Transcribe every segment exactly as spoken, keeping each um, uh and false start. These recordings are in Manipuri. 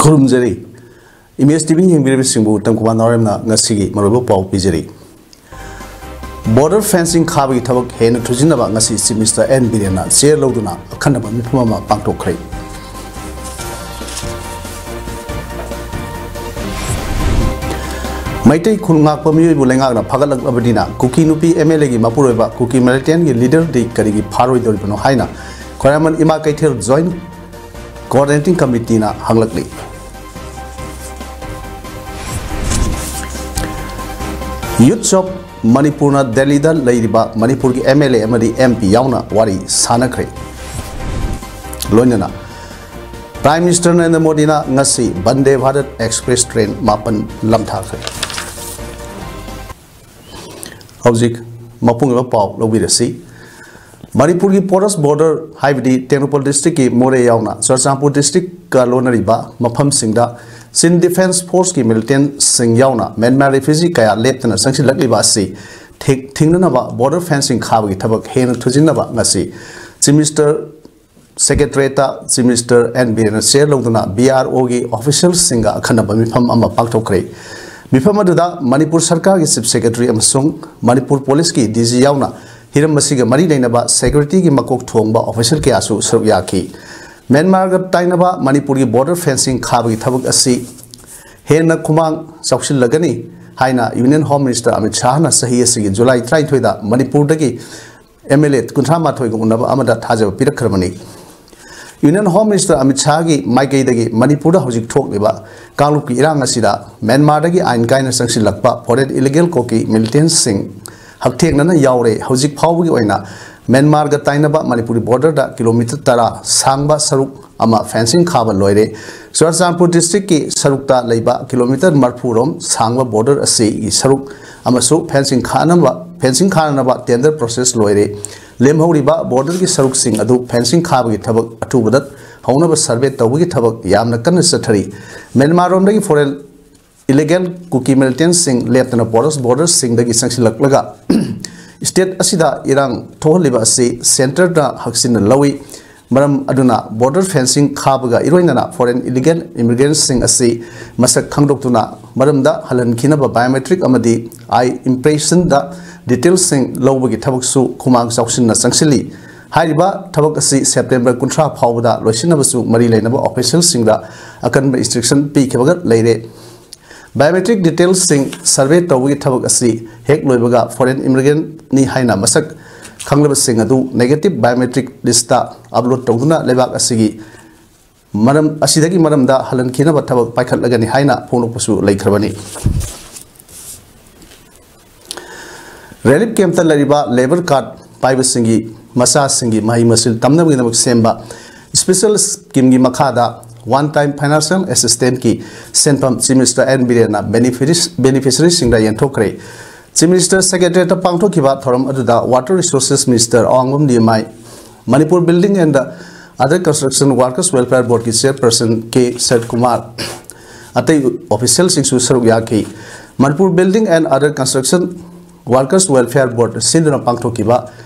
ꯈꯨꯔꯨꯝꯖꯔꯤ꯫ ꯏꯃꯦꯖ ꯇꯤ ꯚꯤ ꯌꯦꯡꯕꯤꯔꯤꯕꯁꯤꯡꯕꯨ ꯇꯝꯀꯨꯃꯥꯔ ꯅꯥꯎꯔꯦꯝꯅ ꯉꯁꯤꯒꯤ ꯃꯔꯨꯑꯣꯏꯕ ꯄꯥꯎ ꯄꯤꯖꯔꯤ꯫ ꯕꯣꯔꯗꯔ ꯐꯦꯟꯁꯤꯡ ꯈꯥꯕꯒꯤ ꯊꯕꯛ ꯍꯦꯟꯅ ꯊꯨꯖꯤꯟꯅꯕ ꯉꯁꯤ ꯆꯤꯐ ꯃꯤꯅꯤꯁꯇꯔ ꯑꯦꯟ ꯕꯤꯔꯦꯟꯅ ꯆꯦꯌꯔ ꯂꯧꯗꯨꯅ ꯑꯈꯟꯅꯕ ꯃꯤꯐꯝ ꯑꯃ ꯄꯥꯡꯊꯣꯛꯈ꯭ꯔꯦ꯫ ꯃꯩꯇꯩ ꯈꯨꯜ ꯉꯥꯛꯄ ꯃꯤꯑꯣꯏꯕꯨ ꯂꯩꯉꯥꯛꯅ ꯐꯒꯠꯂꯛꯂꯕꯅꯤꯅ ꯀꯨꯀꯤ ꯅꯨꯄꯤ ꯑꯦꯝ ꯑꯦꯜ ꯑꯦꯒꯤ ꯃꯄꯨꯔꯣꯏꯕ ꯀꯨꯀꯤ ꯃꯤꯂꯤꯇꯦꯟꯒꯤ ꯂꯤꯗꯔꯗꯤ ꯀꯔꯤꯒꯤ ꯐꯥꯔꯣꯏꯗꯧꯔꯤꯕꯅꯣ ꯍꯥꯏꯅ ꯈ꯭ꯋꯥꯏꯔꯝꯕꯟ ꯏꯃꯥ ꯀꯩꯊꯦꯜ ꯖꯣꯏꯟꯠ ꯀꯣꯑꯣꯔꯗꯤꯅꯦꯇꯤꯡ ꯀꯃꯤꯇꯤꯅ ꯍꯪꯂꯛꯂꯤ꯫ ꯌꯨꯠꯁ ꯑꯣꯐ ꯃꯅꯤꯄꯨꯔꯅ ꯗꯦꯜꯂꯤꯗ ꯂꯩꯔꯤꯕ ꯃꯅꯤꯄꯨꯔꯒꯤ ꯑꯦꯝ ꯑꯦꯜ ꯑꯦ ꯑꯃꯗꯤ ꯑꯦꯝ ꯄꯤ ꯌꯥꯎꯅ ꯋꯥꯔꯤ ꯁꯥꯟꯅꯈ꯭ꯔꯦ꯫ ꯂꯣꯏꯅꯅ ꯄ꯭ꯔꯥꯏꯝ ꯃꯤꯅꯤꯁꯇꯔ ꯅꯔꯦꯟꯗ꯭ꯔ ꯃꯣꯗꯤꯅ ꯉꯁꯤ ꯕꯟꯗꯦ ꯚꯥꯔꯠ ꯑꯦꯛꯁꯄ꯭ꯔꯦꯁ ꯇ꯭ꯔꯦꯟ ꯃꯥꯄꯟ ꯂꯝꯊꯥꯈ꯭ꯔꯦ꯫ ꯍꯧꯖꯤꯛ ꯃꯄꯨꯡ ꯑꯣꯏꯕ ꯄꯥꯎ ꯂꯧꯕꯤꯔꯁꯤ꯫ ꯃꯅꯤꯄꯨꯔꯒꯤ ꯄꯣꯔꯁ ꯕꯣꯔꯗꯔ, ꯍꯥꯏꯕꯗꯤ ꯇꯦꯡꯅꯧꯄꯜ ꯗꯤꯁꯇ꯭ꯔꯤꯛꯀꯤ ꯃꯣꯔꯦ ꯌꯥꯎꯅ ꯆꯨꯔꯆꯥꯟꯄꯨꯔ ꯗꯤꯁꯇ꯭ꯔꯤꯛꯀ ꯂꯣꯟꯅꯔꯤꯕ ꯃꯐꯝꯁꯤꯡꯗ ꯆꯤꯟ ꯗꯤꯐꯦꯟꯁ ꯐꯣꯔꯁꯀꯤ ꯃꯤꯂꯤꯇꯦꯟꯁꯤꯡ ꯌꯥꯎꯅ ꯃ꯭ꯌꯥꯟꯃꯥꯔ ꯔꯤꯐ꯭ꯌꯨꯖꯤ ꯀꯌꯥ ꯂꯦꯞꯇꯅ ꯆꯪꯁꯤꯜꯂꯛꯂꯤꯕ ꯑꯁꯤ ꯊꯤꯡ-, ꯊꯤꯡꯅꯅꯕ ꯕꯣꯔꯗꯔ ꯐꯦꯟꯁꯤꯡ ꯈꯥꯕꯒꯤ ꯊꯕꯛ ꯍꯦꯟꯅ ꯊꯨꯖꯤꯟꯅꯕ ꯉꯁꯤ ꯆꯤꯐ ꯃꯤꯅꯤꯁꯇꯔ ꯁꯦꯀ꯭ꯔꯦꯇꯔꯤꯌꯦꯠꯇ ꯆꯤꯐ ꯃꯤꯅꯤꯁꯇꯔ ꯑꯦꯟ ꯕꯤꯔꯦꯟꯅ ꯆꯦꯌꯔ ꯂꯧꯗꯨꯅ ꯕꯤ ꯑꯥꯔ ꯑꯣꯒꯤ ꯑꯣꯐꯤꯁꯤꯌꯦꯜꯁꯤꯡꯒ ꯑꯈꯟꯅꯕ ꯃꯤꯐꯝ ꯑꯃ ꯄꯥꯡꯊꯣꯛꯈ꯭ꯔꯦ꯫ ꯃꯤꯐꯝ ꯑꯗꯨꯗ ꯃꯅꯤꯄꯨꯔ ꯁꯔꯀꯥꯔꯒꯤ ꯆꯤꯐ ꯁꯦꯀ꯭ꯔꯦꯇꯔꯤ ꯑꯃꯁꯨꯡ ꯃꯅꯤꯄꯨꯔ ꯄꯨꯂꯤꯁꯀꯤ ꯗꯤ ꯖꯤ ꯌꯥꯎꯅ ꯍꯤꯔꯝ ꯑꯁꯤꯒ ꯃꯔꯤ ꯂꯩꯅꯕ ꯁꯦꯀ꯭ꯌꯨꯔꯤꯇꯤꯒꯤ ꯃꯀꯣꯛ ꯊꯣꯡꯕ ꯑꯣꯐꯤꯁꯤꯌꯦꯜ ꯀꯌꯥꯁꯨ ꯁꯔꯨꯛ ꯌꯥꯈꯤ꯫ ꯃ꯭ꯌꯥꯟꯃꯥꯔꯒ ꯇꯥꯏꯅꯕ ꯃꯅꯤꯄꯨꯔꯒꯤ ꯕꯣꯔꯗꯔ ꯐꯦꯟꯁꯤꯡ ꯈꯥꯕꯒꯤ ꯊꯕꯛ ꯑꯁꯤ ꯍꯦꯟꯅ ꯈꯨꯃꯥꯡ ꯆꯥꯎꯁꯤꯜꯂꯒꯅꯤ ꯍꯥꯏꯅ ꯌꯨꯅꯤꯌꯟ ꯍꯣꯝ ꯃꯤꯅꯤꯁꯇꯔ ꯑꯃꯤꯠ ꯁꯥꯍꯅ ꯆꯍꯤ ꯑꯁꯤꯒꯤ ꯖꯨꯂꯥꯏ ꯇꯔꯥꯅꯤꯊꯣꯏꯗ ꯃꯅꯤꯄꯨꯔꯗꯒꯤ ꯑꯦꯝ ꯑꯦꯜ ꯑꯦ ꯀꯨꯟꯊ꯭ꯔꯥ ꯃꯥꯊꯣꯏꯒ ꯎꯅꯕ ꯑꯃꯗ ꯊꯥꯖꯕ ꯄꯤꯔꯛꯈ꯭ꯔꯕꯅꯤ꯫ ꯌꯨꯅꯤꯌꯟ ꯍꯣꯝ ꯃꯤꯅꯤꯁꯇꯔ ꯑꯃꯤꯠ ꯁꯥꯍꯒꯤ ꯃꯥꯏꯀꯩꯗꯒꯤ ꯃꯅꯤꯄꯨꯔꯗ ꯍꯧꯖꯤꯛ ꯊꯣꯛꯂꯤꯕ ꯀꯥꯡꯂꯨꯞꯀꯤ ꯏꯔꯥꯡ ꯑꯁꯤꯗ ꯃ꯭ꯌꯥꯟꯃꯥꯔꯗꯒꯤ ꯑꯥꯏꯟ ꯀꯥꯏꯅ ꯆꯪꯁꯤꯜꯂꯛꯄ ꯐꯣꯔꯦꯟ ꯏꯂꯤꯒꯦꯜ ꯀꯣꯀꯤ ꯃꯤꯂꯤꯇꯦꯟꯁꯤꯡ ꯍꯛꯊꯦꯡꯅꯅ ꯌꯥꯎꯔꯦ꯫ ꯍꯧꯖꯤꯛ ꯐꯥꯎꯕꯒꯤ ꯑꯣꯏꯅ ꯃ꯭ꯌꯥꯟꯃꯥꯔꯒ ꯇꯥꯏꯅꯕ ꯃꯅꯤꯄꯨꯔꯒꯤ ꯕꯣꯔꯗꯔꯗ ꯀꯤꯂꯣꯃꯤꯇꯔ ꯇꯔꯥ ꯁꯥꯡꯕ ꯁꯔꯨꯛ ꯑꯃ ꯐꯦꯟꯁꯤꯡ ꯈꯥꯕ ꯂꯣꯏꯔꯦ꯫ ꯆꯨꯔꯆꯥꯟꯄꯨꯔ ꯗꯤꯁꯇ꯭ꯔꯤꯛꯀꯤ ꯁꯔꯨꯛꯇ ꯂꯩꯕ ꯀꯤꯂꯣꯃꯤꯇꯔ ꯃꯔꯤꯐꯨ ꯔꯣꯝ ꯁꯥꯡꯕ ꯕꯣꯔꯗꯔ ꯑꯁꯤꯒꯤ ꯁꯔꯨꯛ ꯑꯃꯁꯨ ꯐꯦꯟꯁꯤꯡ ꯈꯥꯅꯕ, ꯐꯦꯟꯁꯤꯡ ꯈꯥꯅꯅꯕ ꯇꯦꯟꯗꯔ ꯄ꯭ꯔꯣꯁꯦꯁ ꯂꯣꯏꯔꯦ꯫ ꯂꯦꯝꯍꯧꯔꯤꯕ ꯕꯣꯔꯗꯔꯒꯤ ꯁꯔꯨꯛꯁꯤꯡ ꯑꯗꯨ ꯐꯦꯟꯁꯤꯡ ꯈꯥꯕꯒꯤ ꯊꯕꯛ ꯑꯊꯨꯕꯗ ꯍꯧꯅꯕ ꯁꯔꯚꯦ ꯇꯧꯕꯒꯤ ꯊꯕꯛ ꯌꯥꯝꯅ ꯀꯟꯅ ꯆꯠꯊꯔꯤ꯫ ꯃ꯭ꯌꯥꯟꯃꯥꯔ ꯔꯣꯝꯗꯒꯤ ꯐꯣꯔꯦꯟ ꯏꯂꯤꯒꯦꯜ ꯀꯨꯀꯤ ꯃꯤꯂꯤꯇꯦꯟꯁꯤꯡ ꯂꯦꯞꯇꯅ ꯄꯣꯔꯁ ꯕꯣꯔꯗꯔꯁꯤꯡꯗꯒꯤ ꯆꯪꯁꯤꯜꯂꯛꯂꯒ ꯁ꯭ꯇꯦꯠ ꯑꯁꯤꯗ ꯏꯔꯥꯡ ꯊꯣꯛꯍꯜꯂꯤꯕ ꯑꯁꯤ ꯁꯦꯟꯇꯔꯅ ꯍꯛꯆꯤꯟꯅ ꯂꯧꯏ꯫ ꯃꯔꯝ ꯑꯗꯨꯅ ꯕꯣꯔꯗꯔ ꯐꯦꯟꯁꯤꯡ ꯈꯥꯕꯒ ꯏꯔꯣꯏꯅꯅ ꯐꯣꯔꯦꯟ ꯏꯂꯤꯒꯦꯜ ꯏꯃꯤꯒ꯭ꯔꯦꯟꯠꯁꯤꯡ ꯑꯁꯤ ꯃꯁꯛ ꯈꯪꯗꯣꯛꯇꯨꯅ ꯃꯔꯝꯗ ꯍꯜꯍꯟꯈꯤꯅꯕ ꯕꯥꯏꯑꯣꯃꯦꯇ꯭ꯔꯤꯛ ꯑꯃꯗꯤ ꯑꯥꯏ ꯏꯝꯄ꯭ꯔꯦꯁꯟꯗ ꯗꯤꯇꯦꯜꯁꯤꯡ ꯂꯧꯕꯒꯤ ꯊꯕꯛꯁꯨ ꯈꯨꯃꯥꯡ ꯆꯥꯎꯁꯤꯟꯅ ꯆꯪꯁꯤꯜꯂꯤ꯫ ꯍꯥꯏꯔꯤꯕ ꯊꯕꯛ ꯑꯁꯤ ꯁꯦꯞꯇꯦꯝꯕꯔ ꯀꯨꯟꯊ꯭ꯔꯥ ꯐꯥꯎꯕꯗ ꯂꯣꯏꯁꯤꯟꯅꯕꯁꯨ ꯃꯔꯤ ꯂꯩꯅꯕ ꯑꯣꯐꯤꯁꯤꯌꯦꯜꯁꯤꯡꯗ ꯑꯀꯟꯕ ꯏꯟꯁꯇ꯭ꯔꯛꯁꯟ ꯄꯤꯈꯤꯕꯒ ꯂꯩꯔꯦ꯫ ꯕꯥꯏꯑꯣꯃꯦꯇ꯭ꯔꯤꯛ ꯗꯤꯇꯦꯜꯁꯤꯡ ꯁꯔꯚꯦ ꯇꯧꯕꯒꯤ ꯊꯕꯛ ꯑꯁꯤ ꯍꯦꯛ ꯂꯣꯏꯕꯒ ꯐꯣꯔꯦꯟ ꯏꯃꯤꯒ꯭ꯔꯦꯟꯠꯅꯤ ꯍꯥꯏꯅ ꯃꯁꯛ ꯈꯪꯂꯕꯁꯤꯡ ꯑꯗꯨ ꯅꯦꯒꯦꯇꯤꯚ ꯕꯥꯏꯑꯣꯃꯦꯇ꯭ꯔꯤꯛ ꯂꯤꯁꯇ ꯑꯞꯂꯣꯗ ꯇꯧꯗꯨꯅ ꯂꯩꯕꯥꯛ ꯑꯁꯤꯒꯤ ꯃꯔꯝ ꯑꯁꯤꯗꯒꯤ ꯃꯔꯝꯗ ꯍꯜꯍꯟꯈꯤꯅꯕ ꯊꯕꯛ ꯄꯥꯏꯈꯠꯂꯒꯅꯤ ꯍꯥꯏꯅ ꯐꯣꯡꯗꯣꯛꯄꯁꯨ ꯂꯩꯈ꯭ꯔꯕꯅꯤ꯫ ꯔꯤꯂꯤꯐ ꯀꯦꯝꯞꯇ ꯂꯩꯔꯤꯕ ꯂꯦꯕꯔ ꯀꯥꯔꯗ ꯄꯥꯏꯕꯁꯤꯡꯒꯤ ꯃꯆꯥꯁꯤꯡꯒꯤ ꯃꯍꯩ ꯃꯁꯤꯡ ꯇꯝꯅꯕꯒꯤꯗꯃꯛ ꯁꯦꯝꯕ ꯁ꯭ꯄꯦꯁꯦꯜ ꯁ꯭ꯀꯤꯝꯒꯤ ꯃꯈꯥꯗ ꯋꯥꯟ ꯇꯥꯏꯝ ꯐꯥꯏꯅꯥꯟꯁꯤꯌꯦꯜ ꯑꯦꯁꯤꯁꯇꯦꯟꯁꯀꯤ ꯁꯦꯟꯐꯝ ꯆꯤꯐ ꯃꯤꯅꯤꯁꯇꯔ ꯑꯦꯟ ꯕꯤꯔꯦꯟꯅ ꯕꯦꯅꯤꯐꯤꯁ-, ꯕꯦꯅꯤꯐꯤꯁꯔꯤꯁꯤꯡꯗ ꯌꯦꯟꯊꯣꯛꯈ꯭ꯔꯦ꯫ ꯆꯤꯐ ꯃꯤꯅꯤꯁꯇꯔ ꯁꯦꯀ꯭ꯔꯦꯇꯔꯤꯌꯦꯠꯇ ꯄꯥꯡꯊꯣꯛꯈꯤꯕ ꯊꯧꯔꯝ ꯑꯗꯨꯗ water resources minister Awangbam Limai, Manipur building and other construction workers welfare ꯕꯣꯔꯗꯀꯤ ꯆꯤꯌꯔꯄꯔꯁꯟ ꯀꯦ ꯁꯔꯠꯀꯨꯃꯥꯔ, ꯑꯇꯩ ꯑꯣꯐꯤꯁꯤꯌꯦꯜꯁꯤꯡꯁꯨ ꯁꯔꯨꯛ ꯌꯥꯈꯤ꯫ Manipur building and other construction workers welfare board ꯁꯤꯟꯗꯨꯅ ꯄꯥꯡꯊꯣꯛꯈꯤꯕ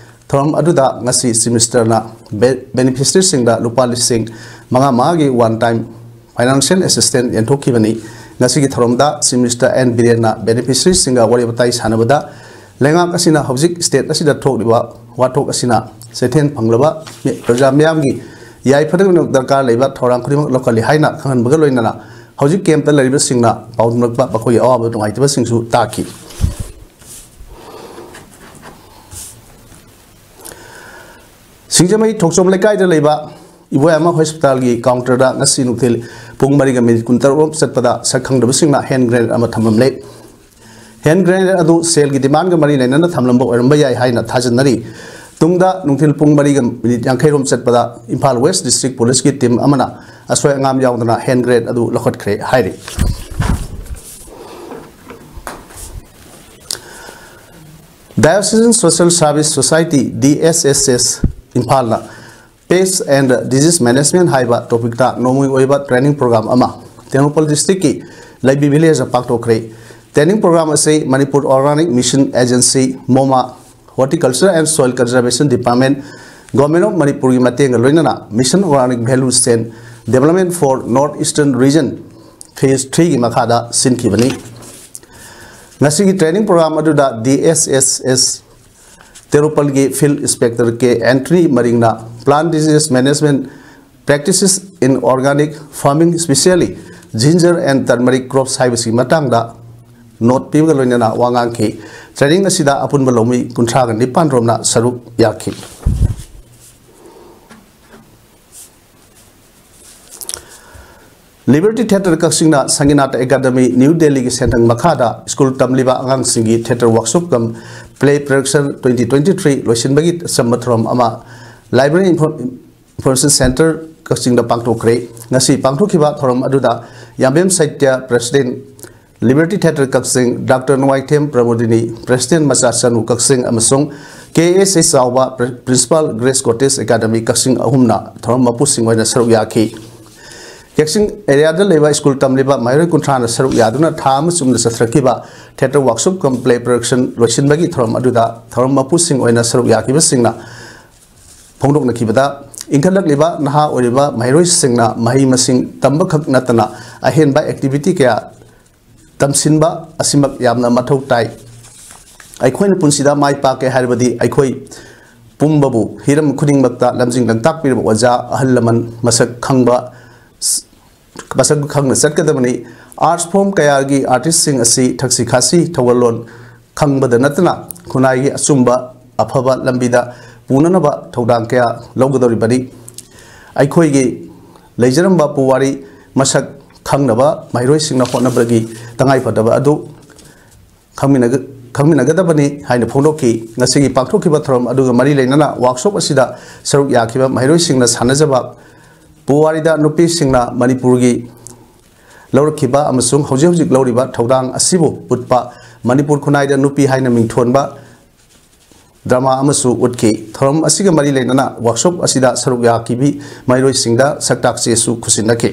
ꯊꯧꯔꯝ ꯑꯗꯨꯗ ꯉꯁꯤ ꯆꯤꯐ ꯃꯤꯅꯤꯁꯇꯔꯅ ꯕꯦ-, ꯕꯦꯅꯤꯐꯤꯁꯔꯤꯁꯤꯡꯗ ꯂꯨꯄꯥ ꯂꯤꯁꯤꯡ ꯃꯉꯥ ꯃꯉꯥꯒꯤ ꯋꯥꯟ ꯇꯥꯏꯝ ꯐꯥꯏꯅꯥꯟꯁꯤꯌꯦꯜ ꯑꯦꯁꯤꯁꯇꯦꯟꯁ ꯌꯦꯟꯊꯣꯛꯈꯤꯕꯅꯤ꯫ ꯉꯁꯤꯒꯤ ꯊꯧꯔꯝꯗ ꯆꯤꯐ ꯃꯤꯅꯤꯁꯇꯔ ꯑꯦꯟ ꯕꯤꯔꯦꯟꯅ ꯕꯦꯅꯤꯐꯤꯁꯔꯤꯁꯤꯡꯒ ꯋꯥꯔꯤ ꯋꯥꯇꯥꯏ ꯁꯥꯟꯅꯕꯗ ꯂꯩꯉꯥꯛ ꯑꯁꯤꯅ ꯍꯧꯖꯤꯛ ꯁ꯭ꯇꯦꯠ ꯑꯁꯤꯗ ꯊꯣꯛꯂꯤꯕ ꯋꯥꯊꯣꯛ ꯑꯁꯤꯅ ꯆꯩꯊꯦꯡ ꯐꯪꯂꯕ ꯃꯤ-, ꯄ꯭ꯔꯖꯥ ꯃꯤꯌꯥꯝꯒꯤ ꯌꯥꯏꯐꯅꯕꯒꯤꯗꯃꯛ ꯗꯔꯀꯥꯔ ꯂꯩꯕ ꯊꯧꯔꯥꯡ ꯈꯨꯗꯤꯡꯃꯛ ꯂꯧꯈꯠꯂꯤ ꯍꯥꯏꯅ ꯈꯪꯍꯟꯕꯒ ꯂꯣꯏꯅꯅ ꯍꯧꯖꯤꯛ ꯀꯦꯝꯞꯇ ꯂꯩꯔꯤꯕꯁꯤꯡꯅ ꯄꯥꯎꯗꯝꯂꯛꯄ ꯃꯈꯣꯏꯒꯤ ꯑꯋꯥꯕ ꯅꯨꯡꯉꯥꯏꯇꯕꯁꯤꯡꯁꯨ ꯇꯥꯈꯤ꯫ ꯁꯤꯡꯖꯃꯩ ꯊꯣꯛꯆꯣꯝ ꯂꯩꯀꯥꯏꯗ ꯂꯩꯕ ꯏꯕꯣꯌꯥꯏꯃ ꯍꯣꯁꯄꯤꯇꯥꯜꯒꯤ ꯀꯥꯎꯟꯇꯔꯗ ꯉꯁꯤ ꯅꯨꯡꯊꯤꯜ ꯄꯨꯡ ꯃꯔꯤꯒ ꯃꯤꯅꯤꯠ ꯀꯨꯟꯇꯔꯨꯛ ꯔꯣꯝ ꯆꯠꯄꯗ ꯁꯛꯈꯪꯗꯕꯁꯤꯡꯅ ꯍꯦꯟ ꯒ꯭ꯔꯦꯅꯦꯗ ꯑꯃ ꯊꯝꯂꯝꯂꯦ꯫ ꯍꯦꯟ ꯒ꯭ꯔꯦꯅꯦꯗ ꯑꯗꯨ ꯁꯦꯜꯒꯤ ꯗꯤꯃꯥꯟꯒ ꯃꯔꯤ ꯂꯩꯅꯅ ꯊꯝꯂꯝꯕ ꯑꯣꯏꯔꯝꯕ ꯌꯥꯏ ꯍꯥꯏꯅ ꯊꯥꯖꯅꯔꯤ꯫ ꯇꯨꯡꯗ ꯅꯨꯡꯊꯤꯜ ꯄꯨꯡ ꯃꯔꯤꯒ ꯃꯤꯅꯤꯠ ꯌꯥꯡꯈꯩ ꯔꯣꯝ ꯆꯠꯄꯗ ꯏꯝꯐꯥꯜ ꯋꯦꯁ ꯗꯤꯁꯇ꯭ꯔꯤꯛ ꯄꯨꯂꯤꯁꯀꯤ ꯇꯤꯝ ꯑꯃꯅ ꯑꯁꯣꯏ ꯑꯉꯥꯝ ꯌꯥꯎꯗꯅ ꯍꯦꯟ ꯒ꯭ꯔꯦꯅꯦꯗ ꯑꯗꯨ ꯂꯧꯈꯠꯈ꯭ꯔꯦ ꯍꯥꯏꯔꯤ꯫ Diocesan Social Service Society, D S S S, ꯏꯝꯐꯥꯜꯅ Pest and Disease Management ꯍꯥꯏꯕ ꯇꯣꯄꯤꯛꯇ ꯅꯣꯡꯃꯒꯤ ꯑꯣꯏꯕ ꯇ꯭ꯔꯦꯅꯤꯡ ꯄ꯭ꯔꯣꯒ꯭ꯔꯥꯝ ꯑꯃ ꯇꯦꯡꯅꯧꯄꯜ ꯗꯤꯁꯇ꯭ꯔꯤꯛꯀꯤ ꯂꯩꯕꯤ ꯚꯤꯂꯦꯖꯇ ꯄꯥꯡꯊꯣꯛꯈ꯭ꯔꯦ꯫ ꯇ꯭ꯔꯦꯅꯤꯡ ꯄ꯭ꯔꯣꯒ꯭ꯔꯥꯝ ꯑꯁꯤ Manipur organic mission agency, MOMA, Horticulture and Soil Conservation Department, Government of ꯃꯅꯤꯄꯨꯔꯒꯤ ꯃꯇꯦꯡꯒ ꯂꯣꯏꯅꯅ Mission Organic Value Chain Development for North Eastern Region Phase three ꯒꯤ ꯃꯈꯥꯗ ꯁꯤꯟꯈꯤꯕꯅꯤ꯫ ꯉꯁꯤꯒꯤ ꯇ꯭ꯔꯦꯅꯤꯡ ꯄ꯭ꯔꯣꯒ꯭ꯔꯥꯝ ꯑꯗꯨꯗ D S S S ꯇꯦꯡꯅꯧꯄꯜꯒꯤ field inspector K ꯑꯦꯟꯊꯅꯤ ꯃꯔꯤꯡꯅ Plant Disease Management Practices in Organic Farming, Specially Ginger and Turmeric Crops ꯍꯥꯏꯕꯁꯤꯒꯤ ꯃꯇꯥꯡꯗ ꯅꯣꯠ ꯄꯤꯕꯒ ꯂꯣꯏꯅꯅ ꯋꯥ ꯉꯥꯡꯈꯤ꯫ ꯇ꯭ꯔꯦꯅꯤꯡ ꯑꯁꯤꯗ ꯑꯄꯨꯟꯕ ꯂꯧꯃꯤ ꯀꯨꯟꯊ꯭ꯔꯥꯒ ꯅꯤꯄꯥꯟ ꯔꯣꯝꯅ ꯁꯔꯨꯛ ꯌꯥꯈꯤ꯫ ꯂꯤꯕꯔꯇꯤ ꯊꯤꯌꯦꯇꯔ ꯀꯛꯆꯤꯡꯅ ꯁꯪꯒꯤꯅꯥꯇ ꯑꯦꯀꯥꯗꯃꯤ ꯅ꯭ꯌꯨ ꯗꯦꯜꯂꯤꯒꯤ ꯁꯦꯟꯊꯪ ꯃꯈꯥꯗ ꯁ꯭ꯀꯨꯜ ꯇꯝꯂꯤꯕ ꯑꯉꯥꯡꯁꯤꯡꯒꯤ theatre workshop cum play production twenty twenty three ꯂꯣꯏꯁꯤꯟꯕꯒꯤ ꯑꯆꯝꯕ ꯊꯧꯔꯝ ꯑꯃ ꯂꯥꯏꯕ꯭ꯔꯦꯔꯤ ꯏꯟꯐꯣ-, ꯏꯟꯐꯣꯔꯃꯦꯁꯟ ꯁꯦꯟꯇꯔ ꯀꯛꯆꯤꯡꯗ ꯄꯥꯡꯊꯣꯛꯈ꯭ꯔꯦ꯫ ꯉꯁꯤ ꯄꯥꯡꯊꯣꯛꯈꯤꯕ ꯊꯧꯔꯝ ꯑꯗꯨꯗ ꯌꯥꯝꯕꯦꯝ ꯁꯥꯍꯤꯇ꯭ꯌ ꯄ꯭ꯔꯦꯁꯤꯗꯦꯟꯠ, ꯂꯤꯕꯔꯇꯤ ꯊꯤꯌꯦꯇꯔ ꯀꯛꯆꯤꯡ ꯗꯥꯛꯇꯔ ꯅꯣꯡꯃꯥꯏꯊꯦꯝ ꯄ꯭ꯔꯃꯣꯗꯤꯅꯤ, ꯄ꯭ꯔꯦꯁꯤꯗꯦꯟꯠ ꯃꯆꯥ ꯆꯅꯨ ꯀꯛꯆꯤꯡ ꯑꯃꯁꯨꯡ ꯀꯦ ꯑꯦꯁ ꯑꯦꯁ ꯆꯥꯎꯕ ꯄ꯭ꯔ-, ꯄ꯭ꯔꯤꯟꯁꯤꯄꯥꯜ ꯒ꯭ꯔꯦꯁ ꯀꯣꯇꯦꯖ ꯑꯦꯀꯥꯗꯃꯤ ꯀꯛꯆꯤꯡ ꯑꯍꯨꯝꯅ ꯊꯧꯔꯝ ꯃꯄꯨꯁꯤꯡ ꯑꯣꯏꯅ ꯁꯔꯨꯛ ꯌꯥꯈꯤ꯫ ꯀꯛꯆꯤꯡ ꯑꯦꯔꯤꯌꯥꯗ ꯂꯩꯕ ꯁ꯭ꯀꯨꯜ ꯇꯝꯂꯤꯕ ꯃꯍꯩꯔꯣꯏ ꯀꯨꯟꯊ꯭ꯔꯥꯅ ꯁꯔꯨꯛ ꯌꯥꯗꯨꯅ ꯊꯥ ꯑꯃ ꯆꯨꯞꯅ ꯆꯠꯊꯔꯛꯈꯤꯕ theatre workshop cum play production ꯂꯣꯏꯁꯤꯟꯕꯒꯤ ꯊꯧꯔꯝ ꯑꯗꯨꯗ ꯊꯧꯔꯝ ꯃꯄꯨꯁꯤꯡ ꯑꯣꯏꯅ ꯁꯔꯨꯛ ꯌꯥꯈꯤꯕꯁꯤꯡꯅ ꯐꯣꯡꯗꯣꯛꯅꯈꯤꯕꯗ, ꯏꯟꯈꯠꯂꯛꯂꯤꯕ ꯅꯍꯥ ꯑꯣꯏꯔꯤꯕ ꯃꯍꯩꯔꯣꯏꯁꯤꯡꯅ ꯃꯍꯩ ꯃꯁꯤꯡ ꯇꯝꯕꯈꯛ ꯅꯠꯇꯅ ꯑꯍꯦꯟꯕ ꯑꯦꯛꯇꯤꯚꯤꯇꯤ ꯀꯌꯥ ꯇꯝꯁꯤꯟꯕ ꯑꯁꯤꯃꯛ ꯌꯥꯝꯅ ꯃꯊꯧ ꯇꯥꯏ꯫ ꯑꯩꯈꯣꯏꯅ ꯄꯨꯟꯁꯤꯗ ꯃꯥꯏ ꯄꯥꯛꯀꯦ ꯍꯥꯏꯔꯕꯗꯤ ꯑꯩꯈꯣꯏ ꯄꯨꯝꯕꯕꯨ ꯍꯤꯔꯝ ꯈꯨꯗꯤꯡꯃꯛꯇ ꯂꯝꯖꯤꯡ ꯂꯝꯇꯥꯛꯄꯤꯔꯤꯕ ꯑꯣꯖꯥ, ꯑꯍꯜ ꯂꯃꯟ, ꯃꯁꯛ ꯈꯪꯕ, ꯃꯁꯛ ꯈꯪꯅ ꯆꯠꯀꯗꯕꯅꯤ꯫ ꯑꯥꯔꯠ ꯐꯣꯔꯝ ꯀꯌꯥꯒꯤ ꯑꯥꯔꯇꯤꯁꯁꯤꯡ ꯑꯁꯤ ꯊꯛꯁꯤ ꯈꯥꯁꯤ ꯊꯧꯒꯜꯂꯣꯟ ꯈꯪꯕꯗ ꯅꯠꯇꯅ ꯈꯨꯟꯅꯥꯏꯒꯤ ꯑꯆꯨꯝꯕ ꯑꯐꯕ ꯂꯝꯕꯤꯗ ꯄꯨꯅꯅꯕ ꯊꯧꯗꯥꯡ ꯀꯌꯥ ꯂꯧꯒꯗꯧꯔꯤꯕꯅꯤ꯫ ꯑꯩꯈꯣꯏꯒꯤ ꯂꯩꯖꯔꯝꯕ ꯄꯨꯋꯥꯔꯤ ꯃꯁꯛ ꯈꯪꯅꯕ ꯃꯍꯩꯔꯣꯏꯁꯤꯡꯅ ꯍꯣꯠꯅꯕꯒꯤ ꯇꯉꯥꯏꯐꯗꯕ ꯑꯗꯨ ꯈꯪꯃꯤꯟꯅꯒ-, ꯈꯪꯃꯤꯟꯅꯒꯗꯕꯅꯤ ꯍꯥꯏꯅ ꯐꯣꯡꯗꯣꯛꯈꯤ꯫ ꯉꯁꯤꯒꯤ ꯄꯥꯡꯊꯣꯛꯈꯤꯕ ꯊꯧꯔꯝ ꯑꯗꯨꯒ ꯃꯔꯤ ꯂꯩꯅꯅ ꯋꯥꯔꯛꯁꯣꯞ ꯑꯁꯤꯗ ꯁꯔꯨꯛ ꯌꯥꯈꯤꯕ ꯃꯍꯩꯔꯣꯏꯁꯤꯡꯅ ꯁꯥꯟꯅꯖꯕ ꯄꯨꯋꯥꯔꯤꯗ ꯅꯨꯄꯤꯁꯤꯡꯅ ꯃꯅꯤꯄꯨꯔꯒꯤ ꯂꯧꯔꯛꯈꯤꯕ ꯑꯃꯁꯨꯡ ꯍꯧꯖꯤꯛ ꯍꯧꯖꯤꯛ ꯂꯧꯔꯤꯕ ꯊꯧꯗꯥꯡ ꯑꯁꯤꯕꯨ ꯎꯠꯄ ꯃꯅꯤꯄꯨꯔ ꯈꯨꯟꯅꯥꯏꯗ ꯅꯨꯄꯤ ꯍꯥꯏꯅ ꯃꯤꯡꯊꯣꯟꯕ ꯗ꯭ꯔꯃꯥ ꯑꯃꯁꯨ ꯎꯠꯈꯤ꯫ ꯊꯧꯔꯝ ꯑꯁꯤꯒ ꯃꯔꯤ ꯂꯩꯅꯅ ꯋꯥꯔꯛꯁꯣꯞ ꯑꯁꯤꯗ ꯁꯔꯨꯛ ꯌꯥꯈꯤꯕꯤ ꯃꯍꯩꯔꯣꯏꯁꯤꯡꯗ ꯁꯛꯇꯥꯛ ꯆꯦꯁꯨ ꯈꯨꯠꯁꯤꯟꯅꯈꯤ꯫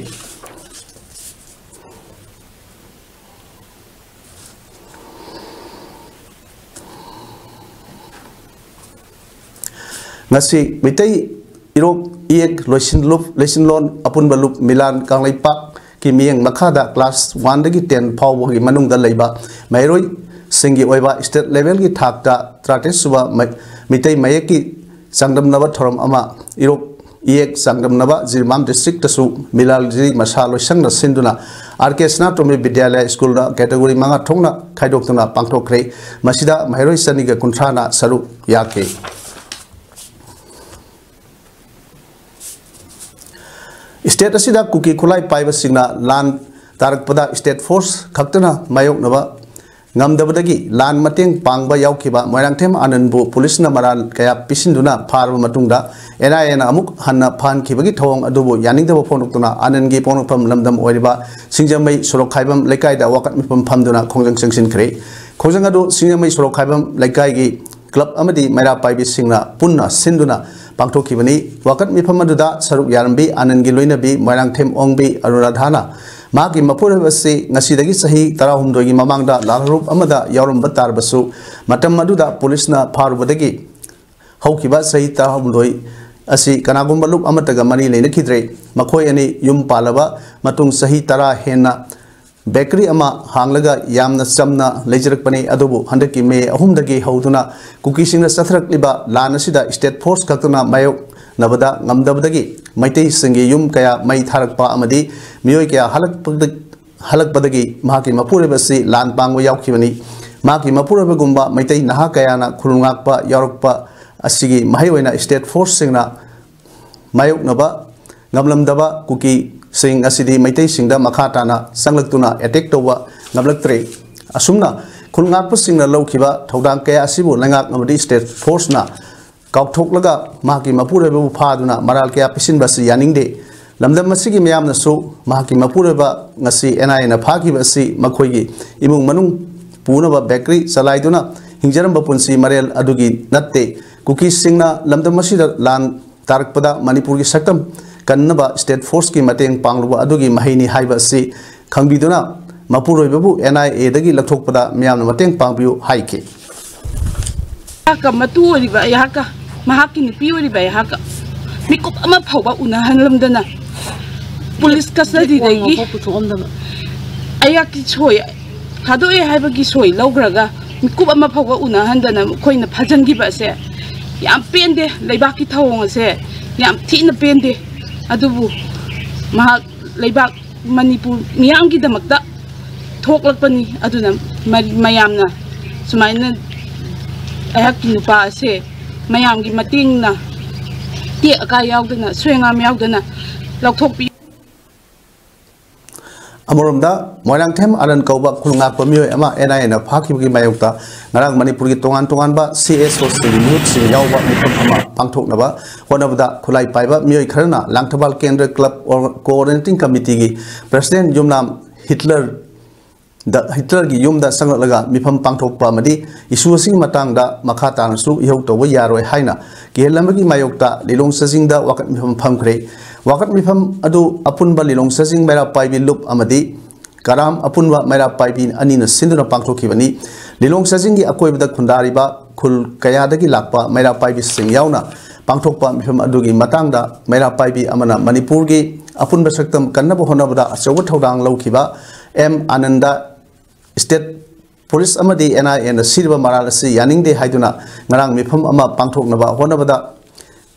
ꯉꯁꯤ ꯃꯤꯇꯩ ꯏꯔꯣꯛ ꯏꯌꯦꯛ ꯂꯣꯏꯁꯤꯟꯂꯨꯞ, ꯂꯣꯏꯁꯤꯟꯂꯣꯟ ꯑꯄꯨꯟꯕ ꯂꯨꯞ ꯃꯤꯂꯥꯟ ꯀꯪꯂꯩꯄꯥꯛꯀꯤ ꯃꯤꯠꯌꯦꯡ ꯃꯈꯥꯗ class one ꯗꯒꯤ ten ꯐꯥꯎꯕꯒꯤ ꯃꯅꯨꯡꯗ ꯂꯩꯕ ꯃꯍꯩꯔꯣꯏꯁꯤꯡꯒꯤ ꯑꯣꯏꯕ state level ꯒꯤ ꯊꯥꯛꯇ ꯇꯔꯥꯇꯔꯦꯠ ꯁꯨꯕ ꯃꯩ-, ꯃꯤꯇꯩ ꯃꯌꯦꯛꯀꯤ ꯆꯥꯡꯗꯝꯅꯕ ꯊꯧꯔꯝ ꯑꯃ ꯏꯔꯣꯛ ꯏꯌꯦꯛ ꯆꯥꯡꯗꯝꯅꯕ ꯖꯤꯔꯤꯕꯥꯝ district ꯇꯁꯨ ꯃꯤꯂꯥꯜ ꯖꯤꯔꯤ ꯃꯁꯥ ꯂꯣꯏꯁꯪꯅ ꯁꯤꯟꯗꯨꯅ ꯑꯥꯔ ꯀꯦ ꯁꯅꯥꯇꯣꯝꯕꯤ ꯕꯤꯗ꯭ꯌꯥꯂꯌ ꯁ꯭ꯀꯨꯜꯗ category ꯃꯉꯥ ꯊꯣꯛꯅ ꯈꯥꯏꯗꯣꯛꯇꯨꯅ ꯄꯥꯡꯊꯣꯛꯈ꯭ꯔꯦ꯫ ꯃꯁꯤꯗ ꯃꯍꯩꯔꯣꯏ ꯆꯅꯤꯒ ꯀꯨꯟꯊ꯭ꯔꯥꯅ ꯁꯔꯨꯛ ꯌꯥꯈꯤ꯫ State ꯑꯁꯤꯗ ꯀꯨꯀꯤ ꯈꯨꯠꯂꯥꯏ ꯄꯥꯏꯕꯁꯤꯡꯅ ꯂꯥꯟ ꯇꯥꯔꯛꯄꯗ state force ꯈꯛꯇꯅ ꯃꯥꯌꯣꯛꯅꯕ ꯉꯝꯗꯕꯗꯒꯤ ꯂꯥꯟ ꯃꯇꯦꯡ ꯄꯥꯡꯕ ꯌꯥꯎꯈꯤꯕ ꯃꯣꯏꯔꯥꯡꯊꯦꯝ ꯑꯥꯅꯟꯕꯨ ꯄꯨꯂꯤꯁꯅ ꯃꯔꯥꯜ ꯀꯌꯥ ꯄꯤꯁꯤꯟꯗꯨꯅ ꯐꯥꯔꯕ ꯃꯇꯨꯡꯗ, ꯑꯦꯟ ꯑꯥꯏ ꯑꯦꯅ ꯑꯃꯨꯛ ꯍꯟꯅ ꯐꯥꯍꯟꯈꯤꯕꯒꯤ ꯊꯧꯑꯣꯡ ꯑꯗꯨꯕꯨ ꯌꯥꯅꯤꯡꯗꯕ ꯐꯣꯡꯗꯣꯛꯇꯨꯅ ꯑꯥꯅꯟꯒꯤ ꯄꯣꯛꯅꯐꯝ ꯂꯝꯗꯝ ꯑꯣꯏꯔꯤꯕ ꯁꯤꯡꯖꯃꯩ ꯁꯣꯔꯣꯛꯈꯥꯏꯕꯝ ꯂꯩꯀꯥꯏꯗ ꯋꯥꯀꯠ ꯃꯤꯐꯝ ꯐꯝꯗꯨꯅ ꯈꯣꯡꯖꯪ ꯆꯪꯁꯤꯟꯈ꯭ꯔꯦ꯫ ꯈꯣꯡꯖꯪ ꯑꯗꯨ ꯁꯤꯡꯖꯃꯩ ꯁꯣꯔꯣꯛꯈꯥꯏꯕꯝ ꯂꯩꯀꯥꯏꯒꯤ club ꯑꯃꯗꯤ ꯃꯩꯔꯥ ꯄꯥꯏꯕꯤꯁꯤꯡꯅ ꯄꯨꯟꯅ ꯁꯤꯟꯗꯨꯅ ꯄꯥꯡꯊꯣꯛꯈꯤꯕꯅꯤ꯫ ꯋꯥꯀꯠ ꯃꯤꯐꯝ ꯑꯗꯨꯗ ꯁꯔꯨꯛ ꯌꯥꯔꯝꯕꯤ ꯑꯥꯅꯟꯒꯤ ꯂꯣꯏꯅꯕꯤ ꯃꯣꯏꯔꯥꯡꯊꯦꯝ ꯑꯣꯡꯕꯤ ꯑꯅꯨꯔꯥꯙꯥꯅ ꯃꯍꯥꯛꯀꯤ ꯃꯄꯨꯔꯣꯏꯕ ꯑꯁꯤ ꯉꯁꯤꯗꯒꯤ ꯆꯍꯤ ꯇꯔꯥꯍꯨꯝꯗꯣꯏꯒꯤ ꯃꯃꯥꯡꯗ ꯂꯥꯜꯍꯧꯂꯨꯞ ꯑꯃꯗ ꯌꯥꯎꯔꯝꯕ ꯇꯥꯔꯕꯁꯨ, ꯃꯇꯝ ꯑꯗꯨꯗ ꯄꯨꯂꯤꯁꯅ ꯐꯥꯔꯨꯕꯗꯒꯤ ꯍꯧꯈꯤꯕ ꯆꯍꯤ ꯇꯔꯥꯍꯨꯝꯗꯣꯏ ꯑꯁꯤ ꯀꯅꯥꯒꯨꯝꯕ ꯂꯨꯞ ꯑꯃꯠꯇꯒ ꯃꯔꯤ ꯂꯩꯅꯈꯤꯗ꯭ꯔꯦ꯫ ꯃꯈꯣꯏ ꯑꯅꯤ ꯌꯨꯝ ꯄꯥꯜꯂꯕ ꯃꯇꯨꯡ ꯆꯍꯤ ꯇꯔꯥ ꯍꯦꯟꯅ bakery ꯑꯃ ꯍꯥꯡꯂꯒ ꯌꯥꯝꯅ ꯆꯝꯅ ꯂꯩꯖꯔꯛꯄꯅꯤ꯫ ꯑꯗꯨꯕꯨ ꯍꯟꯗꯛꯀꯤ ꯃꯦ ꯑꯍꯨꯝꯗꯒꯤ ꯍꯧꯗꯨꯅ ꯀꯨꯀꯤꯁꯤꯡꯅ ꯆꯠꯊꯔꯛꯂꯤꯕ ꯂꯥꯟ ꯑꯁꯤꯗ state force ꯈꯛꯇꯅ ꯃꯥꯌꯣꯛꯅꯕꯗ ꯉꯝꯗꯕꯗꯒꯤ ꯃꯩꯇꯩꯁꯤꯡꯒꯤ ꯌꯨꯝ ꯀꯌꯥ ꯃꯩ ꯊꯥꯔꯛꯄ ꯑꯃꯗꯤ ꯃꯤꯑꯣꯏ ꯀꯌꯥ ꯍꯜꯂꯛꯄꯗ-, ꯍꯜꯂꯛꯄꯗꯒꯤ ꯃꯍꯥꯛꯀꯤ ꯃꯄꯨꯔꯣꯏꯕ ꯑꯁꯤ ꯂꯥꯟ ꯄꯥꯡꯕ ꯌꯥꯎꯈꯤꯕꯅꯤ꯫ ꯃꯍꯥꯛꯀꯤ ꯃꯄꯨꯔꯣꯏꯕꯒꯨꯝꯕ ꯃꯩꯇꯩ ꯅꯍꯥ ꯀꯌꯥꯅ ꯈꯨꯜ ꯉꯥꯛꯄ ꯌꯥꯎꯔꯛꯄ ꯑꯁꯤꯒꯤ ꯃꯍꯩ ꯑꯣꯏꯅ state forceꯁꯤꯡꯅ ꯃꯥꯌꯣꯛꯅꯕ ꯉꯝꯂꯝꯗꯕ ꯀꯨꯀꯤꯁꯤꯡ ꯑꯁꯤꯗꯤ ꯃꯩꯇꯩꯁꯤꯡꯗ ꯃꯈꯥ ꯇꯥꯅ ꯆꯪꯂꯛꯇꯨꯅ attack ꯇꯧꯕ ꯉꯝꯂꯛꯇ꯭ꯔꯦ꯫ ꯑꯁꯨꯝꯅ ꯈꯨꯜ ꯉꯥꯛꯄꯁꯤꯡꯅ ꯂꯧꯈꯤꯕ ꯊꯧꯗꯥꯡ ꯀꯌꯥ ꯑꯁꯤꯕꯨ ꯂꯩꯉꯥꯛ ꯑꯃꯗꯤ state force ꯅ ꯀꯥꯎꯊꯣꯛꯂꯒ ꯃꯍꯥꯛꯀꯤ ꯃꯄꯨꯔꯣꯏꯕꯕꯨ ꯐꯥꯗꯨꯅ ꯃꯔꯥꯜ ꯀꯌꯥ ꯄꯤꯁꯤꯟꯕ ꯑꯁꯤ ꯌꯥꯅꯤꯡꯗꯦ꯫ ꯂꯝꯗꯝ ꯑꯁꯤꯒꯤ ꯃꯤꯌꯥꯝꯅꯁꯨ ꯃꯍꯥꯛꯀꯤ ꯃꯄꯨꯔꯣꯏꯕ ꯉꯁꯤ N I A ꯅ ꯐꯥꯈꯤꯕ ꯑꯁꯤ ꯃꯈꯣꯏꯒꯤ ꯏꯃꯨꯡ ꯃꯅꯨꯡ ꯄꯨꯅꯕ bakery ꯆꯂꯥꯏꯗꯨꯅ ꯍꯤꯡꯖꯔꯝꯕ ꯄꯨꯟꯁꯤ ꯃꯔꯦꯜ ꯑꯗꯨꯒꯤ ꯅꯠꯇꯦ꯫ ꯀꯨꯀꯤꯁꯤꯡꯅ ꯂꯝꯗꯝ ꯑꯁꯤꯗ ꯂꯥꯟ ꯇꯥꯔꯛꯄꯗ ꯃꯅꯤꯄꯨꯔꯒꯤ ꯁꯛꯇꯝ ꯀꯟꯅꯕ state force ꯀꯤ ꯃꯇꯦꯡ ꯄꯥꯡꯂꯨꯕ ꯑꯗꯨꯒꯤ ꯃꯍꯩꯅꯤ ꯍꯥꯏꯕ ꯑꯁꯤ ꯈꯪꯕꯤꯗꯨꯅ ꯃꯄꯨꯔꯣꯏꯕꯕꯨ N I A ꯗꯒꯤ ꯂꯧꯊꯣꯛꯄꯗ ꯃꯤꯌꯥꯝꯅ ꯃꯇꯦꯡ ꯄꯥꯡꯕꯤꯌꯨ ꯍꯥꯏꯈꯤ꯫ ꯑꯩꯍꯥꯛꯀ ꯃꯇꯨ ꯑꯣꯏꯔꯤꯕ ꯑꯩꯍꯥꯛꯀ ꯃꯍꯥꯛꯀꯤ ꯅꯨꯄꯤ ꯑꯣꯏꯔꯤꯕ ꯑꯩꯍꯥꯛꯀ ꯃꯤꯀꯨꯞ ꯑꯃ ꯐꯥꯎꯕ ꯎꯅꯍꯜꯂꯝꯗꯅ police custody ꯗꯒꯤ ꯄꯨꯊꯣꯛꯑꯝꯗꯕ꯫ ꯑꯩꯍꯥꯛꯀꯤ ꯁꯣꯏ ꯊꯥꯗꯣꯛꯑꯦ ꯍꯥꯏꯕꯒꯤ ꯁꯣꯏ ꯂꯧꯈ꯭ꯔꯒ ꯃꯤꯀꯨꯞ ꯑꯃ ꯐꯥꯎꯕ ꯎꯅꯍꯟꯗꯅ ꯃꯈꯣꯏꯅ ꯐꯥꯖꯤꯟꯈꯤꯕ ꯑꯁꯦ ꯌꯥꯝ ꯄꯦꯟꯗꯦ꯫ ꯂꯩꯕꯥꯛꯀꯤ ꯊꯧꯑꯣꯡ ꯑꯁꯦ ꯌꯥꯝ ꯊꯤꯅ ꯄꯦꯟꯗꯦ꯫ ꯑꯗꯨꯕꯨ ꯃꯍꯥꯛ ꯂꯩꯕꯥꯛ ꯃꯅꯤꯄꯨꯔ ꯃꯤꯌꯥꯝꯒꯤꯗꯃꯛꯇ ꯊꯣꯛꯂꯛꯄꯅꯤ꯫ ꯑꯗꯨꯅ ꯃ-, ꯃꯌꯥꯝꯅ ꯁꯨꯃꯥꯏꯅ ꯑꯩꯍꯥꯛꯀꯤ ꯅꯨꯄꯥ ꯑꯁꯦ ꯃꯌꯥꯝꯒꯤ ꯃꯇꯦꯡꯅ ꯇꯦꯛ ꯑꯀꯥꯏ ꯌꯥꯎꯗꯅ, ꯁꯣꯏ ꯑꯉꯥꯝ ꯌꯥꯎꯗꯅ ꯂꯧꯊꯣꯛꯄꯤ꯫ ꯑꯃꯔꯣꯝꯗ, ꯃꯣꯏꯔꯥꯡꯊꯦꯝ ꯑꯅꯟ ꯀꯧꯕ ꯈꯨꯜ ꯉꯥꯛꯄ ꯃꯤꯑꯣꯏ ꯑꯃ N I A ꯅ ꯐꯥꯈꯤꯕꯒꯤ ꯃꯥꯌꯣꯛꯇ ꯉꯔꯥꯡ ꯃꯅꯤꯄꯨꯔꯒꯤ ꯇꯣꯉꯥꯟ ꯇꯣꯉꯥꯟꯕ C S O ꯁꯤꯡꯒꯤ ꯃꯤꯍꯨꯠꯁꯤꯡ ꯌꯥꯎꯕ ꯃꯤꯐꯝ ꯑꯃ ꯄꯥꯡꯊꯣꯛꯅꯕ ꯍꯣꯠꯅꯕꯗ ꯈꯨꯠꯂꯥꯏ ꯄꯥꯏꯕ ꯃꯤꯑꯣꯏ ꯈꯔꯅ ꯂꯥꯡꯊꯕꯥꯜ ꯀꯦꯟꯗ꯭ꯔ club coordinating committee ꯒꯤ president ꯌꯨꯝꯅꯥꯝ ꯍꯤꯠꯂꯔ ꯗ, ꯍꯤꯠꯂꯔꯒꯤ ꯌꯨꯝꯗ ꯆꯪꯂꯛꯂꯒ ꯃꯤꯐꯝ ꯄꯥꯡꯊꯣꯛꯄ ꯑꯃꯗꯤ issue ꯑꯁꯤꯒꯤ ꯃꯇꯥꯡꯗ ꯃꯈꯥ ꯇꯥꯅꯁꯨ ꯏꯍꯧ ꯇꯧꯕ ꯌꯥꯔꯣꯏ ꯍꯥꯏꯅ ꯀꯤꯍꯜ ꯑꯃꯒꯤ ꯃꯥꯌꯣꯛꯇ ꯂꯤꯂꯣꯡ ꯆꯥꯖꯤꯡꯗ ꯋꯥꯀꯠ ꯃꯤꯐꯝ ꯐꯝꯈ꯭ꯔꯦ꯫ ꯋꯥꯀꯠ ꯃꯤꯐꯝ ꯑꯗꯨ ꯑꯄꯨꯟꯕ ꯂꯤꯂꯣꯡ ꯆꯥꯖꯤꯡ ꯃꯩꯔꯥ ꯄꯥꯏꯕꯤ ꯂꯨꯞ ꯑꯃꯗꯤ ꯀꯔꯥꯝ ꯑꯄꯨꯟꯕ ꯃꯩꯔꯥ ꯄꯥꯏꯕꯤ ꯑꯅꯤꯅ ꯁꯤꯟꯗꯨꯅ ꯄꯥꯡꯊꯣꯛꯈꯤꯕꯅꯤ꯫ ꯂꯤꯂꯣꯡ ꯆꯥꯖꯤꯡꯒꯤ ꯑꯀꯣꯏꯕꯗ ꯈꯨꯟꯗꯥꯔꯤꯕ ꯈꯨꯜ ꯀꯌꯥꯗꯒꯤ ꯂꯥꯛꯄ ꯃꯩꯔꯥ ꯄꯥꯏꯕꯤꯁꯤꯡ ꯌꯥꯎꯅ ꯄꯥꯡꯊꯣꯛꯄ ꯃꯤꯐꯝ ꯑꯗꯨꯒꯤ ꯃꯇꯥꯡꯗ ꯃꯩꯔꯥ ꯄꯥꯏꯕꯤ ꯑꯃꯅ ꯃꯅꯤꯄꯨꯔꯒꯤ ꯑꯄꯨꯟꯕ ꯁꯛꯇꯝ ꯀꯟꯅꯕ ꯍꯣꯠꯅꯕꯗ ꯑꯆꯧꯕ ꯊꯧꯗꯥꯡ ꯂꯧꯈꯤꯕ ꯑꯦꯝ ꯑꯥꯅꯟꯗ state police ꯑꯃꯗꯤ N I A ꯅ ꯁꯤꯔꯤꯕ ꯃꯔꯥꯜ ꯑꯁꯤ ꯌꯥꯅꯤꯡꯗꯦ ꯍꯥꯏꯗꯨꯅ ꯉꯔꯥꯡ ꯃꯤꯐꯝ ꯑꯃ ꯄꯥꯡꯊꯣꯛꯅꯕ ꯍꯣꯠꯅꯕꯗ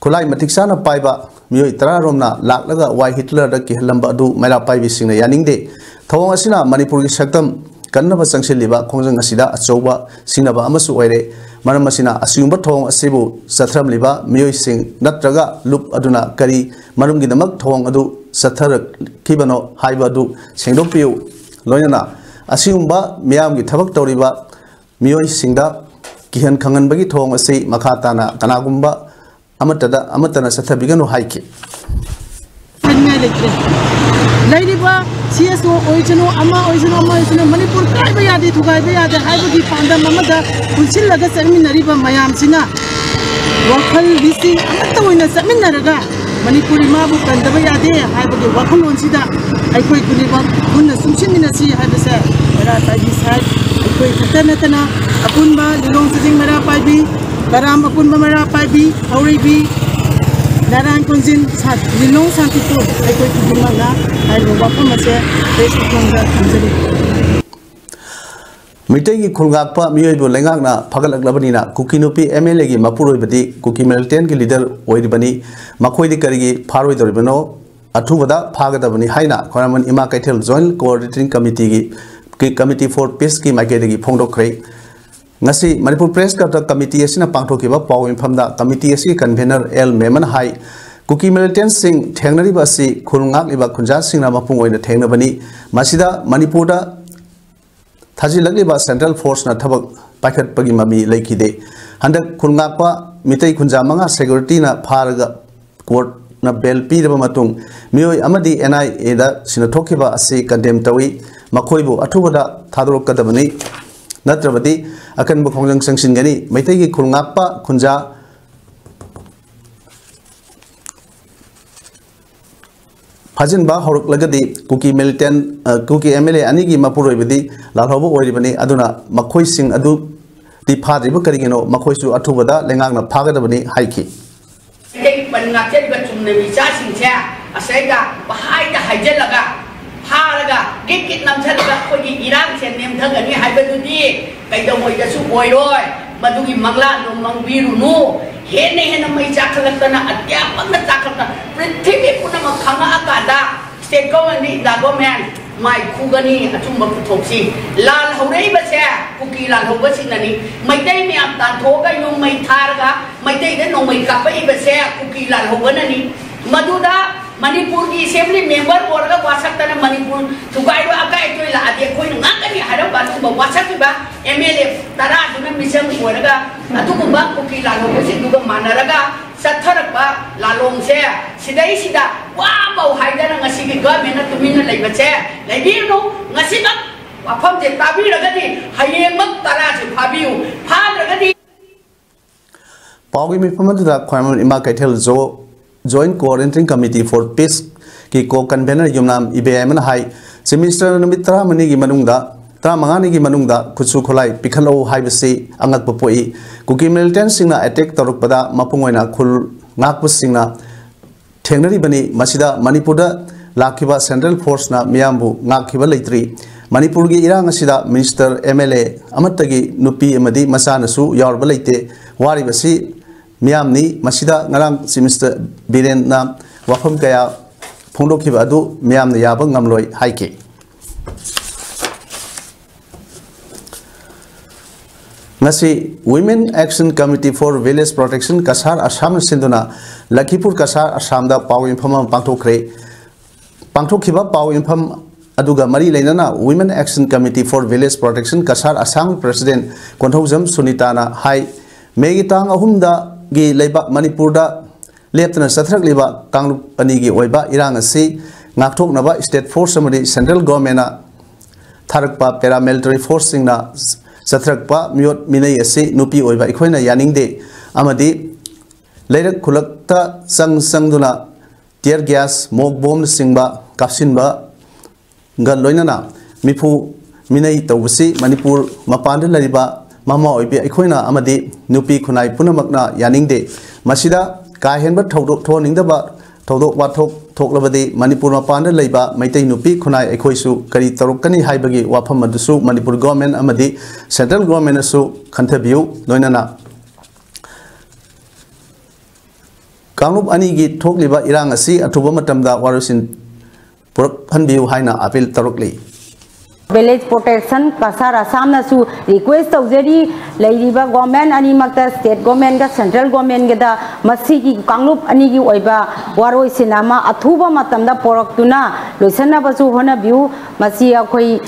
ꯈꯨꯠꯂꯥꯏ ꯃꯇꯤꯛ ꯆꯥꯅ ꯄꯥꯏꯕ ꯃꯤꯑꯣꯏ ꯇꯔꯥꯔꯣꯝꯅ ꯂꯥꯛꯂꯒ ꯋꯥꯏ ꯍꯤꯠꯂꯔꯗ ꯀꯤꯍꯜꯂꯝꯕ ꯑꯗꯨ ꯃꯩꯔꯥ ꯄꯥꯏꯕꯤꯁꯤꯡꯅ ꯌꯥꯅꯤꯡꯗꯦ꯫ ꯊꯧꯑꯣꯡ ꯑꯁꯤꯅ ꯃꯅꯤꯄꯨꯔꯒꯤ ꯁꯛꯇꯝ ꯀꯟꯅꯕ ꯆꯪꯁꯤꯜꯂꯤꯕ ꯈꯣꯡꯖꯪ ꯑꯁꯤꯗ ꯑꯆꯧꯕ ꯁꯤꯡꯅꯕ ꯑꯃꯁꯨ ꯑꯣꯏꯔꯦ꯫ ꯃꯔꯝ ꯑꯁꯤꯅ ꯑꯁꯤꯒꯨꯝꯕ ꯊꯧꯑꯣꯡ ꯑꯁꯤꯕꯨ ꯆꯠꯊꯔꯝꯂꯤꯕ ꯃꯤꯑꯣꯏꯁꯤꯡ ꯅꯠꯇ꯭ꯔꯒ ꯂꯨꯞ ꯑꯗꯨꯅ ꯀꯔꯤ ꯃꯔꯝꯒꯤꯗꯃꯛ ꯊꯧꯑꯣꯡ ꯑꯗꯨ ꯆꯠꯊꯔꯛꯈꯤꯕꯅꯣ ꯍꯥꯏꯕ ꯑꯗꯨ ꯁꯦꯡꯗꯣꯛꯄꯤꯌꯨ꯫ ꯂꯣꯏꯅꯅ ꯑꯁꯤꯒꯨꯝꯕ ꯃꯤꯌꯥꯝꯒꯤ ꯊꯕꯛ ꯇꯧꯔꯤꯕ ꯃꯤꯑꯣꯏꯁꯤꯡꯗ ꯀꯤꯍꯟ ꯈꯪꯍꯟꯕꯒꯤ ꯊꯧꯑꯣꯡ ꯑꯁꯤ ꯃꯈꯥ ꯇꯥꯅ ꯀꯅꯥꯒꯨꯝꯕ ꯑꯃꯠꯇꯗ, ꯑꯃꯠꯇꯅ ꯆꯠꯊꯕꯤꯒꯅꯨ ꯍꯥꯏꯈꯤ꯫ ꯆꯠꯅꯤꯡꯉꯥꯏ ꯂꯩꯇ꯭ꯔꯦ꯫ ꯂꯩꯔꯤꯕ ꯁꯤ ꯑꯦꯁ ꯑꯣ ꯑꯣꯏꯁꯅꯨ, ꯑꯃ ꯑꯣꯏꯁꯅꯨ, ꯑꯃ ꯑꯣꯏꯁꯅꯨ, ꯃꯅꯤꯄꯨꯔ ꯀꯥꯏꯕ ꯌꯥꯗꯦ, ꯊꯨꯒꯥꯏꯕ ꯌꯥꯗꯦ ꯍꯥꯏꯕꯒꯤ ꯄꯥꯟꯗꯝ ꯑꯃꯗ ꯄꯨꯟꯁꯤꯜꯂꯒ ꯆꯠꯃꯤꯟꯅꯔꯤꯕ ꯃꯌꯥꯝꯁꯤꯅ ꯋꯥꯈꯜ ꯂꯤꯁꯤꯡ ꯑꯃꯠꯇ ꯑꯣꯏꯅ ꯆꯠꯃꯤꯟꯅꯔꯒ ꯃꯅꯤꯄꯨꯔ ꯏꯃꯥꯕꯨ ꯀꯟꯗꯕ ꯌꯥꯗꯦ ꯍꯥꯏꯕꯒꯤ ꯋꯥꯈꯜꯂꯣꯟꯁꯤꯗ ꯑꯩꯈꯣꯏ ꯈꯨꯗꯤꯡꯃꯛ ꯄꯨꯟꯅ ꯆꯨꯡꯁꯤꯟꯃꯤꯟꯅꯁꯤ ꯍꯥꯏꯕꯁꯦ ꯃꯩꯔꯥ ꯄꯥꯏꯕꯤ ꯁꯥꯏ꯫ ꯑꯩꯈꯣꯏ ꯈꯛꯇ ꯅꯠꯇꯅ ꯑꯄꯨꯟꯕ ꯂꯤꯂꯣꯡ ꯆꯤꯡꯖꯤꯡ ꯃꯩꯔꯥ ꯄꯥꯏꯕꯤ, ꯀꯔꯥꯝ ꯑꯄꯨꯟꯕ ꯃꯩꯔꯥ ꯄꯥꯏꯕꯤ, ꯍꯧꯔꯩꯕꯤ, ꯅꯥꯔꯥꯌꯟ ꯀꯣꯟꯖꯤꯟ ꯁꯥ-, ꯂꯤꯂꯣꯡ ꯁꯥꯟꯇꯤꯄꯨꯔ ꯑꯩꯈꯣꯏ ꯈꯨꯗꯤꯡꯃꯛꯅ ꯍꯥꯏꯔꯤꯕ ꯋꯥꯐꯝ ꯑꯁꯦ ꯐꯦꯁꯕꯨꯛ ꯂꯣꯝꯗ ꯊꯝꯖꯔꯤ꯫ ꯃꯤꯇꯩꯒꯤ ꯈꯨꯜ ꯉꯥꯛꯄ ꯃꯤꯑꯣꯏꯕꯨ ꯂꯩꯉꯥꯛꯅ ꯐꯒꯠꯂꯛꯂꯕꯅꯤꯅ ꯀꯨꯀꯤ ꯅꯨꯄꯤ ꯑꯦꯝ ꯑꯦꯜ ꯑꯦꯒꯤ ꯃꯄꯨꯔꯣꯏꯕꯗꯤ ꯀꯨꯀꯤ ꯃꯤꯂꯤꯇꯦꯟꯒꯤ ꯂꯤꯗꯔ ꯑꯣꯏꯔꯤꯕꯅꯤ, ꯃꯈꯣꯏꯗꯤ ꯀꯔꯤꯒꯤ ꯐꯥꯔꯣꯏꯗꯧꯔꯤꯕꯅꯣ? ꯑꯊꯨꯕꯗ ꯐꯥꯒꯗꯕꯅꯤ ꯍꯥꯏꯅ ꯈ꯭ꯋꯥꯏꯔꯝꯕꯟ ꯏꯃꯥ ꯀꯩꯊꯦꯜ ꯖꯣꯏꯟꯠ ꯀꯣꯑꯣꯔꯗꯤꯅꯦꯇꯤꯡ ꯀꯃꯤꯇꯤꯒꯤ, ꯀꯤ-, ꯀꯃꯤꯇꯤ ꯐꯣꯔ ꯄꯤꯁꯀꯤ ꯃꯥꯏꯀꯩꯗꯒꯤ ꯐꯣꯡꯗꯣꯛꯈ꯭ꯔꯦ꯫ ꯉꯁꯤ ꯃꯅꯤꯄꯨꯔ ꯄ꯭ꯔꯦꯁ ꯀ꯭ꯂꯕꯇ ꯀꯃꯤꯇꯤ ꯑꯁꯤꯅ ꯄꯥꯡꯊꯣꯛꯈꯤꯕ ꯄꯥꯎ ꯃꯤꯐꯝꯗ ꯀꯃꯤꯇꯤ ꯑꯁꯤꯒꯤ ꯀꯟꯚꯦꯅꯔ ꯑꯦꯜ ꯃꯦꯃꯟ ꯍꯥꯏ, ꯀꯨꯀꯤ ꯃꯤꯂꯤꯇꯦꯟꯁꯤꯡ ꯊꯦꯡꯅꯔꯤꯕ ꯑꯁꯤ ꯈꯨꯜ ꯉꯥꯛꯂꯤꯕ ꯈꯨꯟꯖꯥꯁꯤꯡꯅ ꯃꯄꯨꯡ ꯑꯣꯏꯅ ꯊꯦꯡꯅꯕꯅꯤ꯫ ꯃꯁꯤꯗ ꯃꯅꯤꯄꯨꯔꯗ ꯊꯥꯖꯤꯜꯂꯛꯂꯤꯕ ꯁꯦꯟꯇ꯭ꯔꯦꯜ ꯐꯣꯔꯁꯅ ꯊꯕꯛ ꯄꯥꯏꯈꯠꯄꯒꯤ ꯃꯃꯤ ꯂꯩꯈꯤꯗꯦ꯫ ꯍꯟꯗꯛ ꯈꯨꯜ ꯉꯥꯛꯄ ꯃꯤꯇꯩ ꯈꯨꯟꯖꯥ ꯃꯉꯥ ꯁꯦꯀ꯭ꯌꯨꯔꯤꯇꯤꯅ ꯐꯥꯔꯒ ꯀꯣꯔꯠꯅ ꯕꯦꯜ ꯄꯤꯔꯕ ꯃꯇꯨꯡ ꯃꯤꯑꯣꯏ ꯑꯃꯗꯤ ꯑꯦꯟ ꯑꯥꯏ ꯑꯦꯗ ꯁꯤꯟꯅꯊꯣꯛꯈꯤꯕ ꯑꯁꯤ ꯀꯟꯗꯦꯝ ꯇꯧꯏ꯫ ꯃꯈꯣꯏꯕꯨ ꯑꯊꯨꯕꯗ ꯊꯥꯗꯣꯔꯛꯀꯗꯕꯅꯤ, ꯅꯠꯇ꯭ꯔꯕꯗꯤ ꯑꯀꯟꯕ ꯈꯣꯡꯖꯪ ꯆꯪꯁꯤꯟꯒꯅꯤ꯫ ꯃꯩꯇꯩꯒꯤ ꯈꯨꯜ ꯉꯥꯛꯄ ꯈꯨꯟꯖꯥ ꯐꯥꯖꯤꯟꯕ ꯍꯧꯔꯛꯂꯒꯗꯤ ꯀꯨꯀꯤ ꯃꯤꯂꯤꯇꯦꯟ, ꯑ, ꯀꯨꯀꯤ ꯑꯦꯝ ꯑꯦꯜ ꯑꯦ ꯑꯅꯤꯒꯤ ꯃꯄꯨꯔꯣꯏꯕꯗꯤ ꯂꯥꯜꯍꯧꯕ ꯑꯣꯏꯔꯤꯕꯅꯤ꯫ ꯑꯗꯨꯅ ꯃꯈꯣꯏꯁꯤꯡ ꯑꯗꯨꯗꯤ ꯐꯥꯗ꯭ꯔꯤꯕ ꯀꯔꯤꯒꯤꯅꯣ? ꯃꯈꯣꯏꯁꯨ ꯑꯊꯨꯕꯗ ꯂꯩꯉꯥꯛꯅ ꯐꯥꯒꯗꯕꯅꯤ ꯍꯥꯏꯈꯤ꯫ ꯃꯩꯇꯩꯒꯤ ꯄꯟ ꯉꯥꯛꯆꯔꯤꯕ ꯆꯨꯝꯅ ꯃꯤꯆꯥꯁꯤꯡꯁꯦ ꯑꯁꯩꯗ ꯄꯍꯥꯏꯗ ꯍꯥꯏꯖꯤꯜꯂꯒ ꯐꯥꯔꯒ ꯒꯤꯠ ꯒꯤꯠ ꯅꯝꯁꯤꯜꯂꯒ ꯑꯩꯈꯣꯏꯒꯤ ꯏꯔꯥꯡꯁꯦ ꯅꯦꯝꯊꯒꯅꯤ ꯍꯥꯏꯕꯗꯨꯗꯤ ꯀꯩꯗꯧꯉꯩꯗꯁꯨ ꯑꯣꯏꯔꯣꯏ꯫ ꯃꯗꯨꯒꯤ ꯃꯪꯂꯥꯟꯗꯣ ꯃꯪꯕꯤꯔꯨꯅꯨ꯫ ꯍꯦꯟꯅ ꯍꯦꯟꯅ ꯃꯩ ꯆꯥꯛꯈꯠꯂꯛꯇꯅ, ꯑꯇꯤꯌꯥ ꯄꯪꯅ ꯆꯥꯛꯈꯠꯇꯅ, ꯄ꯭ꯔꯤꯊꯤꯕꯤ ꯄꯨꯝꯅꯃꯛ ꯈꯪꯉꯛꯑꯀꯥꯟꯗ state government, India government ꯃꯥꯏ ꯈꯨꯒꯅꯤ꯫ ꯑꯆꯨꯝꯕ ꯄꯨꯊꯣꯛꯁꯤ꯫ ꯂꯥꯜ ꯍꯧꯔꯛꯏꯕꯁꯦ ꯀꯨꯀꯤ ꯂꯥꯜꯍꯧꯕꯁꯤꯡꯅꯅꯤ꯫ ꯃꯩꯇꯩ ꯃꯌꯥꯝ ꯇꯥꯟꯊꯣꯛꯑꯒ ꯌꯨꯝ ꯃꯩ ꯊꯥꯔꯒ ꯃꯩꯇꯩꯗ ꯅꯣꯡꯃꯩ ꯀꯥꯞꯄꯛꯏꯕꯁꯦ ꯀꯨꯀꯤ ꯂꯥꯜꯍꯧꯕꯅꯅꯤ꯫ ꯃꯗꯨꯗ ꯃꯅꯤꯄꯨꯔꯒꯤ ꯑꯦꯁꯦꯝꯕ꯭ꯂꯤ ꯃꯦꯝꯕꯔ ꯑꯣꯏꯔꯒ ꯋꯥꯁꯛꯇꯅ ꯃꯅꯤꯄꯨꯔ ꯊꯨꯒꯥꯏꯕ ꯑꯀꯥꯏ ꯑꯇꯣꯏ ꯂꯥꯛꯑꯗꯤ ꯑꯩꯈꯣꯏꯅ ꯉꯥꯛꯀꯅꯤ ꯍꯥꯏꯔꯝꯕ ꯑꯗꯨꯒꯨꯝꯕ ꯋꯥꯁꯛꯈꯤꯕ ꯑꯦꯝ ꯑꯦꯜ ꯑꯦ ꯇꯔꯥꯗꯨꯅ ꯃꯤꯆꯪ ꯑꯣꯏꯔꯒ ꯑꯗꯨꯒꯨꯝꯕ ꯀꯨꯀꯤ ꯂꯥꯂꯣꯡꯕꯁꯤꯡꯗꯨꯒ ꯃꯥꯟꯅꯔꯒ ꯆꯠꯊꯔꯛꯄ ꯂꯥꯂꯣꯡꯁꯦ, ꯁꯤꯗꯩꯁꯤꯗ ꯋꯥꯐꯧ ꯍꯥꯏꯗꯅ ꯉꯁꯤꯒꯤ ꯒꯚꯔꯟꯃꯦꯟꯅ ꯇꯨꯃꯤꯟꯅ ꯂꯩꯕꯁꯦ ꯂꯩꯕꯤꯔꯨꯅꯨ꯫ ꯉꯁꯤꯃꯛ ꯋꯥꯐꯝꯁꯦ ꯇꯥꯕꯤꯔꯒꯗꯤ ꯍꯌꯦꯡꯃꯛ ꯇꯔꯥꯁꯦ ꯐꯥꯕꯤꯌꯨ꯫ ꯐꯥꯗ꯭ꯔꯒꯗꯤ ꯄꯥꯎꯒꯤ ꯃꯤꯐꯝ ꯑꯗꯨꯗ ꯈ꯭ꯋꯥꯏꯔꯝꯕꯟ ꯏꯃꯥ ꯀꯩꯊꯦꯜ ꯖꯣ-, Joint Coordinating Committee for Peace ꯀꯤ ꯀꯣ ꯀꯟꯚꯦꯅꯔ ꯌꯨꯝꯅꯥꯝ ꯏꯕꯦꯌꯥꯏꯃꯅ ꯍꯥꯏ, ꯆꯤꯐ ꯃꯤꯅꯤꯁꯇꯔꯅ ꯅꯨꯃꯤꯠ ꯇꯔꯥꯃꯔꯤꯒꯤ ꯃꯅꯨꯡꯗ, ꯇꯔꯥꯃꯉꯥꯅꯤꯒꯤ ꯃꯅꯨꯡꯗ ꯈꯨꯠꯁꯨ ꯈꯨꯠꯂꯥꯏ ꯄꯤꯈꯠꯂꯛꯎ ꯍꯥꯏꯕꯁꯤ ꯑꯉꯛꯄ ꯄꯣꯛꯏ꯫ ꯀꯨꯀꯤ ꯃꯤꯂꯤꯇꯦꯟꯁꯤꯡꯅ ꯑꯦꯇꯦꯛ ꯇꯧꯔꯛꯄꯗ ꯃꯄꯨꯡ ꯑꯣꯏꯅ ꯈꯨꯜ ꯉꯥꯛꯄꯁꯤꯡꯅ ꯊꯦꯡꯅꯔꯤꯕꯅꯤ꯫ ꯃꯁꯤꯗ ꯃꯅꯤꯄꯨꯔꯗ ꯂꯥꯛꯈꯤꯕ ꯁꯦꯟꯇ꯭ꯔꯦꯜ ꯐꯣꯔꯁꯅ ꯃꯤꯌꯥꯝꯕꯨ ꯉꯥꯛꯈꯤꯕ ꯂꯩꯇ꯭ꯔꯤ꯫ ꯃꯅꯤꯄꯨꯔꯒꯤ ꯏꯔꯥꯡ ꯑꯁꯤꯗ ꯃꯤꯅꯤꯁꯇꯔ, ꯑꯦꯝ ꯑꯦꯜ ꯑꯦ ꯑꯃꯠꯇꯒꯤ ꯅꯨꯄꯤ ꯑꯃꯗꯤ ꯃꯆꯥꯅꯁꯨ ꯌꯥꯎꯔꯕ ꯂꯩꯇꯦ꯫ ꯋꯥꯔꯤꯕꯁꯤ ꯃꯤꯌꯥꯝꯅꯤ꯫ ꯃꯁꯤꯗ ꯉꯔꯥꯡ ꯆꯤꯐ ꯃꯤꯅꯤꯁꯇꯔ ꯕꯤꯔꯦꯟꯅ ꯋꯥꯐꯝ ꯀꯌꯥ ꯐꯣꯡꯗꯣꯛꯈꯤꯕ ꯑꯗꯨ ꯃꯤꯌꯥꯝꯅ ꯌꯥꯕ ꯉꯝꯂꯣꯏ ꯍꯥꯏꯈꯤ꯫ ꯉꯁꯤ Women Action Committee for Village Protection Cachar ꯑꯁꯥꯝꯅ ꯁꯤꯟꯗꯨꯅ ꯂꯈꯤꯄꯨꯔ ꯀꯁꯥꯔ ꯑꯁꯥꯝꯗ ꯄꯥꯎ ꯌꯦꯟꯐꯝ ꯑꯃ ꯄꯥꯡꯊꯣꯛꯈ꯭ꯔꯦ꯫ ꯄꯥꯡꯊꯣꯛꯈꯤꯕ ꯄꯥꯎ ꯌꯦꯟꯐꯝ ꯑꯗꯨꯒ ꯃꯔꯤ ꯂꯩꯅꯅ Women Action Committee for Village Protection Cachar ꯑꯁꯥꯝꯒꯤ ꯄ꯭ꯔꯁꯤꯗꯦꯟ ꯀꯣꯟꯊꯧꯖꯝ ꯁꯨꯅꯤꯇꯥꯅ ꯍꯥꯏ, ꯃꯦꯒꯤ ꯇꯥꯡ ꯑꯍꯨꯝꯗꯒꯤ ꯂꯩꯕꯥꯛ ꯃꯅꯤꯄꯨꯔꯗ ꯂꯦꯞꯇꯅ ꯆꯠꯊꯔꯛꯂꯤꯕ ꯀꯥꯡꯂꯨꯞ ꯑꯅꯤꯒꯤ ꯑꯣꯏꯕ ꯏꯔꯥꯡ ꯑꯁꯤ ꯉꯥꯛꯊꯣꯛꯅꯕ ꯁ꯭ꯇꯦꯠ ꯐꯣꯔꯁ ꯑꯃꯗꯤ ꯁꯦꯟꯇ꯭ꯔꯦꯜ ꯒꯣꯔꯃꯦꯟꯅ ꯊꯥꯔꯛꯄ ꯄꯦꯔꯥꯃꯤꯂꯤꯇꯔꯤ ꯐꯣꯔꯁꯁꯤꯡꯅ ꯆꯠꯊꯔꯛꯄ ꯃꯤꯑꯣꯠ ꯃꯤꯅꯩ ꯑꯁꯤ ꯅꯨꯄꯤ ꯑꯣꯏꯕ ꯑꯩꯈꯣꯏꯅ ꯌꯥꯅꯤꯡꯗꯦ ꯑꯃꯗꯤ ꯂꯩꯔꯛ ꯈꯨꯂꯛꯇ ꯆꯪ ꯆꯪꯗꯨꯅ ꯇꯤꯌꯔ ꯒ꯭ꯌꯥꯁ, ꯃꯣꯛ ꯕꯣꯝꯅꯆꯤꯡꯕ ꯀꯥꯞꯁꯤꯟꯕꯒ ꯂꯣꯏꯅꯅ ꯃꯤꯐꯨ ꯃꯤꯅꯩ ꯇꯧꯕꯁꯤ ꯃꯅꯤꯄꯨꯔ ꯃꯄꯥꯟꯗ ꯂꯩꯔꯤꯕ ꯃꯃꯥ ꯑꯣꯏꯕꯤ ꯑꯩꯈꯣꯏꯅ ꯑꯃꯗꯤ ꯅꯨꯄꯤ ꯈꯨꯟꯅꯥꯏ ꯄꯨꯝꯅꯃꯛꯅ ꯌꯥꯅꯤꯡꯗꯦ꯫ ꯃꯁꯤꯗ ꯀꯥ ꯍꯦꯟꯕ ꯊꯧꯗꯣꯛ ꯊꯣꯛꯍꯟꯅꯤꯡꯗꯕ ꯊꯧꯗꯣꯛ ꯋꯥꯊꯣꯛ ꯊꯣꯛꯂꯕꯗꯤ ꯃꯅꯤꯄꯨꯔ ꯃꯄꯥꯟꯗ ꯂꯩꯕ ꯃꯩꯇꯩ ꯅꯨꯄꯤ ꯈꯨꯟꯅꯥꯏ ꯑꯩꯈꯣꯏꯁꯨ ꯀꯔꯤ ꯇꯧꯔꯛꯀꯅꯤ ꯍꯥꯏꯕꯒꯤ ꯋꯥꯐꯝ ꯑꯗꯨꯁꯨ ꯃꯅꯤꯄꯨꯔ ꯒꯣꯔꯃꯦꯟ ꯑꯃꯗꯤ ꯁꯦꯟꯇ꯭ꯔꯦꯜ ꯒꯣꯔꯃꯦꯟꯅꯁꯨ ꯈꯟꯊꯕꯤꯌꯨ꯫ ꯂꯣꯏꯅꯅ ꯀꯥꯡꯂꯨꯞ ꯑꯅꯤꯒꯤ ꯊꯣꯛꯂꯤꯕ ꯏꯔꯥꯡ ꯑꯁꯤ ꯑꯊꯨꯕ ꯃꯇꯝꯗ ꯋꯥꯔꯣꯏꯁꯤꯟ ꯄꯨꯔꯛꯍꯟꯕꯤꯌꯨ ꯍꯥꯏꯅ ꯑꯥꯄꯤꯜ ꯇꯧꯔꯛꯂꯤ꯫ Village Protection ꯀꯁꯥꯔ ꯑꯁꯥꯝꯅꯁꯨ request ꯇꯧꯖꯔꯤ, ꯂꯩꯔꯤꯕ government ꯑꯅꯤꯃꯛꯇ, state governmentꯒ central governmentꯒꯗ, ꯃꯁꯤꯒꯤ ꯀꯥꯡꯂꯨꯞ ꯑꯅꯤꯒꯤ ꯑꯣꯏꯕ ꯋꯥꯔꯣꯏꯁꯤꯟ ꯑꯃ ꯑꯊꯨꯕ ꯃꯇꯝꯗ ꯄꯨꯔꯛꯇꯨꯅ ꯂꯣꯏꯁꯤꯟꯅꯕꯁꯨ ꯍꯣꯠꯅꯕꯤꯌꯨ꯫ ꯃꯁꯤ ꯑꯩꯈꯣꯏ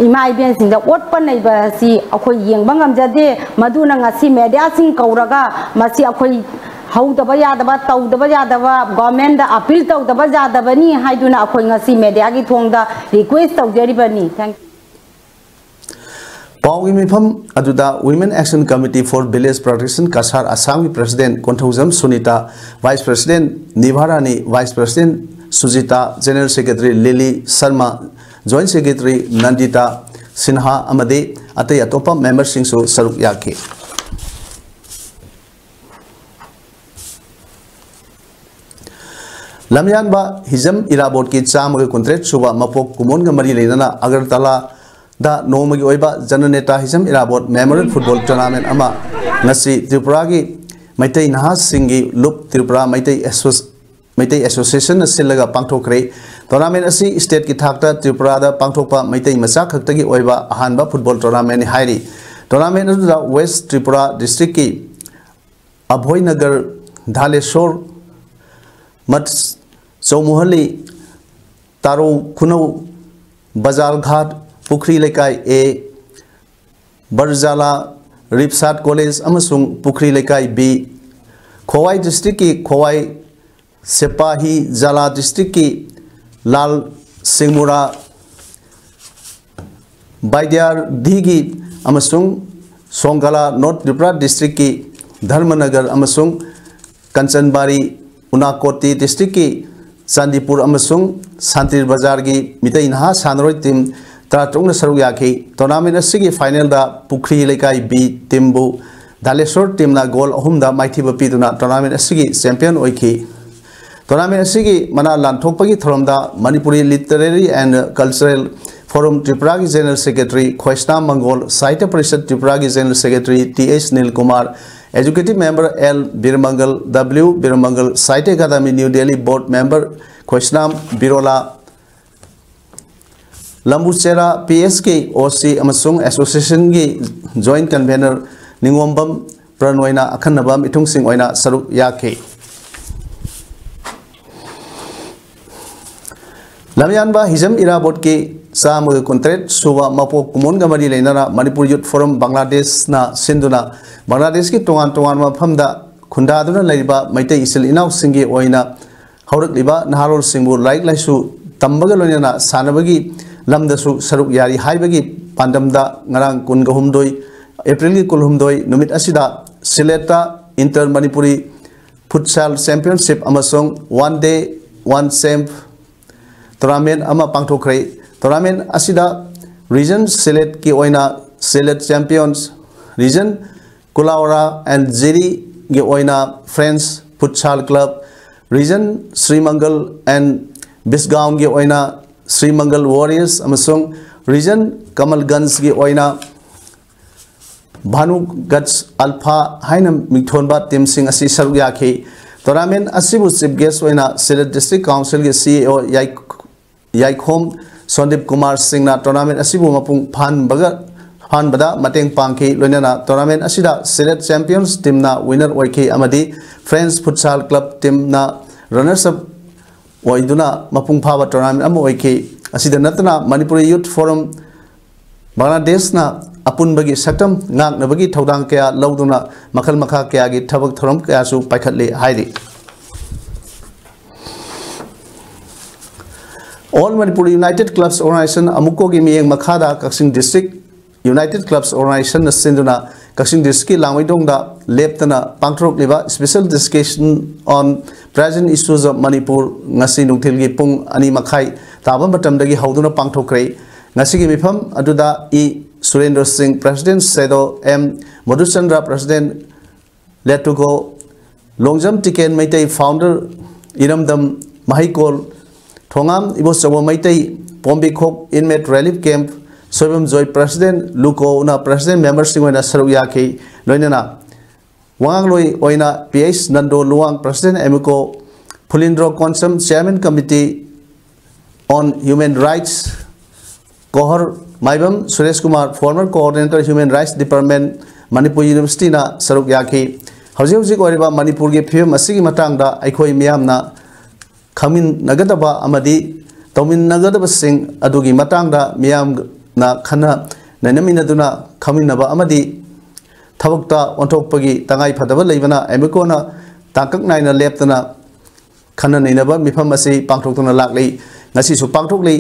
ꯏꯃꯥ ꯏꯕꯦꯟꯁꯤꯡꯗ ꯑꯣꯠꯄ ꯅꯩꯕ ꯑꯁꯤ ꯑꯩꯈꯣꯏ ꯌꯦꯡꯕ ꯉꯝꯖꯗꯦ꯫ ꯃꯗꯨꯅ ꯉꯁꯤ mediaꯁꯤꯡ ꯀꯧꯔꯒ ꯃꯁꯤ ꯑꯩꯈꯣꯏ ꯍꯧꯗꯕ ꯌꯥꯗꯕ, ꯇꯧꯗꯕ ꯌꯥꯗꯕ, governmentꯗ appeal ꯇꯧꯗꯕ ꯌꯥꯗꯕꯅꯤ ꯍꯥꯏꯗꯨꯅ ꯑꯩꯈꯣꯏ ꯉꯁꯤ mediaꯒꯤ ꯊꯣꯡꯗ request ꯇꯧꯖꯔꯤꯕꯅꯤ꯫ Thank you꯫ ꯄꯥꯎꯒꯤ ꯃꯤꯐꯝ ꯑꯗꯨꯗ Women Action Committee for Village Protection Cachar ꯑꯁꯥꯝꯒꯤ President Konthoujam Sunita, Vice President ꯅꯤꯚꯥꯔꯥꯅꯤ, Vice President ꯁꯨꯖꯤꯇꯥ, General Secretary ꯂꯤꯂꯤ ꯁꯔꯃ, Joint Secretary ꯅꯟꯗꯤꯇꯥ ꯁꯤꯟꯍꯥ ꯑꯃꯗꯤ ꯑꯇꯩ ꯑꯇꯣꯞꯄ memberꯁꯤꯡꯁꯨ ꯁꯔꯨꯛ ꯌꯥꯈꯤ꯫ ꯂꯝꯌꯥꯟꯕ ꯍꯤꯖꯝ ꯏꯔꯥꯕꯣꯠꯀꯤ ꯆꯥꯝꯃꯒ ꯀꯨꯟꯇꯔꯦꯠ ꯁꯨꯕ ꯃꯄꯣꯛ ꯀꯨꯝꯑꯣꯟꯒ ꯃꯔꯤ ꯂꯩꯅꯅ ꯑꯒꯔꯇꯂꯥꯗ ꯅꯣꯡꯃꯒꯤ ꯑꯣꯏꯕ ꯖꯅꯅꯦꯇꯥ Hijam Irabot Memorial Football Tournament ꯑꯃ ꯉꯁꯤ ꯇ꯭ꯔꯤꯄꯨꯔꯥꯒꯤ ꯃꯩꯇꯩ ꯅꯍꯥꯁꯤꯡꯒꯤ ꯂꯨꯞ ꯇ꯭ꯔꯤꯄꯨꯔꯥ ꯃꯩꯇꯩ ꯑꯦꯁꯣꯁ-, ꯃꯩꯇꯩ Associationꯅ ꯁꯤꯜꯂꯒ ꯄꯥꯡꯊꯣꯛꯈ꯭ꯔꯦ꯫ Tournament ꯑꯁꯤ stateꯀꯤ ꯊꯥꯛꯇ ꯇ꯭ꯔꯤꯄꯨꯔꯥꯗ ꯄꯥꯡꯊꯣꯛꯄ ꯃꯩꯇꯩ ꯃꯆꯥ ꯈꯛꯇꯒꯤ ꯑꯣꯏꯕ ꯑꯍꯥꯟꯕ football tournamentꯅꯤ ꯍꯥꯏꯔꯤ꯫ Tournament ꯑꯗꯨꯗ West Tripura districtꯀꯤ ꯑꯚꯣꯏꯅꯒꯔ, ꯙꯥꯂꯦꯁꯣꯔ, ꯃꯠ, ꯆꯧꯃꯨꯍꯜꯂꯤ, ꯇꯥꯔꯧ ꯈꯨꯅꯧ, ꯕꯖꯥꯜ ꯘꯥꯠ, ꯄꯨꯈ꯭ꯔꯤ ꯂꯩꯀꯥꯏ A, ꯕꯔꯖꯥꯂꯥ, ꯔꯤꯞꯁꯥꯠ College ꯑꯃꯁꯨꯡ ꯄꯨꯈ꯭ꯔꯤ ꯂꯩꯀꯥꯏ B, ꯈꯣꯋꯥꯏ districtꯀꯤ ꯈꯣꯋꯥꯏ, ꯁꯦꯄꯥꯍꯤ ꯖꯥꯂꯥ districtꯀꯤ ꯂꯥꯜ ꯁꯤꯡꯃꯨꯔꯥ, ꯕꯥꯏꯗ꯭ꯌꯥꯔꯙꯤꯒꯤ ꯑꯃꯁꯨꯡ ꯁꯣꯡꯒꯥꯂꯥ North Tripura districtꯀꯤ ꯙꯔꯃꯅꯒꯔ ꯑꯃꯁꯨꯡ ꯀꯟꯆꯟꯕꯥꯔꯤ, ꯎꯅꯥꯀꯣꯇꯤ districtꯀꯤ ꯆꯥꯟꯗꯤꯄꯨꯔ ꯑꯃꯁꯨꯡ ꯁꯥꯟꯇꯤꯔ ꯕꯖꯥꯔꯒꯤ ꯃꯤꯇꯩ ꯅꯍꯥ ꯁꯥꯟꯅꯔꯣꯏ team ꯇꯔꯥꯇꯔꯨꯛꯅ ꯁꯔꯨꯛ ꯌꯥꯈꯤ꯫ Tournament ꯑꯁꯤꯒꯤ finalꯗ ꯄꯨꯈ꯭ꯔꯤ ꯂꯩꯀꯥꯏ B teamꯕꯨ ꯙꯥꯂꯦꯁꯣꯔ teamꯅ goal ꯑꯍꯨꯝꯗ ꯃꯥꯏꯊꯤꯕ ꯄꯤꯗꯨꯅ tournament ꯑꯁꯤꯒꯤ champion ꯑꯣꯏꯈꯤ꯫ Tournament ꯑꯁꯤꯒꯤ ꯃꯅꯥ ꯂꯥꯟꯊꯣꯛꯄꯒꯤ ꯊꯧꯔꯝꯗ Manipuri Literary and Cultural Forum Tripuraꯒꯤ General Secretary ꯈꯣꯏꯁꯅꯥꯝ ꯃꯪꯒꯣꯜ, Sahitya Parishad Tripuraꯒꯤ General Secretary T H Nilkumar, Executive Member L Birmangal, W Birmangal, Sahitya Akademi New Delhi Board Member ꯈꯣꯏꯁꯅꯥꯝ ꯕꯤꯔꯣꯂꯥ, ꯂꯝꯕꯨꯆꯦꯔꯥ P S ꯀꯦ ꯑꯣ ꯁꯤ ꯑꯃꯁꯨꯡ ꯑꯦꯁꯣꯁꯤꯌꯦꯁꯟꯒꯤ ꯖꯣꯏꯟꯠ ꯀꯟꯚꯦꯅꯔ ꯅꯤꯉꯣꯝꯕꯝ ꯄ꯭ꯔꯅꯣꯏꯅ ꯑꯈꯟꯅꯕ ꯃꯤꯊꯨꯡꯁꯤꯡ ꯑꯣꯏꯅ ꯁꯔꯨꯛ ꯌꯥꯈꯤ꯫ ꯂꯝꯌꯥꯟꯕ ꯍꯤꯖꯝ ꯏꯔꯥꯕꯣꯠꯀꯤ ꯆꯥꯝꯃꯒ ꯀꯨꯟꯇꯔꯦꯠ ꯁꯨꯕ ꯃꯄꯣꯛ ꯀꯨꯝꯑꯣꯟꯒ ꯃꯔꯤ ꯂꯩꯅꯅ ꯃꯅꯤꯄꯨꯔ ꯌꯨꯠ ꯐꯣꯔꯝ ꯕꯪꯒ꯭ꯂꯥꯗꯦꯁꯅ ꯁꯤꯟꯗꯨꯅ ꯕꯪꯒ꯭ꯂꯥꯗꯦꯁꯀꯤ ꯇꯣꯉꯥꯟ ꯇꯣꯉꯥꯟꯕ ꯃꯐꯝꯗ ꯈꯨꯟꯗꯥꯗꯨꯅ ꯂꯩꯔꯤꯕ ꯃꯩꯇꯩ ꯏꯆꯤꯜ ꯏꯅꯥꯎꯁꯤꯡꯒꯤ ꯑꯣꯏꯅ ꯍꯧꯔꯛꯂꯤꯕ ꯅꯍꯥꯔꯣꯜꯁꯤꯡꯕꯨ ꯂꯥꯏꯔꯤꯛ ꯂꯥꯏꯁꯨ ꯇꯝꯕꯒ ꯂꯣꯏꯅꯅ ꯁꯥꯟꯅꯕꯒꯤ ꯂꯝꯗꯁꯨ ꯁꯔꯨꯛ ꯌꯥꯔꯤ ꯍꯥꯏꯕꯒꯤ ꯄꯥꯟꯗꯝꯗ ꯉꯔꯥꯡ ꯀꯨꯟꯒ ꯍꯨꯝꯗꯣꯏ, ꯑꯦꯄ꯭ꯔꯤꯜꯒꯤ ꯀꯨꯟꯍꯨꯝꯗꯣꯏ ꯅꯨꯃꯤꯠ ꯑꯁꯤꯗ ꯁꯤꯂꯦꯠꯇ ꯏꯟꯇꯔ ꯃꯅꯤꯄꯨꯔꯤ ꯐꯨꯠꯁꯥꯜ ꯆꯦꯝꯄꯤꯌꯟꯁꯤꯞ ꯑꯃꯁꯨꯡ one day one champ tournament ꯑꯃ ꯄꯥꯡꯊꯣꯛꯈ꯭ꯔꯦ꯫ ꯇꯣꯔꯅꯥꯃꯦꯟ ꯑꯁꯤꯗ ꯔꯤꯖꯟ ꯁꯤꯂꯦꯠꯀꯤ ꯑꯣꯏꯅ Silet champions, region Kulaura and ꯖꯤꯔꯤꯒꯤ ꯑꯣꯏꯅ friends futsal club, region Srimangal and ꯕꯤꯁꯒꯥꯎꯟꯒꯤ ꯑꯣꯏꯅ ꯁ꯭ꯔꯤꯃꯪꯒꯜ ꯋꯥꯔꯤꯌꯔꯁ ꯑꯃꯁꯨꯡ ꯔꯤꯖꯟ ꯀꯃꯜꯒꯟꯖꯒꯤ ꯑꯣꯏꯅ ꯚꯥꯅꯨꯒꯠꯁ ꯑꯜꯐꯥ ꯍꯥꯏꯅ ꯃꯤꯡꯊꯣꯟꯕ ꯇꯤꯝꯁꯤꯡ ꯑꯁꯤ ꯁꯔꯨꯛ ꯌꯥꯈꯤ꯫ ꯇꯣꯔꯅꯥꯃꯦꯟ ꯑꯁꯤꯕꯨ ꯆꯤꯐ ꯒꯦꯁ ꯑꯣꯏꯅ ꯁꯤꯂꯦꯠ ꯗꯤꯁꯇ꯭ꯔꯤꯛ ꯀꯥꯎꯟꯁꯤꯜꯒꯤ ꯁꯤ ꯏ ꯑꯣ ꯌꯥꯏ-, ꯌꯥꯏꯈꯣꯝ ꯁꯣꯟꯗꯤꯞ ꯀꯨꯃꯥꯔ ꯁꯤꯡꯅ ꯇꯣꯔꯅꯥꯃꯦꯟ ꯑꯁꯤꯕꯨ ꯃꯄꯨꯡ ꯐꯥꯍꯟꯕꯒ, ꯐꯥꯍꯟꯕꯗ ꯃꯇꯦꯡ ꯄꯥꯡꯈꯤ꯫ ꯂꯣꯏꯅꯅ ꯇꯣꯔꯅꯥꯃꯦꯟ ꯑꯁꯤꯗ ꯁꯤꯂꯦꯠ ꯆꯦꯝꯄꯤꯌꯟꯁ ꯇꯤꯝꯅ ꯋꯤꯅꯔ ꯑꯣꯏꯈꯤ ꯑꯃꯗꯤ friends futsal club ꯇꯤꯝꯅ runners up ꯑꯣꯏꯗꯨꯅ ꯃꯄꯨꯡ ꯐꯥꯕ ꯇꯣꯔꯅꯥꯃꯦꯟ ꯑꯃ ꯑꯣꯏꯈꯤ꯫ ꯑꯁꯤꯗ ꯅꯠꯇꯅ ꯃꯅꯤꯄꯨꯔꯤ ꯌꯨꯠ ꯐꯣꯔꯝ ꯕꯪꯒ꯭ꯂꯥꯗꯦꯁꯅ ꯑꯄꯨꯟꯕꯒꯤ ꯁꯛꯇꯝ ꯉꯥꯛꯅꯕꯒꯤ ꯊꯧꯗꯥꯡ ꯀꯌꯥ ꯂꯧꯗꯨꯅ ꯃꯈꯜ ꯃꯈꯥ ꯀꯌꯥꯒꯤ ꯊꯕꯛ ꯊꯧꯔꯝ ꯀꯌꯥꯁꯨ ꯄꯥꯏꯈꯠꯂꯤ ꯍꯥꯏꯔꯤ꯫ All Manipur United Clubs Organization, ꯑꯃꯨꯛꯀꯣꯒꯤ ꯃꯤꯠꯌꯦꯡ ꯃꯈꯥꯗ ꯀꯛꯆꯤꯡ ꯗꯤꯁꯇ꯭ꯔꯤꯛ ꯌꯨꯅꯥꯏꯇꯦꯠ ꯀ꯭ꯂꯕꯁ ꯑꯣꯔꯒꯅꯥꯏꯖꯦꯁꯟꯅ ꯁꯤꯟꯗꯨꯅ ꯀꯛꯆꯤꯡ ꯗꯤꯁꯇ꯭ꯔꯤꯛꯀꯤ ꯂꯥꯡꯃꯩꯗꯣꯡꯗ ꯂꯦꯞꯇꯅ ꯄꯥꯡꯊꯣꯔꯛꯂꯤꯕ Special Discussion on Present Issues of Manipur ꯉꯁꯤ ꯅꯨꯡꯊꯤꯜꯒꯤ ꯄꯨꯡ ꯑꯅꯤ ꯃꯈꯥꯏ ꯇꯥꯕ ꯃꯇꯝꯗꯒꯤ ꯍꯧꯗꯨꯅ ꯄꯥꯡꯊꯣꯛꯈ꯭ꯔꯦ꯫ ꯉꯁꯤꯒꯤ ꯃꯤꯐꯝ ꯑꯗꯨꯗ ꯏ ꯁꯨꯔꯦꯟꯗ꯭ꯔ ꯁꯤꯡ, ꯄ꯭ꯔꯦꯁꯤꯗꯦꯟꯠ, ꯁꯦꯗꯣ ꯑꯦꯝ ꯃꯙꯨꯆꯟꯗ꯭ꯔ, ꯄ꯭ꯔꯦꯁꯤꯗꯦꯟꯠ, ꯂꯦꯇꯨꯀꯣ ꯂꯣꯡꯖꯝ ꯇꯤꯀꯦꯟ ꯃꯩꯇꯩ, ꯐꯥꯎꯟꯗꯔ ꯏꯔꯝꯗꯝ ꯃꯍꯩꯀꯣꯜ, Thongam Ibochouba Meitei, Pombikhok inmate relief camp, Soibam Joy, president, ꯂꯨꯀꯣꯅ ꯄ꯭ꯔꯦꯁꯤꯗꯦꯟꯠ, ꯃꯦꯝꯕꯔꯁꯤꯡ ꯑꯣꯏꯅ ꯁꯔꯨꯛ ꯌꯥꯈꯤ꯫ ꯂꯣꯏꯅꯅ ꯋꯥꯉꯥꯡꯂꯣꯏ ꯑꯣꯏꯅ P H Nando Luwang, president ꯑꯦꯃꯤꯀꯣ, Phulindro Konsam, chairman committee on Human Rights, ꯀꯣꯍꯔ Maibam Suresh Kumar, former coordinator Human Rights Department, Manipur ꯌꯨꯅꯤꯚꯔꯁꯤꯇꯤꯅ ꯁꯔꯨꯛ ꯌꯥꯈꯤ꯫ ꯍꯧꯖꯤꯛ ꯍꯧꯖꯤꯛ ꯑꯣꯏꯔꯤꯕ ꯃꯅꯤꯄꯨꯔꯒꯤ ꯐꯤꯕꯝ ꯑꯁꯤꯒꯤ ꯃꯇꯥꯡꯗ ꯑꯩꯈꯣꯏ ꯃꯤꯌꯥꯝꯅ ꯈꯪꯃꯤꯟꯅꯒꯗꯕ ꯑꯃꯗꯤ ꯇꯧꯃꯤꯟꯅꯒꯗꯕꯁꯤꯡ ꯑꯗꯨꯒꯤ ꯃꯇꯥꯡꯗ ꯃꯤꯌꯥꯝꯅ ꯈꯟꯅ ꯅꯩꯅꯃꯤꯟꯅꯗꯨꯅ ꯈꯪꯃꯤꯟꯅꯕ ꯑꯃꯗꯤ ꯊꯕꯛꯇ ꯑꯣꯟꯊꯣꯛꯄꯒꯤ ꯇꯉꯥꯏ ꯐꯗꯕ ꯂꯩꯕꯅ ꯑꯦꯃꯤꯀꯣꯅ ꯇꯥꯡꯀꯛ ꯅꯥꯏꯅ ꯂꯦꯞꯇꯅ ꯈꯟꯅ ꯅꯩꯅꯕ ꯃꯤꯐꯝ ꯑꯁꯤ ꯄꯥꯡꯊꯣꯛꯇꯨꯅ ꯂꯥꯛꯂꯤ꯫ ꯉꯁꯤꯁꯨ ꯄꯥꯡꯊꯣꯛꯂꯤ꯫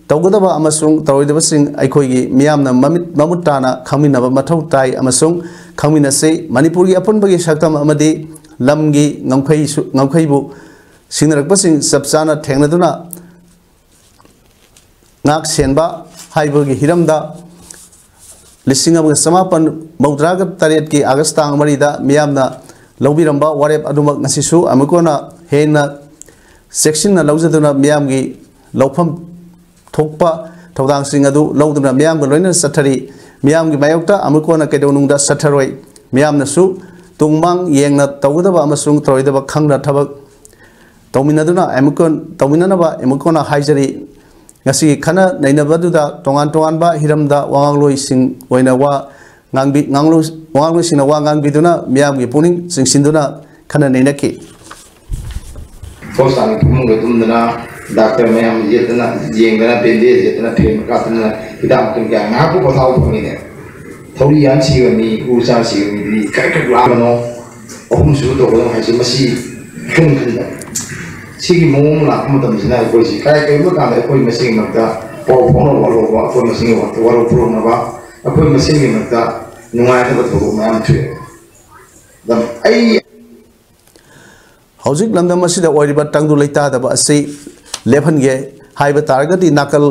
ꯇꯧꯒꯗꯕ ꯑꯃꯁꯨꯡ ꯇꯧꯔꯣꯏꯗꯕꯁꯤꯡ ꯑꯩꯈꯣꯏꯒꯤ ꯃꯤꯌꯥꯝꯅ ꯃꯃꯤꯠ ꯃꯃꯨꯠ ꯇꯥꯅ ꯈꯪꯃꯤꯟꯅꯕ ꯃꯊꯧ ꯇꯥꯏ ꯑꯃꯁꯨꯡ ꯈꯪꯃꯤꯟꯅꯁꯤ꯫ ꯃꯅꯤꯄꯨꯔꯒꯤ ꯑꯄꯨꯟꯕꯒꯤ ꯁꯛꯇꯝ ꯑꯃꯗꯤ ꯂꯝꯒꯤ ꯉꯝꯈꯩꯁꯨ, ꯉꯝꯈꯩꯕꯨ ꯁꯤꯡꯅꯔꯛꯄꯁꯤꯡ ꯆꯞ ꯆꯥꯅ ꯊꯦꯡꯅꯗꯨꯅ ꯉꯥꯛ ꯁꯦꯟꯕ ꯍꯥꯏꯕꯒꯤ ꯍꯤꯔꯝꯗ ꯂꯤꯁꯤꯡ ꯑꯃꯒ ꯆꯃꯥꯄꯟ ꯃꯧꯗ꯭ꯔꯥꯒ ꯇꯔꯦꯠꯀꯤ ꯑꯥꯒꯁ ꯇꯥꯡ ꯃꯔꯤꯗ ꯃꯤꯌꯥꯝꯅ ꯂꯧꯕꯤꯔꯝꯕ ꯋꯥꯔꯦꯞ ꯑꯗꯨꯃꯛ ꯉꯁꯤꯁꯨ ꯑꯃꯨꯛ ꯍꯟꯅ ꯍꯦꯟꯅ ꯆꯦꯛꯁꯤꯟꯅ ꯂꯧꯖꯗꯨꯅ ꯃꯤꯌꯥꯝꯒꯤ ꯂꯧꯐꯝ ꯊꯣꯛꯄ ꯊꯧꯗꯥꯡꯁꯤꯡ ꯑꯗꯨ ꯂꯧꯗꯨꯅ ꯃꯤꯌꯥꯝꯒ ꯂꯣꯏꯅꯅ ꯆꯠꯊꯔꯤ꯫ ꯃꯤꯌꯥꯝꯒꯤ ꯃꯥꯌꯣꯛꯇ ꯑꯃꯨꯛ ꯍꯟꯅ ꯀꯩꯗꯧꯅꯨꯡꯗ ꯆꯠꯊꯔꯣꯏ꯫ ꯃꯤꯌꯥꯝꯅꯁꯨ ꯇꯨꯡ ꯃꯥꯡ ꯌꯦꯡꯅ ꯇꯧꯒꯗꯕ ꯑꯃꯁꯨꯡ ꯇꯧꯔꯣꯏꯗꯕ ꯈꯪꯅ ꯊꯕꯛ ꯇꯧꯃꯤꯟꯅꯗꯨꯅ ꯑꯃꯨꯛ ꯍꯟ-, ꯇꯧꯃꯤꯟꯅꯅꯕ ꯑꯃꯨꯛ ꯍꯟꯅ ꯍꯥꯏꯖꯔꯤ꯫ ꯉꯁꯤꯒꯤ ꯈꯟꯅ ꯅꯩꯅꯕꯗꯨꯗ ꯇꯣꯉꯥꯟ ꯇꯣꯉꯥꯟꯕ ꯍꯤꯔꯝꯗ ꯋꯥꯉꯥꯡꯂꯣꯏꯁꯤꯡ ꯑꯣꯏꯅ ꯋꯥ ꯉꯥꯡꯕꯤ-, ꯉꯥꯡꯂꯣꯏ-, ꯋꯥꯉꯥꯡꯂꯣꯏꯁꯤꯡꯅ ꯋꯥ ꯉꯥꯡꯕꯤꯗꯨꯅ ꯃꯤꯌꯥꯝꯒꯤ ꯄꯨꯛꯅꯤꯡ ꯆꯤꯡꯁꯤꯟꯗꯨꯅ ꯈꯟꯅ ꯅꯩꯅꯈꯤ꯫ ꯍꯣꯁꯄꯤꯇꯥꯜꯒꯤ ꯐꯃꯨꯡꯗ ꯇꯨꯝꯗꯅ, ꯗꯥꯛꯇꯔ ꯃꯌꯥꯝ ꯌꯦꯠꯇꯅ, ꯌꯦꯡꯗꯅ, ꯕꯦꯟꯗꯦꯖ ꯌꯦꯠꯇꯅ, ꯐꯦꯟ ꯀꯥꯞꯇꯅ, ꯍꯤꯗꯥꯛ ꯃꯈꯜ ꯀꯌꯥ ꯉꯥꯏꯍꯥꯛꯄꯨ ꯄꯣꯊꯥꯕ ꯐꯪꯉꯤꯅꯦ꯫ ꯊꯧꯔꯤ ꯌꯥꯟ ꯁꯤꯕ ꯃꯤ, ꯎ ꯆꯥ ꯁꯤꯕ ꯃꯤꯗꯨꯗꯤ ꯀꯔꯤ ꯀꯔꯤ ꯂꯥꯛꯄꯅꯣ? ꯑꯍꯨꯝꯁꯨꯕ ꯇꯧꯒꯗꯕ ꯍꯥꯏꯁꯦ ꯃꯁꯤ ꯈꯟ ꯈꯟꯗ꯫ ꯁꯤꯒꯤ ꯃꯑꯣꯡ ꯂꯥꯛꯄ ꯃꯇꯝꯁꯤꯅ ꯑꯩꯈꯣꯏꯁꯤ ꯀꯔꯤ ꯀꯔꯤꯒꯨꯝꯕ ꯀꯥꯟꯗ ꯑꯩꯈꯣꯏ ꯃꯁꯦꯟꯒꯤ ꯃꯔꯛꯇ ꯄꯥꯎ ꯐꯥꯎꯅꯕ ꯋꯥꯔꯧꯕ, ꯑꯩꯈꯣꯏ ꯃꯁꯦꯟꯒꯤ ꯋꯥꯔꯧ ꯄꯨꯔꯧꯅꯕ, ꯑꯩꯈꯣꯏ ꯃꯁꯦꯟꯒꯤ ꯃꯔꯛꯇ ꯅꯨꯡꯉꯥꯏꯅꯗꯕ ꯊꯧꯗꯣꯛ ꯃꯌꯥꯝ ꯊꯣꯛꯑꯦ꯫ ꯑꯗꯨꯝ ꯑꯩ ꯍꯧꯖꯤꯛ ꯂꯝꯗꯝ ꯑꯁꯤꯗ ꯑꯣꯏꯔꯤꯕ ꯇꯪꯗꯨ ꯂꯩꯇꯥꯗꯕ ꯑꯁꯤ ꯂꯦꯞꯍꯟꯒꯦ ꯍꯥꯏꯕ ꯇꯥꯔꯒꯗꯤ ꯅꯥꯀꯜ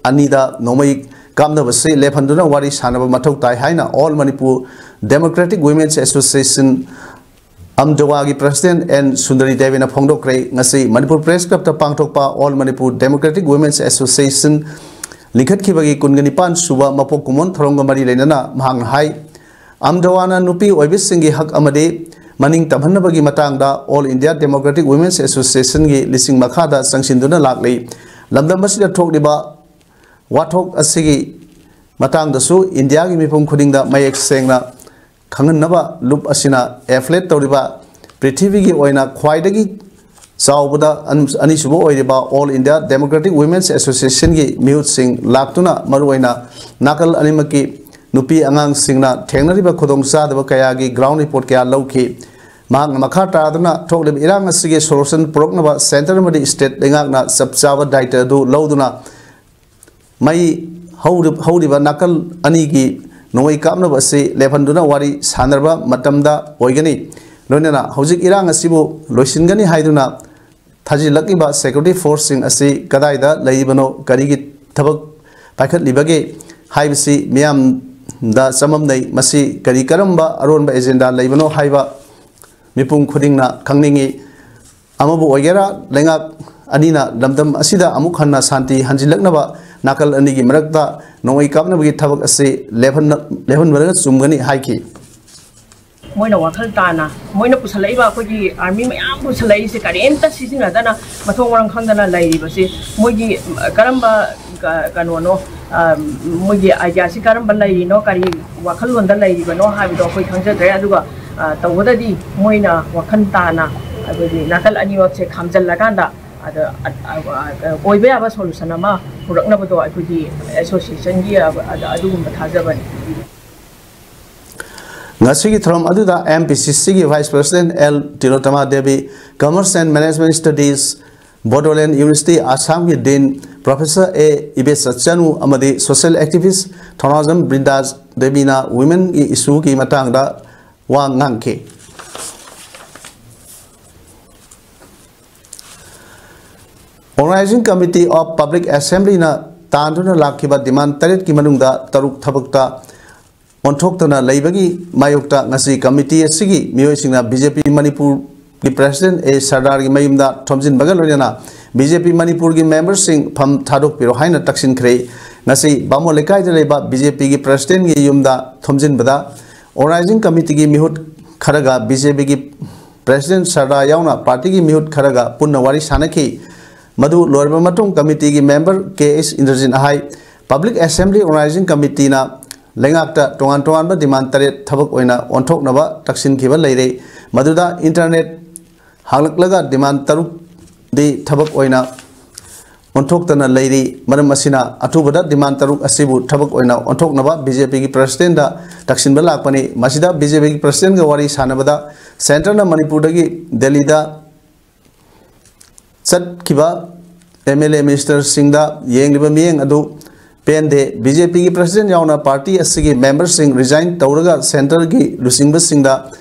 ꯑꯅꯤꯗ ꯅꯣꯡꯃꯩ ꯀꯥꯞꯅꯕꯁꯤ ꯂꯦꯞꯍꯟꯗꯨꯅ ꯋꯥꯔꯤ ꯁꯥꯟꯅꯕ ꯃꯊꯧ ꯇꯥꯏ ꯍꯥꯏꯅ All Manipur Democratic Women's Association, ꯑꯝꯗꯋꯥꯒꯤ president ꯑꯦꯟ ꯁꯨꯟꯗꯔꯤ ꯗꯦꯕꯤꯅ ꯐꯣꯡꯗꯣꯛꯈ꯭ꯔꯦ꯫ ꯉꯁꯤ ꯃꯅꯤꯄꯨꯔ ꯄ꯭ꯔꯦꯁ ꯀ꯭ꯂꯕꯇ ꯄꯥꯡꯊꯣꯛꯄ All Manipur Democratic Women's Association ꯂꯤꯡꯈꯠꯈꯤꯕꯒꯤ ꯀꯨꯟꯒ ꯅꯤꯄꯥꯟ ꯁꯨꯕ ꯃꯄꯣꯛ ꯀꯨꯝꯑꯣꯟ ꯊꯧꯔꯝꯒ ꯃꯔꯤ ꯂꯩꯅꯅ ꯃꯍꯥꯛꯅ ꯍꯥꯏ, ꯑꯝꯗꯋꯥꯅ ꯅꯨꯄꯤ ꯑꯣꯏꯕꯤꯁꯤꯡꯒꯤ ꯍꯛ ꯑꯃꯗꯤ ꯃꯅꯤꯡ ꯇꯝꯍꯟꯅꯕꯒꯤ ꯃꯇꯥꯡꯗ All India Democratic Women's Associationꯒꯤ ꯂꯤꯁꯤꯡ ꯃꯈꯥꯗ ꯆꯪꯁꯤꯟꯗꯨꯅ ꯂꯥꯛꯂꯤ꯫ ꯂꯝꯗꯝ ꯑꯁꯤꯗ ꯊꯣꯛꯂꯤꯕ ꯋꯥꯊꯣꯛ ꯑꯁꯤꯒꯤ ꯃꯇꯥꯡꯗꯁꯨ ꯏꯟꯗꯤꯌꯥꯒꯤ ꯃꯤꯄꯨꯝ ꯈꯨꯗꯤꯡꯗ ꯃꯌꯦꯛ ꯁꯦꯡꯅ ꯈꯪꯍꯟꯅꯕ ꯂꯨꯞ ꯑꯁꯤꯅ ꯑꯦꯐꯤꯂꯦꯠ ꯇꯧꯔꯤꯕ ꯄ꯭ꯔꯤꯊꯤꯕꯤꯒꯤ ꯑꯣꯏꯅ ꯈ꯭ꯋꯥꯏꯗꯒꯤ ꯆꯥꯎꯕꯗ ꯑꯅꯤꯁꯨꯕ ꯑꯣꯏꯔꯤꯕ All India Democratic Women's Associationꯒꯤ ꯃꯤꯍꯨꯠꯁꯤꯡ ꯂꯥꯛꯇꯨꯅ ꯃꯔꯨꯑꯣꯏꯅ ꯅꯥꯀꯜ ꯑꯅꯤꯃꯛꯀꯤ ꯅꯨꯄꯤ ꯑꯉꯥꯡꯁꯤꯡꯅ ꯊꯦꯡꯅꯔꯤꯕ ꯈꯨꯗꯣꯡꯆꯥꯗꯕ ꯀꯌꯥꯒꯤ ꯒ꯭ꯔꯥꯎꯟ ꯔꯤꯄꯣꯔꯠ ꯀꯌꯥ ꯂꯧꯈꯤ꯫ ꯃꯍꯥꯛꯅ ꯃꯈꯥ ꯇꯥꯗꯨꯅ ꯊꯣꯛꯂꯤꯕ ꯏꯔꯥꯡ ꯑꯁꯤꯒꯤ ꯁꯣꯂꯨꯁꯟ ꯄꯨꯔꯛꯅꯕ ꯁꯦꯟꯇꯔ ꯑꯃꯗꯤ ꯁ꯭ꯇꯦꯠ ꯂꯩꯉꯥꯛꯅ ꯆꯞ ꯆꯥꯕ ꯗꯥꯏꯇ ꯑꯗꯨ ꯂꯧꯗꯨꯅ ꯃꯩ ꯍꯧꯔꯤ-, ꯍꯧꯔꯤꯕ ꯅꯥꯀꯜ ꯑꯅꯤꯒꯤ ꯅꯣꯡꯃꯩ ꯀꯥꯞꯅꯕ ꯑꯁꯤ ꯂꯦꯞꯍꯟꯗꯨꯅ ꯋꯥꯔꯤ ꯁꯥꯟꯅꯔꯕ ꯃꯇꯝꯗ ꯑꯣꯏꯒꯅꯤ꯫ ꯂꯣꯏꯅꯅ ꯍꯧꯖꯤꯛ ꯏꯔꯥꯡ ꯑꯁꯤꯕꯨ ꯂꯣꯏꯁꯤꯟꯒꯅꯤ ꯍꯥꯏꯗꯨꯅ ꯊꯥꯖꯤꯜꯂꯛꯂꯤꯕ ꯁꯦꯀ꯭ꯌꯨꯔꯤꯇꯤ ꯐꯣꯔꯁꯁꯤꯡ ꯑꯁꯤ ꯀꯗꯥꯏꯗ ꯂꯩꯔꯤꯕꯅꯣ, ꯀꯔꯤꯒꯤ ꯊꯕꯛ ꯄꯥꯏꯈꯠꯂꯤꯕꯒꯦ ꯍꯥꯏꯕꯁꯤ ꯃꯤꯌꯥꯝꯗ ꯆꯃꯝꯅꯩ꯫ ꯃꯁꯤ ꯀꯔꯤ ꯀꯔꯝꯕ ꯑꯔꯣꯟꯕ ꯑꯦꯖꯦꯟꯗꯥ ꯂꯩꯕꯅꯣ ꯍꯥꯏꯕ ꯃꯤꯄꯨꯝ ꯈꯨꯗꯤꯡꯅ ꯈꯪꯅꯤꯡꯏ꯫ ꯑꯃꯕꯨ ꯑꯣꯏꯒꯦꯔꯥ, ꯂꯩꯉꯥꯛ ꯑꯅꯤꯅ ꯂꯝꯗꯝ ꯑꯁꯤꯗ ꯑꯃꯨꯛ ꯍꯟꯅ ꯁꯥꯟꯇꯤ ꯍꯟꯖꯤꯜꯂꯛꯅꯕ ꯅꯥꯀꯜ ꯑꯅꯤꯒꯤ ꯃꯔꯛꯇ ꯅꯣꯡꯃꯩ ꯀꯥꯞꯅꯕꯒꯤ ꯊꯕꯛ ꯑꯁꯤ ꯂꯦꯞꯍꯟꯅ-, ꯂꯦꯞꯍꯟꯕꯅ ꯆꯨꯝꯒꯅꯤ ꯍꯥꯏꯈꯤ꯫ ꯃꯣꯏꯅ ꯋꯥꯈꯜ ꯇꯥꯅ, ꯃꯣꯏꯅ ꯄꯨꯁꯜꯂꯛꯏꯕ ꯑꯩꯈꯣꯏꯒꯤ ꯑꯥꯔꯃꯤ ꯃꯌꯥꯝ ꯄꯨꯁꯜꯂꯛꯏꯁꯦ ꯀꯔꯤꯝꯇ ꯁꯤꯖꯤꯟꯅꯗꯅ, ꯃꯊꯣꯡ ꯃꯔꯝ ꯈꯪꯗꯅ ꯂꯩꯔꯤꯕꯁꯤ, ꯃꯣꯏꯒꯤ, ꯑ, ꯀꯔꯝꯕ, ꯀ-, ꯀꯩꯅꯣꯅꯣ, ꯑ, ꯃꯣꯏꯒꯤ ꯑꯥꯏꯗꯤꯌꯥꯁꯤ ꯀꯔꯝꯕ ꯂꯩꯔꯤꯅꯣ, ꯀꯔꯤ ꯋꯥꯈꯜꯂꯣꯟꯗ ꯂꯩꯔꯤꯕꯅꯣ ꯍꯥꯏꯕꯗꯣ ꯑꯩꯈꯣꯏ ꯈꯪꯖꯗ꯭ꯔꯦ꯫ ꯑꯗꯨꯒ, ꯑ, ꯇꯧꯕꯗꯗꯤ ꯃꯣꯏꯅ ꯋꯥꯈꯜ ꯇꯥꯅ ꯑꯩꯈꯣꯏꯒꯤ ꯅꯥꯀꯜ ꯑꯅꯤꯃꯛꯁꯦ ꯈꯥꯝꯖꯜꯂꯀꯥꯟꯗ ꯑꯗ, ꯑ, ꯑ, ꯑ, ꯑꯣꯏꯕ ꯌꯥꯕ ꯁꯣꯂꯨꯁꯟ ꯑꯃ ꯄꯨꯔꯛꯅꯕꯗꯣ ꯑꯩꯈꯣꯏꯒꯤ ꯑꯦꯁꯣꯁꯤꯌꯦꯁꯟꯒꯤ, ꯑ, ꯑ, ꯑꯗꯨꯒꯨꯝꯕ ꯊꯥꯖꯕꯅꯤ꯫ ꯉꯁꯤꯒꯤ ꯊꯧꯔꯝ ꯑꯗꯨꯗ M P C Cꯒꯤ Vice President L Tilotama Devi, Commerce and Management Studies, Bodoland University, Assamꯒꯤ Dean Professor A Ibesachanu ꯑꯃꯗꯤ social activist ꯊꯧꯅꯥꯖꯝ ꯕ꯭ꯔꯤꯟꯗꯥ ꯗꯦꯕꯤꯅ womenꯒꯤ issueꯒꯤ ꯃꯇꯥꯡꯗ ꯋꯥ ꯉꯥꯡꯈꯤ꯫ Organising Committee of Public Assemblyꯅ ꯇꯥꯟꯗꯨꯅ ꯂꯥꯛꯈꯤꯕ demand ꯇꯔꯦꯠꯀꯤ ꯃꯅꯨꯡꯗ ꯇꯔꯨꯛ ꯊꯕꯛꯇ ꯑꯣꯟꯊꯣꯛꯇꯅ ꯂꯩꯕꯒꯤ ꯃꯥꯌꯣꯛꯇ ꯉꯁꯤ committee ꯑꯁꯤꯒꯤ ꯃꯤꯑꯣꯏꯁꯤꯡꯅ B J P ꯃꯅꯤꯄꯨꯔꯒꯤ President A ꯁꯔꯗꯥꯔꯒꯤ ꯃꯌꯨꯝꯗ ꯊꯣꯝꯖꯤꯟꯕꯒ ꯂꯣꯏꯅꯅ B J P ꯃꯅꯤꯄꯨꯔꯒꯤ memberꯁꯤꯡ ꯐꯝ ꯊꯥꯗꯣꯛꯄꯤꯔꯣ ꯍꯥꯏꯅ ꯇꯛꯁꯤꯟꯈ꯭ꯔꯦ꯫ ꯉꯁꯤ ꯕꯥꯃꯣꯟ ꯂꯩꯀꯥꯏꯗ ꯂꯩꯕ B J Pꯒꯤ Presidentꯒꯤ ꯌꯨꯝꯗ ꯊꯣꯝꯖꯤꯟꯕꯗ Organising Committeeꯒꯤ ꯃꯤꯍꯨꯠ ꯈꯔꯒ B J Pꯒꯤ President ꯁꯔꯗꯥꯔ ꯌꯥꯎꯅ partyꯒꯤ ꯃꯤꯍꯨꯠ ꯈꯔꯒ ꯄꯨꯟꯅ ꯋꯥꯔꯤ ꯁꯥꯟꯅꯈꯤ꯫ ꯃꯗꯨ ꯂꯣꯏꯔꯕ ꯃꯇꯨꯡ, ꯀꯃꯤꯇꯤꯒꯤ ꯃꯦꯝꯕꯔ ꯀꯦ ꯑꯩꯆ ꯏꯟꯗ꯭ꯔꯖꯤꯠꯅ ꯍꯥꯏ, Public Assembly Organizing Committeeꯅ ꯂꯩꯉꯥꯛꯇ ꯇꯣꯉꯥꯟ ꯇꯣꯉꯥꯟꯕ demand ꯇꯔꯦꯠ ꯊꯕꯛ ꯑꯣꯏꯅ ꯑꯣꯟꯊꯣꯛꯅꯕ ꯇꯛꯁꯤꯟꯈꯤꯕ ꯂꯩꯔꯦ꯫ ꯃꯗꯨꯗ internet ꯍꯥꯡꯂꯛꯂꯒ demand ꯇꯔꯨꯛꯗꯤ ꯊꯕꯛ ꯑꯣꯏꯅ ꯑꯣꯟꯊꯣꯛꯇꯅ ꯂꯩꯔꯤ꯫ ꯃꯔꯝ ꯑꯁꯤꯅ, ꯑꯊꯨꯕꯗ demand ꯇꯔꯨꯛ ꯑꯁꯤꯕꯨ ꯊꯕꯛ ꯑꯣꯏꯅ ꯑꯣꯟꯊꯣꯛꯅꯕ BJPꯒꯤ presidentꯗ ꯇꯛꯁꯤꯟꯕ ꯂꯥꯛꯄꯅꯤ꯫ ꯃꯁꯤꯗ BJPꯒꯤ presidentꯒ ꯋꯥꯔꯤ ꯁꯥꯟꯅꯕꯗ, centreꯅ ꯃꯅꯤꯄꯨꯔꯗꯒꯤ ꯗꯦꯜꯂꯤꯗ ꯆꯠꯈꯤꯕ MLA ministerꯁꯤꯡꯗ ꯌꯦꯡꯂꯤꯕ ꯃꯤꯠꯌꯦꯡ ꯑꯗꯨ ꯄꯦꯟꯗꯦ꯫ BJPꯒꯤ president ꯌꯥꯎꯅ party ꯑꯁꯤꯒꯤ memberꯁꯤꯡ resign ꯇꯧꯔꯒ centreꯒꯤ ꯂꯨꯆꯤꯡꯕꯁꯤꯡꯗ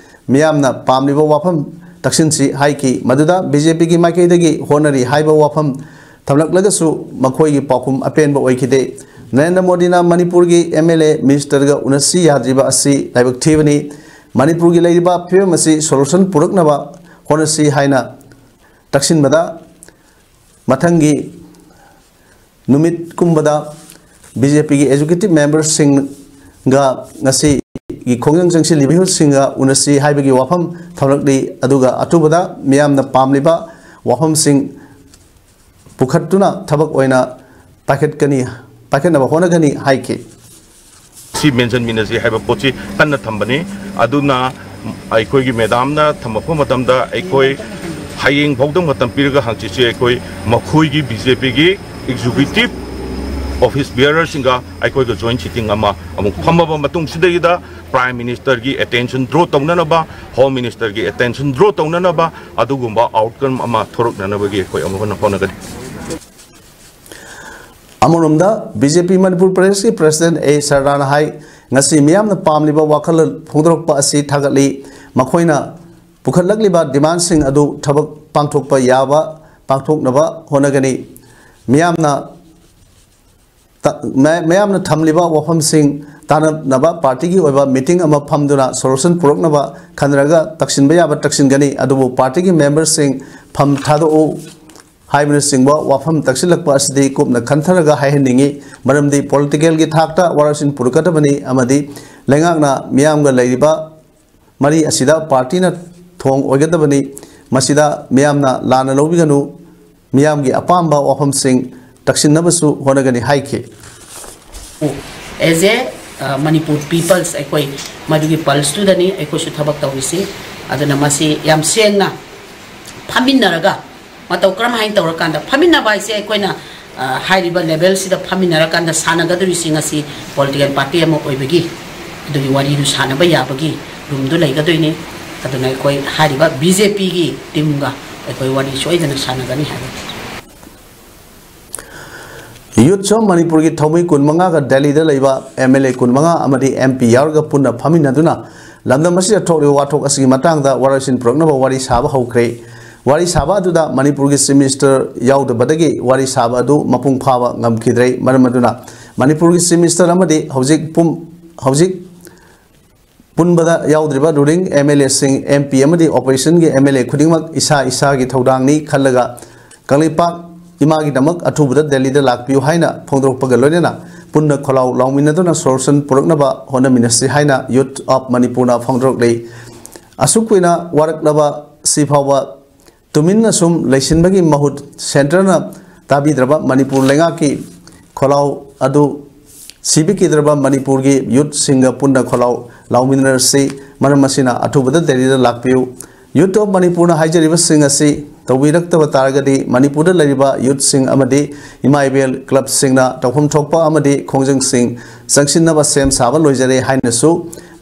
ꯃꯤꯌꯥꯝꯅ ꯄꯥꯝꯂꯤꯕ ꯋꯥꯐꯝ ꯇꯛꯁꯤꯟꯁꯤ ꯍꯥꯏꯈꯤ꯫ ꯃꯗꯨꯗ BJPꯒꯤ ꯃꯥꯏꯀꯩꯗꯒꯤ ꯍꯣꯠꯅꯔꯤ ꯍꯥꯏꯕ ꯋꯥꯐꯝ ꯊꯝꯂꯛꯂꯒꯁꯨ, ꯃꯈꯣꯏꯒꯤ ꯄꯥꯎꯈꯨꯝ ꯑꯄꯦꯟꯕ ꯑꯣꯏꯈꯤꯗꯦ꯫ ꯅꯔꯦꯟꯗ꯭ꯔ ꯃꯣꯗꯤꯅ ꯃꯅꯤꯄꯨꯔꯒꯤ MLA ministerꯒ ꯎꯅꯁꯤ ꯌꯥꯗ꯭ꯔꯤꯕ ꯑꯁꯤ ꯂꯥꯏꯕꯛ ꯊꯤꯕꯅꯤ꯫ ꯃꯅꯤꯄꯨꯔꯒꯤ ꯂꯩꯔꯤꯕ ꯐꯤꯕꯝ ꯑꯁꯤ solution ꯄꯨꯔꯛꯅꯕ ꯍꯣꯠꯅꯁꯤ ꯍꯥꯏꯅ ꯇꯛꯁꯤꯟꯕꯗ, ꯃꯊꯪꯒꯤ ꯅꯨꯃꯤꯠꯀꯨꯝꯕꯗ BJPꯒꯤ executive memberꯁꯤꯡꯒ ꯉꯁꯤꯒꯤ ꯈꯣꯡꯖꯪ ꯆꯪꯁꯤꯜꯂꯤꯕ ꯃꯤꯍꯨꯠꯁꯤꯡꯒ ꯎꯅꯁꯤ ꯍꯥꯏꯕꯒꯤ ꯋꯥꯐꯝ ꯊꯝꯂꯛꯂꯤ꯫ ꯑꯗꯨꯒ ꯑꯊꯨꯕꯗ ꯃꯤꯌꯥꯝꯅ ꯄꯥꯝꯂꯤꯕ ꯋꯥꯐꯝꯁꯤꯡ ꯄꯨꯈꯠꯇꯨꯅ ꯊꯕꯛ ꯑꯣꯏꯅ ꯄꯥꯏꯈꯠꯀꯅꯤ, ꯄꯥꯏꯈꯠꯅꯕ ꯍꯣꯠꯅꯒꯅꯤ ꯍꯥꯏꯈꯤ꯫ ꯁꯤ ꯃꯦꯟꯁꯤꯟꯃꯤꯟꯅꯁꯤ ꯍꯥꯏꯕ ꯄꯣꯠꯁꯤ ꯀꯟꯅ ꯊꯝꯕꯅꯤ꯫ ꯑꯗꯨꯅ ꯑꯩꯈꯣꯏꯒꯤ ꯃꯦꯗꯥꯝꯅ ꯊꯝꯃꯛꯄ ꯃꯇꯝꯗ, ꯑꯩꯈꯣꯏ ꯍꯌꯦꯡ ꯐꯥꯎꯗ ꯃꯇꯝ ꯄꯤꯔꯒ, ꯍꯪꯆꯤꯠꯁꯤ ꯑꯩꯈꯣꯏ ꯃꯈꯣꯏꯒꯤ BJPꯒꯤ executive office bearerꯁꯤꯡꯒ ꯑꯩꯈꯣꯏꯒ joint sitting ꯑꯃ ꯑꯃꯨꯛ ꯐꯝꯃꯕ ꯃꯇꯨꯡꯁꯤꯗꯩꯗ, Prime Ministerꯒꯤ attention draw ꯇꯧꯅꯅꯕ, Home Ministerꯒꯤ attention draw ꯇꯧꯅꯅꯕ, ꯑꯗꯨꯒꯨꯝꯕ outcome ꯑꯃ ꯊꯣꯔꯛꯅꯅꯕꯒꯤ ꯑꯩꯈꯣꯏ ꯑꯃꯨꯛ ꯍꯟꯅ ꯍꯣꯠꯅꯒꯅꯤ꯫ ꯑꯃꯔꯣꯝꯗ, BJP ꯃꯅꯤꯄꯨꯔ ꯄ꯭ꯔꯗꯦꯁꯀꯤ president ꯑꯦ ꯁꯔꯗꯥꯅ ꯍꯥꯏ, ꯉꯁꯤ ꯃꯤꯌꯥꯝꯅ ꯄꯥꯝꯂꯤꯕ ꯋꯥꯈꯜꯂꯣꯟ ꯐꯣꯡꯗꯣꯔꯛꯄ ꯑꯁꯤ ꯊꯥꯒꯠꯂꯤ꯫ ꯃꯈꯣꯏꯅ ꯄꯨꯈꯠꯂꯛꯂꯤꯕ demandꯁꯤꯡ ꯑꯗꯨ ꯊꯕꯛ ꯄꯥꯡꯊꯣꯛꯄ ꯌꯥꯕ, ꯄꯥꯡꯊꯣꯛꯅꯕ ꯍꯣꯠꯅꯒꯅꯤ꯫ ꯃꯤꯌꯥꯝꯅ ꯇ-, ꯃ-, ꯃꯌꯥꯝꯅ ꯊꯝꯂꯤꯕ ꯋꯥꯐꯝꯁꯤꯡ ꯇꯥꯟꯅꯅꯕ partyꯒꯤ ꯑꯣꯏꯕ meeting ꯑꯃ ꯐꯝꯗꯨꯅ solution ꯄꯨꯔꯛꯅꯕ ꯈꯟꯅꯔꯒ ꯇꯛꯁꯤꯟꯕ ꯌꯥꯕ ꯇꯛꯁꯤꯟꯒꯅꯤ꯫ ꯑꯗꯨꯕꯨ partyꯒꯤ memberꯁꯤꯡ ꯐꯝ ꯊꯥꯗꯣꯛꯎ ꯍꯥꯏꯕꯅꯆꯤꯡꯕ ꯋꯥꯐꯝ ꯇꯛꯁꯤꯜꯂꯛꯄ ꯑꯁꯤꯗꯤ ꯀꯨꯞꯅ ꯈꯟꯊꯔꯒ ꯍꯥꯏꯍꯟꯅꯤꯡꯏ꯫ ꯃꯔꯝꯗꯤ politicalꯒꯤ ꯊꯥꯛꯇ ꯋꯥꯔꯣꯏꯁꯤꯟ ꯄꯨꯔꯛꯀꯗꯕꯅꯤ ꯑꯃꯗꯤ ꯂꯩꯉꯥꯛꯅ ꯃꯤꯌꯥꯝꯒ ꯂꯩꯔꯤꯕ ꯃꯔꯤ ꯑꯁꯤꯗ partyꯅ ꯊꯣꯡ ꯑꯣꯏꯒꯗꯕꯅꯤ꯫ ꯃꯁꯤꯗ ꯃꯤꯌꯥꯝꯅ ꯂꯥꯟꯅ ꯂꯧꯕꯤꯒꯅꯨ꯫ ꯃꯤꯌꯥꯝꯒꯤ ꯑꯄꯥꯝꯕ ꯋꯥꯐꯝꯁꯤꯡ ꯇꯛꯁꯤꯟꯅꯕꯁꯨ ꯍꯣꯠꯅꯒꯅꯤ ꯍꯥꯏꯈꯤ꯫ ꯑꯦꯖ ꯑꯦ ꯃꯅꯤꯄꯨꯔ ꯄꯤꯄꯜꯁ, ꯑꯩꯈꯣꯏ ꯃꯗꯨꯒꯤ ꯄꯜꯁꯇꯨꯗꯅꯤ ꯑꯩꯈꯣꯏꯁꯨ ꯊꯕꯛ ꯇꯧꯔꯤꯁꯤ꯫ ꯑꯗꯨꯅ ꯃꯁꯤ ꯌꯥꯝ ꯁꯦꯡꯅ ꯐꯝꯃꯤꯟꯅꯔꯒ, ꯃꯇꯧ ꯀꯔꯝ ꯍꯥꯏꯅ ꯇꯧꯔꯀꯥꯟꯗ ꯐꯝꯃꯤꯟꯅꯕ ꯍꯥꯏꯁꯦ, ꯑꯩꯈꯣꯏꯅ ꯍꯥꯏꯔꯤꯕ ꯂꯦꯚꯦꯜꯁꯤꯗ ꯐꯝꯃꯤꯟꯅꯔꯀꯥꯟꯗ ꯁꯥꯟꯅꯒꯗꯧꯔꯤꯁꯤꯡ ꯑꯁꯤ ꯄꯣꯂꯤꯇꯤꯀꯦꯜ ꯄꯥꯔꯇꯤ ꯑꯃ ꯑꯣꯏꯕꯒꯤ ꯑꯗꯨꯒꯤ ꯋꯥꯔꯤꯗꯨ ꯁꯥꯟꯅꯕ ꯌꯥꯕꯒꯤ ꯔꯨꯝꯗꯨ ꯂꯩꯒꯗꯣꯏꯅꯤ꯫ ꯑꯗꯨꯅ ꯑꯩꯈꯣꯏ ꯍꯥꯏꯔꯤꯕ ꯕꯤ ꯖꯦ ꯄꯤꯒꯤ ꯇꯤꯝꯒ ꯑꯩꯈꯣꯏ ꯋꯥꯔꯤ ꯁꯣꯏꯗꯅ ꯁꯥꯟꯅꯒꯅꯤ ꯍꯥꯏꯕ꯫ Youth of ꯃꯅꯤꯄꯨꯔꯒꯤ ꯊꯧꯃꯤ ꯀꯨꯟꯃꯉꯥꯒ ꯗꯦꯜꯂꯤꯗ ꯂꯩꯕ ꯑꯦꯝ ꯑꯦꯜ ꯑꯦ ꯀꯨꯟꯃꯉꯥ ꯑꯃꯗꯤ ꯑꯦꯝ ꯄꯤ ꯌꯥꯎꯔꯒ ꯄꯨꯟꯅ ꯐꯝꯃꯤꯟꯅꯗꯨꯅ ꯂꯝꯗꯝ ꯑꯁꯤꯗ ꯊꯣꯛꯂꯤꯕ ꯋꯥꯊꯣꯛ ꯑꯁꯤꯒꯤ ꯃꯇꯥꯡꯗ ꯋꯥꯔꯣꯏꯁꯤꯟ ꯄꯨꯔꯛꯅꯕ ꯋꯥꯔꯤ ꯁꯥꯕ ꯍꯧꯈ꯭ꯔꯦ꯫ ꯋꯥꯔꯤ ꯁꯥꯕ ꯑꯗꯨꯗ ꯃꯅꯤꯄꯨꯔꯒꯤ ꯆꯤꯐ ꯃꯤꯅꯤꯁꯇꯔ ꯌꯥꯎꯗꯕꯗꯒꯤ ꯋꯥꯔꯤ ꯁꯥꯕ ꯑꯗꯨ ꯃꯄꯨꯡ ꯐꯥꯕ ꯉꯝꯈꯤꯗ꯭ꯔꯦ꯫ ꯃꯔꯝ ꯑꯗꯨꯅ ꯃꯅꯤꯄꯨꯔꯒꯤ ꯆꯤꯐ ꯃꯤꯅꯤꯁꯇꯔ ꯑꯃꯗꯤ ꯍꯧꯖꯤꯛ ꯄꯨꯝ ꯍꯧꯖꯤꯛ ꯄꯨꯟꯕꯗ ꯌꯥꯎꯗ꯭ꯔꯤꯕ ꯔꯨꯂꯤꯡ ꯑꯦꯝ ꯑꯦꯜ ꯑꯦꯁꯤꯡ, ꯑꯦꯝ ꯄꯤ ꯑꯃꯗꯤ ꯑꯣꯄꯣꯖꯤꯁꯟꯒꯤ ꯑꯦꯝ ꯑꯦꯜ ꯑꯦ ꯈꯨꯗꯤꯡꯃꯛ ꯏꯁꯥ ꯏꯁꯥꯒꯤ ꯊꯧꯗꯥꯡꯅꯤ ꯈꯜꯂꯒ ꯀꯪꯂꯩꯄꯥꯛ ꯏꯃꯥꯒꯤꯗꯃꯛ ꯑꯊꯨꯕꯗ ꯗꯦꯜꯂꯤꯗ ꯂꯥꯛꯄꯤꯌꯨ ꯍꯥꯏꯅ ꯐꯣꯡꯗꯣꯔꯛꯄꯒ ꯂꯣꯏꯅꯅ ꯄꯨꯟꯅ ꯈꯣꯜꯂꯥꯎ ꯂꯥꯎꯃꯤꯟꯅꯗꯨꯅ ꯁꯣꯂꯨꯁꯟ ꯄꯨꯔꯛꯅꯕ ꯍꯣꯠꯅꯃꯤꯟꯅꯁꯤ ꯍꯥꯏꯅ ꯌꯨꯊ ꯑꯣꯐ ꯃꯅꯤꯄꯨꯔꯅ ꯐꯣꯡꯗꯣꯔꯛꯂꯤ꯫ ꯑꯁꯨꯛ ꯀꯨꯏꯅ ꯋꯥꯔꯛꯂꯕ ꯁꯤ ꯐꯥꯎꯕ ꯇꯨꯃꯤꯟꯅ ꯁꯨꯝ ꯂꯩꯁꯤꯟꯕꯒꯤ ꯃꯍꯨꯠ ꯁꯦꯟꯇꯔꯅ ꯇꯥꯕꯤꯗ꯭ꯔꯕ ꯃꯅꯤꯄꯨꯔ ꯂꯩꯉꯥꯛꯀꯤ ꯈꯣꯜꯂꯥꯎ ꯑꯗꯨ ꯁꯤꯕꯤꯈꯤꯗ꯭ꯔꯕ ꯃꯅꯤꯄꯨꯔꯒꯤ ꯌꯨꯊꯁꯤꯡꯒ ꯄꯨꯟꯅ ꯈꯣꯜꯂꯥꯎ ꯂꯥꯎꯃꯤꯟꯅꯔꯁꯤ꯫ ꯃꯔꯝ ꯑꯁꯤꯅ ꯑꯊꯨꯕꯗ ꯗꯦꯜꯂꯤꯗ ꯂꯥꯛꯄꯤꯌꯨ꯫ ꯌꯨꯊ ꯑꯣꯐ ꯃꯅꯤꯄꯨꯔꯅ ꯍꯥꯏꯖꯔꯤꯕꯁꯤꯡ ꯑꯁꯤ ꯇꯧꯕꯤꯔꯛꯇꯕ ꯇꯥꯔꯒꯗꯤ ꯃꯅꯤꯄꯨꯔꯗ ꯂꯩꯔꯤꯕ ꯌꯨꯊꯁꯤꯡ ꯑꯃꯗꯤ ꯏꯃꯥ ꯏꯕꯦꯜ ꯀ꯭ꯂꯕꯁꯤꯡꯅ ꯇꯧꯐꯝ ꯊꯣꯛꯄ ꯑꯃꯗꯤ ꯈꯣꯡꯖꯪꯁꯤꯡ ꯆꯪꯁꯤꯟꯅꯕ ꯁꯦꯝ ꯁꯥꯕ ꯂꯣꯏꯖꯔꯦ ꯍꯥꯏꯅꯁꯨ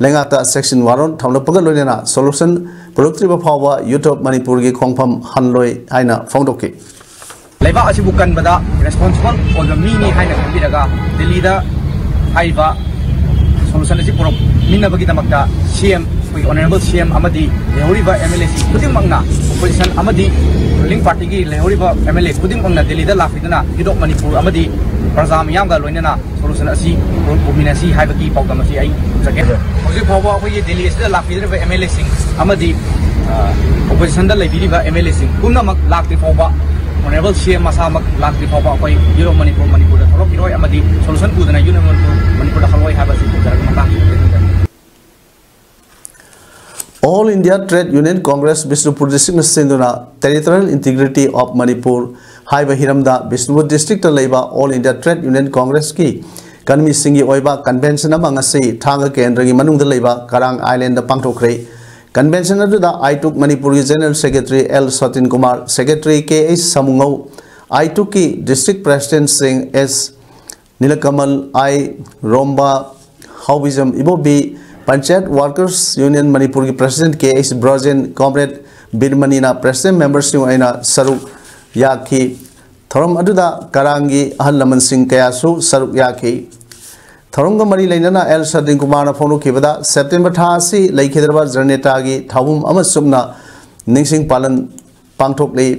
ꯂꯩꯉꯥꯛꯇ ꯁꯦꯛꯁꯟ ꯋꯥꯔꯣꯟ ꯊꯝꯂꯛꯄꯒ ꯂꯣꯏꯅꯅ ꯁꯣꯂꯨꯁꯟ ꯄꯨꯔꯛꯇ꯭ꯔꯤꯕ ꯐꯥꯎꯕ ꯌꯨꯊ ꯑꯣꯐ ꯃꯅꯤꯄꯨꯔꯒꯤ ꯈꯣꯡꯐꯝ ꯍꯟꯂꯣꯏ ꯍꯥꯏꯅ ꯐꯣꯡꯗꯣꯛꯈꯤ꯫ ꯂꯩꯕꯥꯛ ꯑꯁꯤꯕꯨ ꯀꯟꯕꯗ ꯔꯦꯁꯄꯣꯟꯁꯤꯕꯜ ꯑꯣꯏꯕ ꯃꯤꯅꯤ ꯍꯥꯏꯅ ꯈꯟꯕꯤꯔꯒ ꯗꯤꯜꯂꯤꯗ ꯍꯥꯏꯔꯤꯕ ꯁꯣꯂꯨꯁꯟ ꯑꯁꯤ ꯄꯨꯔꯛꯃꯤꯟꯅꯕꯒꯤꯗꯃꯛꯇ ꯁꯤ ꯑꯦꯝ, ꯑꯩꯈꯣꯏꯒꯤ ꯑꯣꯅꯔꯦꯕꯜ ꯁꯤ ꯑꯦꯝ ꯑꯃꯗꯤ ꯂꯩꯍꯧꯔꯤꯕ ꯑꯦꯝ ꯑꯦꯜ ꯑꯦꯁꯤꯡ ꯈꯨꯗꯤꯡꯃꯛꯅ, ꯑꯣꯄꯣꯖꯤꯁꯟ ꯑꯃꯗꯤ ꯔꯨꯂꯤꯡ ꯄꯥꯔꯇꯤꯒꯤ ꯂꯩꯍꯧꯔꯤꯕ ꯑꯦꯝ ꯑꯦꯜ ꯑꯦ ꯈꯨꯗꯤꯡꯃꯛꯅ ꯗꯤꯜꯂꯤꯗ ꯂꯥꯛꯄꯤꯗꯨꯅ ꯌꯨꯊ ꯑꯣꯐ ꯃꯅꯤꯄꯨꯔ ꯑꯃꯗꯤ ꯄ꯭ꯔꯖꯥ ꯃꯤꯌꯥꯝꯒ ꯂꯣꯏꯅꯅ ꯁꯣꯂꯨꯁꯟ ꯑꯁꯤ ꯄꯨꯔꯛꯃꯤꯟꯅꯁꯤ ꯍꯥꯏꯕꯒꯤ ꯄꯥꯎꯗꯝ ꯑꯁꯤ ꯑꯩ ꯊꯝꯖꯒꯦ꯫ ꯍꯧꯖꯤꯛ ꯐꯥꯎꯕ ꯑꯩꯈꯣꯏꯒꯤ ꯗꯤꯜꯂꯤ ꯑꯁꯤꯗ ꯂꯥꯛꯄꯤꯗ꯭ꯔꯤꯕ ꯑꯦꯝ ꯑꯦꯜ ꯑꯦꯁꯤꯡ ꯑꯃꯗꯤ, ꯑ, ꯑꯣꯄꯣꯖꯤꯁꯟꯗ ꯂꯩꯕꯤꯔꯤꯕ ꯑꯦꯝ ꯑꯦꯜ ꯑꯦꯁꯤꯡ ꯄꯨꯝꯅꯃꯛ ꯂꯥꯛꯇ꯭ꯔꯤ ꯐꯥꯎꯕ, ꯑꯣꯅꯔꯦꯕꯜ ꯁꯤ ꯑꯦꯝ ꯃꯁꯥꯃꯛ ꯂꯥꯛꯇ꯭ꯔꯤ ꯐꯥꯎꯕ ꯑꯩꯈꯣꯏ ꯌꯨꯊ ꯑꯣꯐ ꯃꯅꯤꯄꯨꯔ, ꯃꯅꯤꯄꯨꯔꯗ ꯊꯣꯛꯂꯛꯈꯤꯔꯣꯏ ꯑꯃꯗꯤ ꯁꯣꯂꯨꯁꯟ ꯄꯨꯗꯅ ꯌꯨꯊ ꯑꯣꯐ ꯃꯅꯤꯄꯨꯔ, ꯃꯅꯤꯄꯨꯔꯗ ꯍꯜꯂꯣꯏ ꯍꯥꯏꯕ ꯑꯁꯤ ꯊꯝꯖꯔꯒ ꯃꯇꯥꯡ ꯑꯁꯤꯗ ꯂꯣꯏꯁꯤꯟꯖꯔꯒꯦ꯫ All India Trade Union Congress Bishnupur District ꯅ ꯁꯤꯟꯗꯨꯅ Territorial Integrity of Manipur ꯍꯥꯏꯕ ꯍꯤꯔꯝꯗ ꯕꯤꯁꯅꯨꯄꯨꯔ district ꯇ ꯂꯩꯕ All India Trade Union Congress ꯀꯤ ꯀꯟꯃꯤꯁꯤꯡꯒꯤ ꯑꯣꯏꯕ convention ꯑꯃ ꯉꯁꯤ ꯊꯥꯡꯒ ꯀꯦꯟꯗ꯭ꯔꯒꯤ ꯃꯅꯨꯡꯗ ꯂꯩꯕ ꯀꯔꯥꯡ Island ꯗ ꯄꯥꯡꯊꯣꯛꯈ꯭ꯔꯦ꯫ Convention ꯑꯗꯨꯗ ꯑꯥꯏꯇꯨꯛ ꯃꯅꯤꯄꯨꯔꯒꯤ General Secretary L Satin Kumar, Secretary K H Samungou, ꯑꯥꯏꯇꯨꯛꯀꯤ district president ꯁꯤꯡ S Nilakamal, I Romba, Haobijam Ibobi, Panchayat Workers Union ꯃꯅꯤꯄꯨꯔꯒꯤ president K H Brojen, comrade ꯕꯤꯔꯃꯅꯤꯅ president member ꯁꯤꯡ ꯑꯣꯏꯅ ꯁꯔꯨꯛ ꯌꯥꯈꯤ꯫ ꯊꯧꯔꯝ ꯑꯗꯨꯗ ꯀꯔꯥꯡꯒꯤ ꯑꯍꯜ ꯂꯃꯟꯁꯤꯡ ꯀꯌꯥꯁꯨ ꯁꯔꯨꯛ ꯌꯥꯈꯤ꯫ ꯊꯧꯔꯝꯒ ꯃꯔꯤ ꯂꯩꯅꯅ ꯑꯦꯜ ꯁꯇꯤꯟ ꯀꯨꯃꯥꯔꯅ ꯐꯣꯡꯗꯣꯛꯈꯤꯕꯗ, September ꯊꯥ ꯑꯁꯤ ꯂꯩꯈꯤꯗ꯭ꯔꯕ ꯖꯅꯦꯇꯥꯒꯤ ꯊꯧꯕꯨꯝ ꯑꯃ ꯆꯨꯞꯅ ꯅꯤꯡꯁꯤꯡ ꯄꯥꯂꯟ ꯄꯥꯡꯊꯣꯛꯂꯤ꯫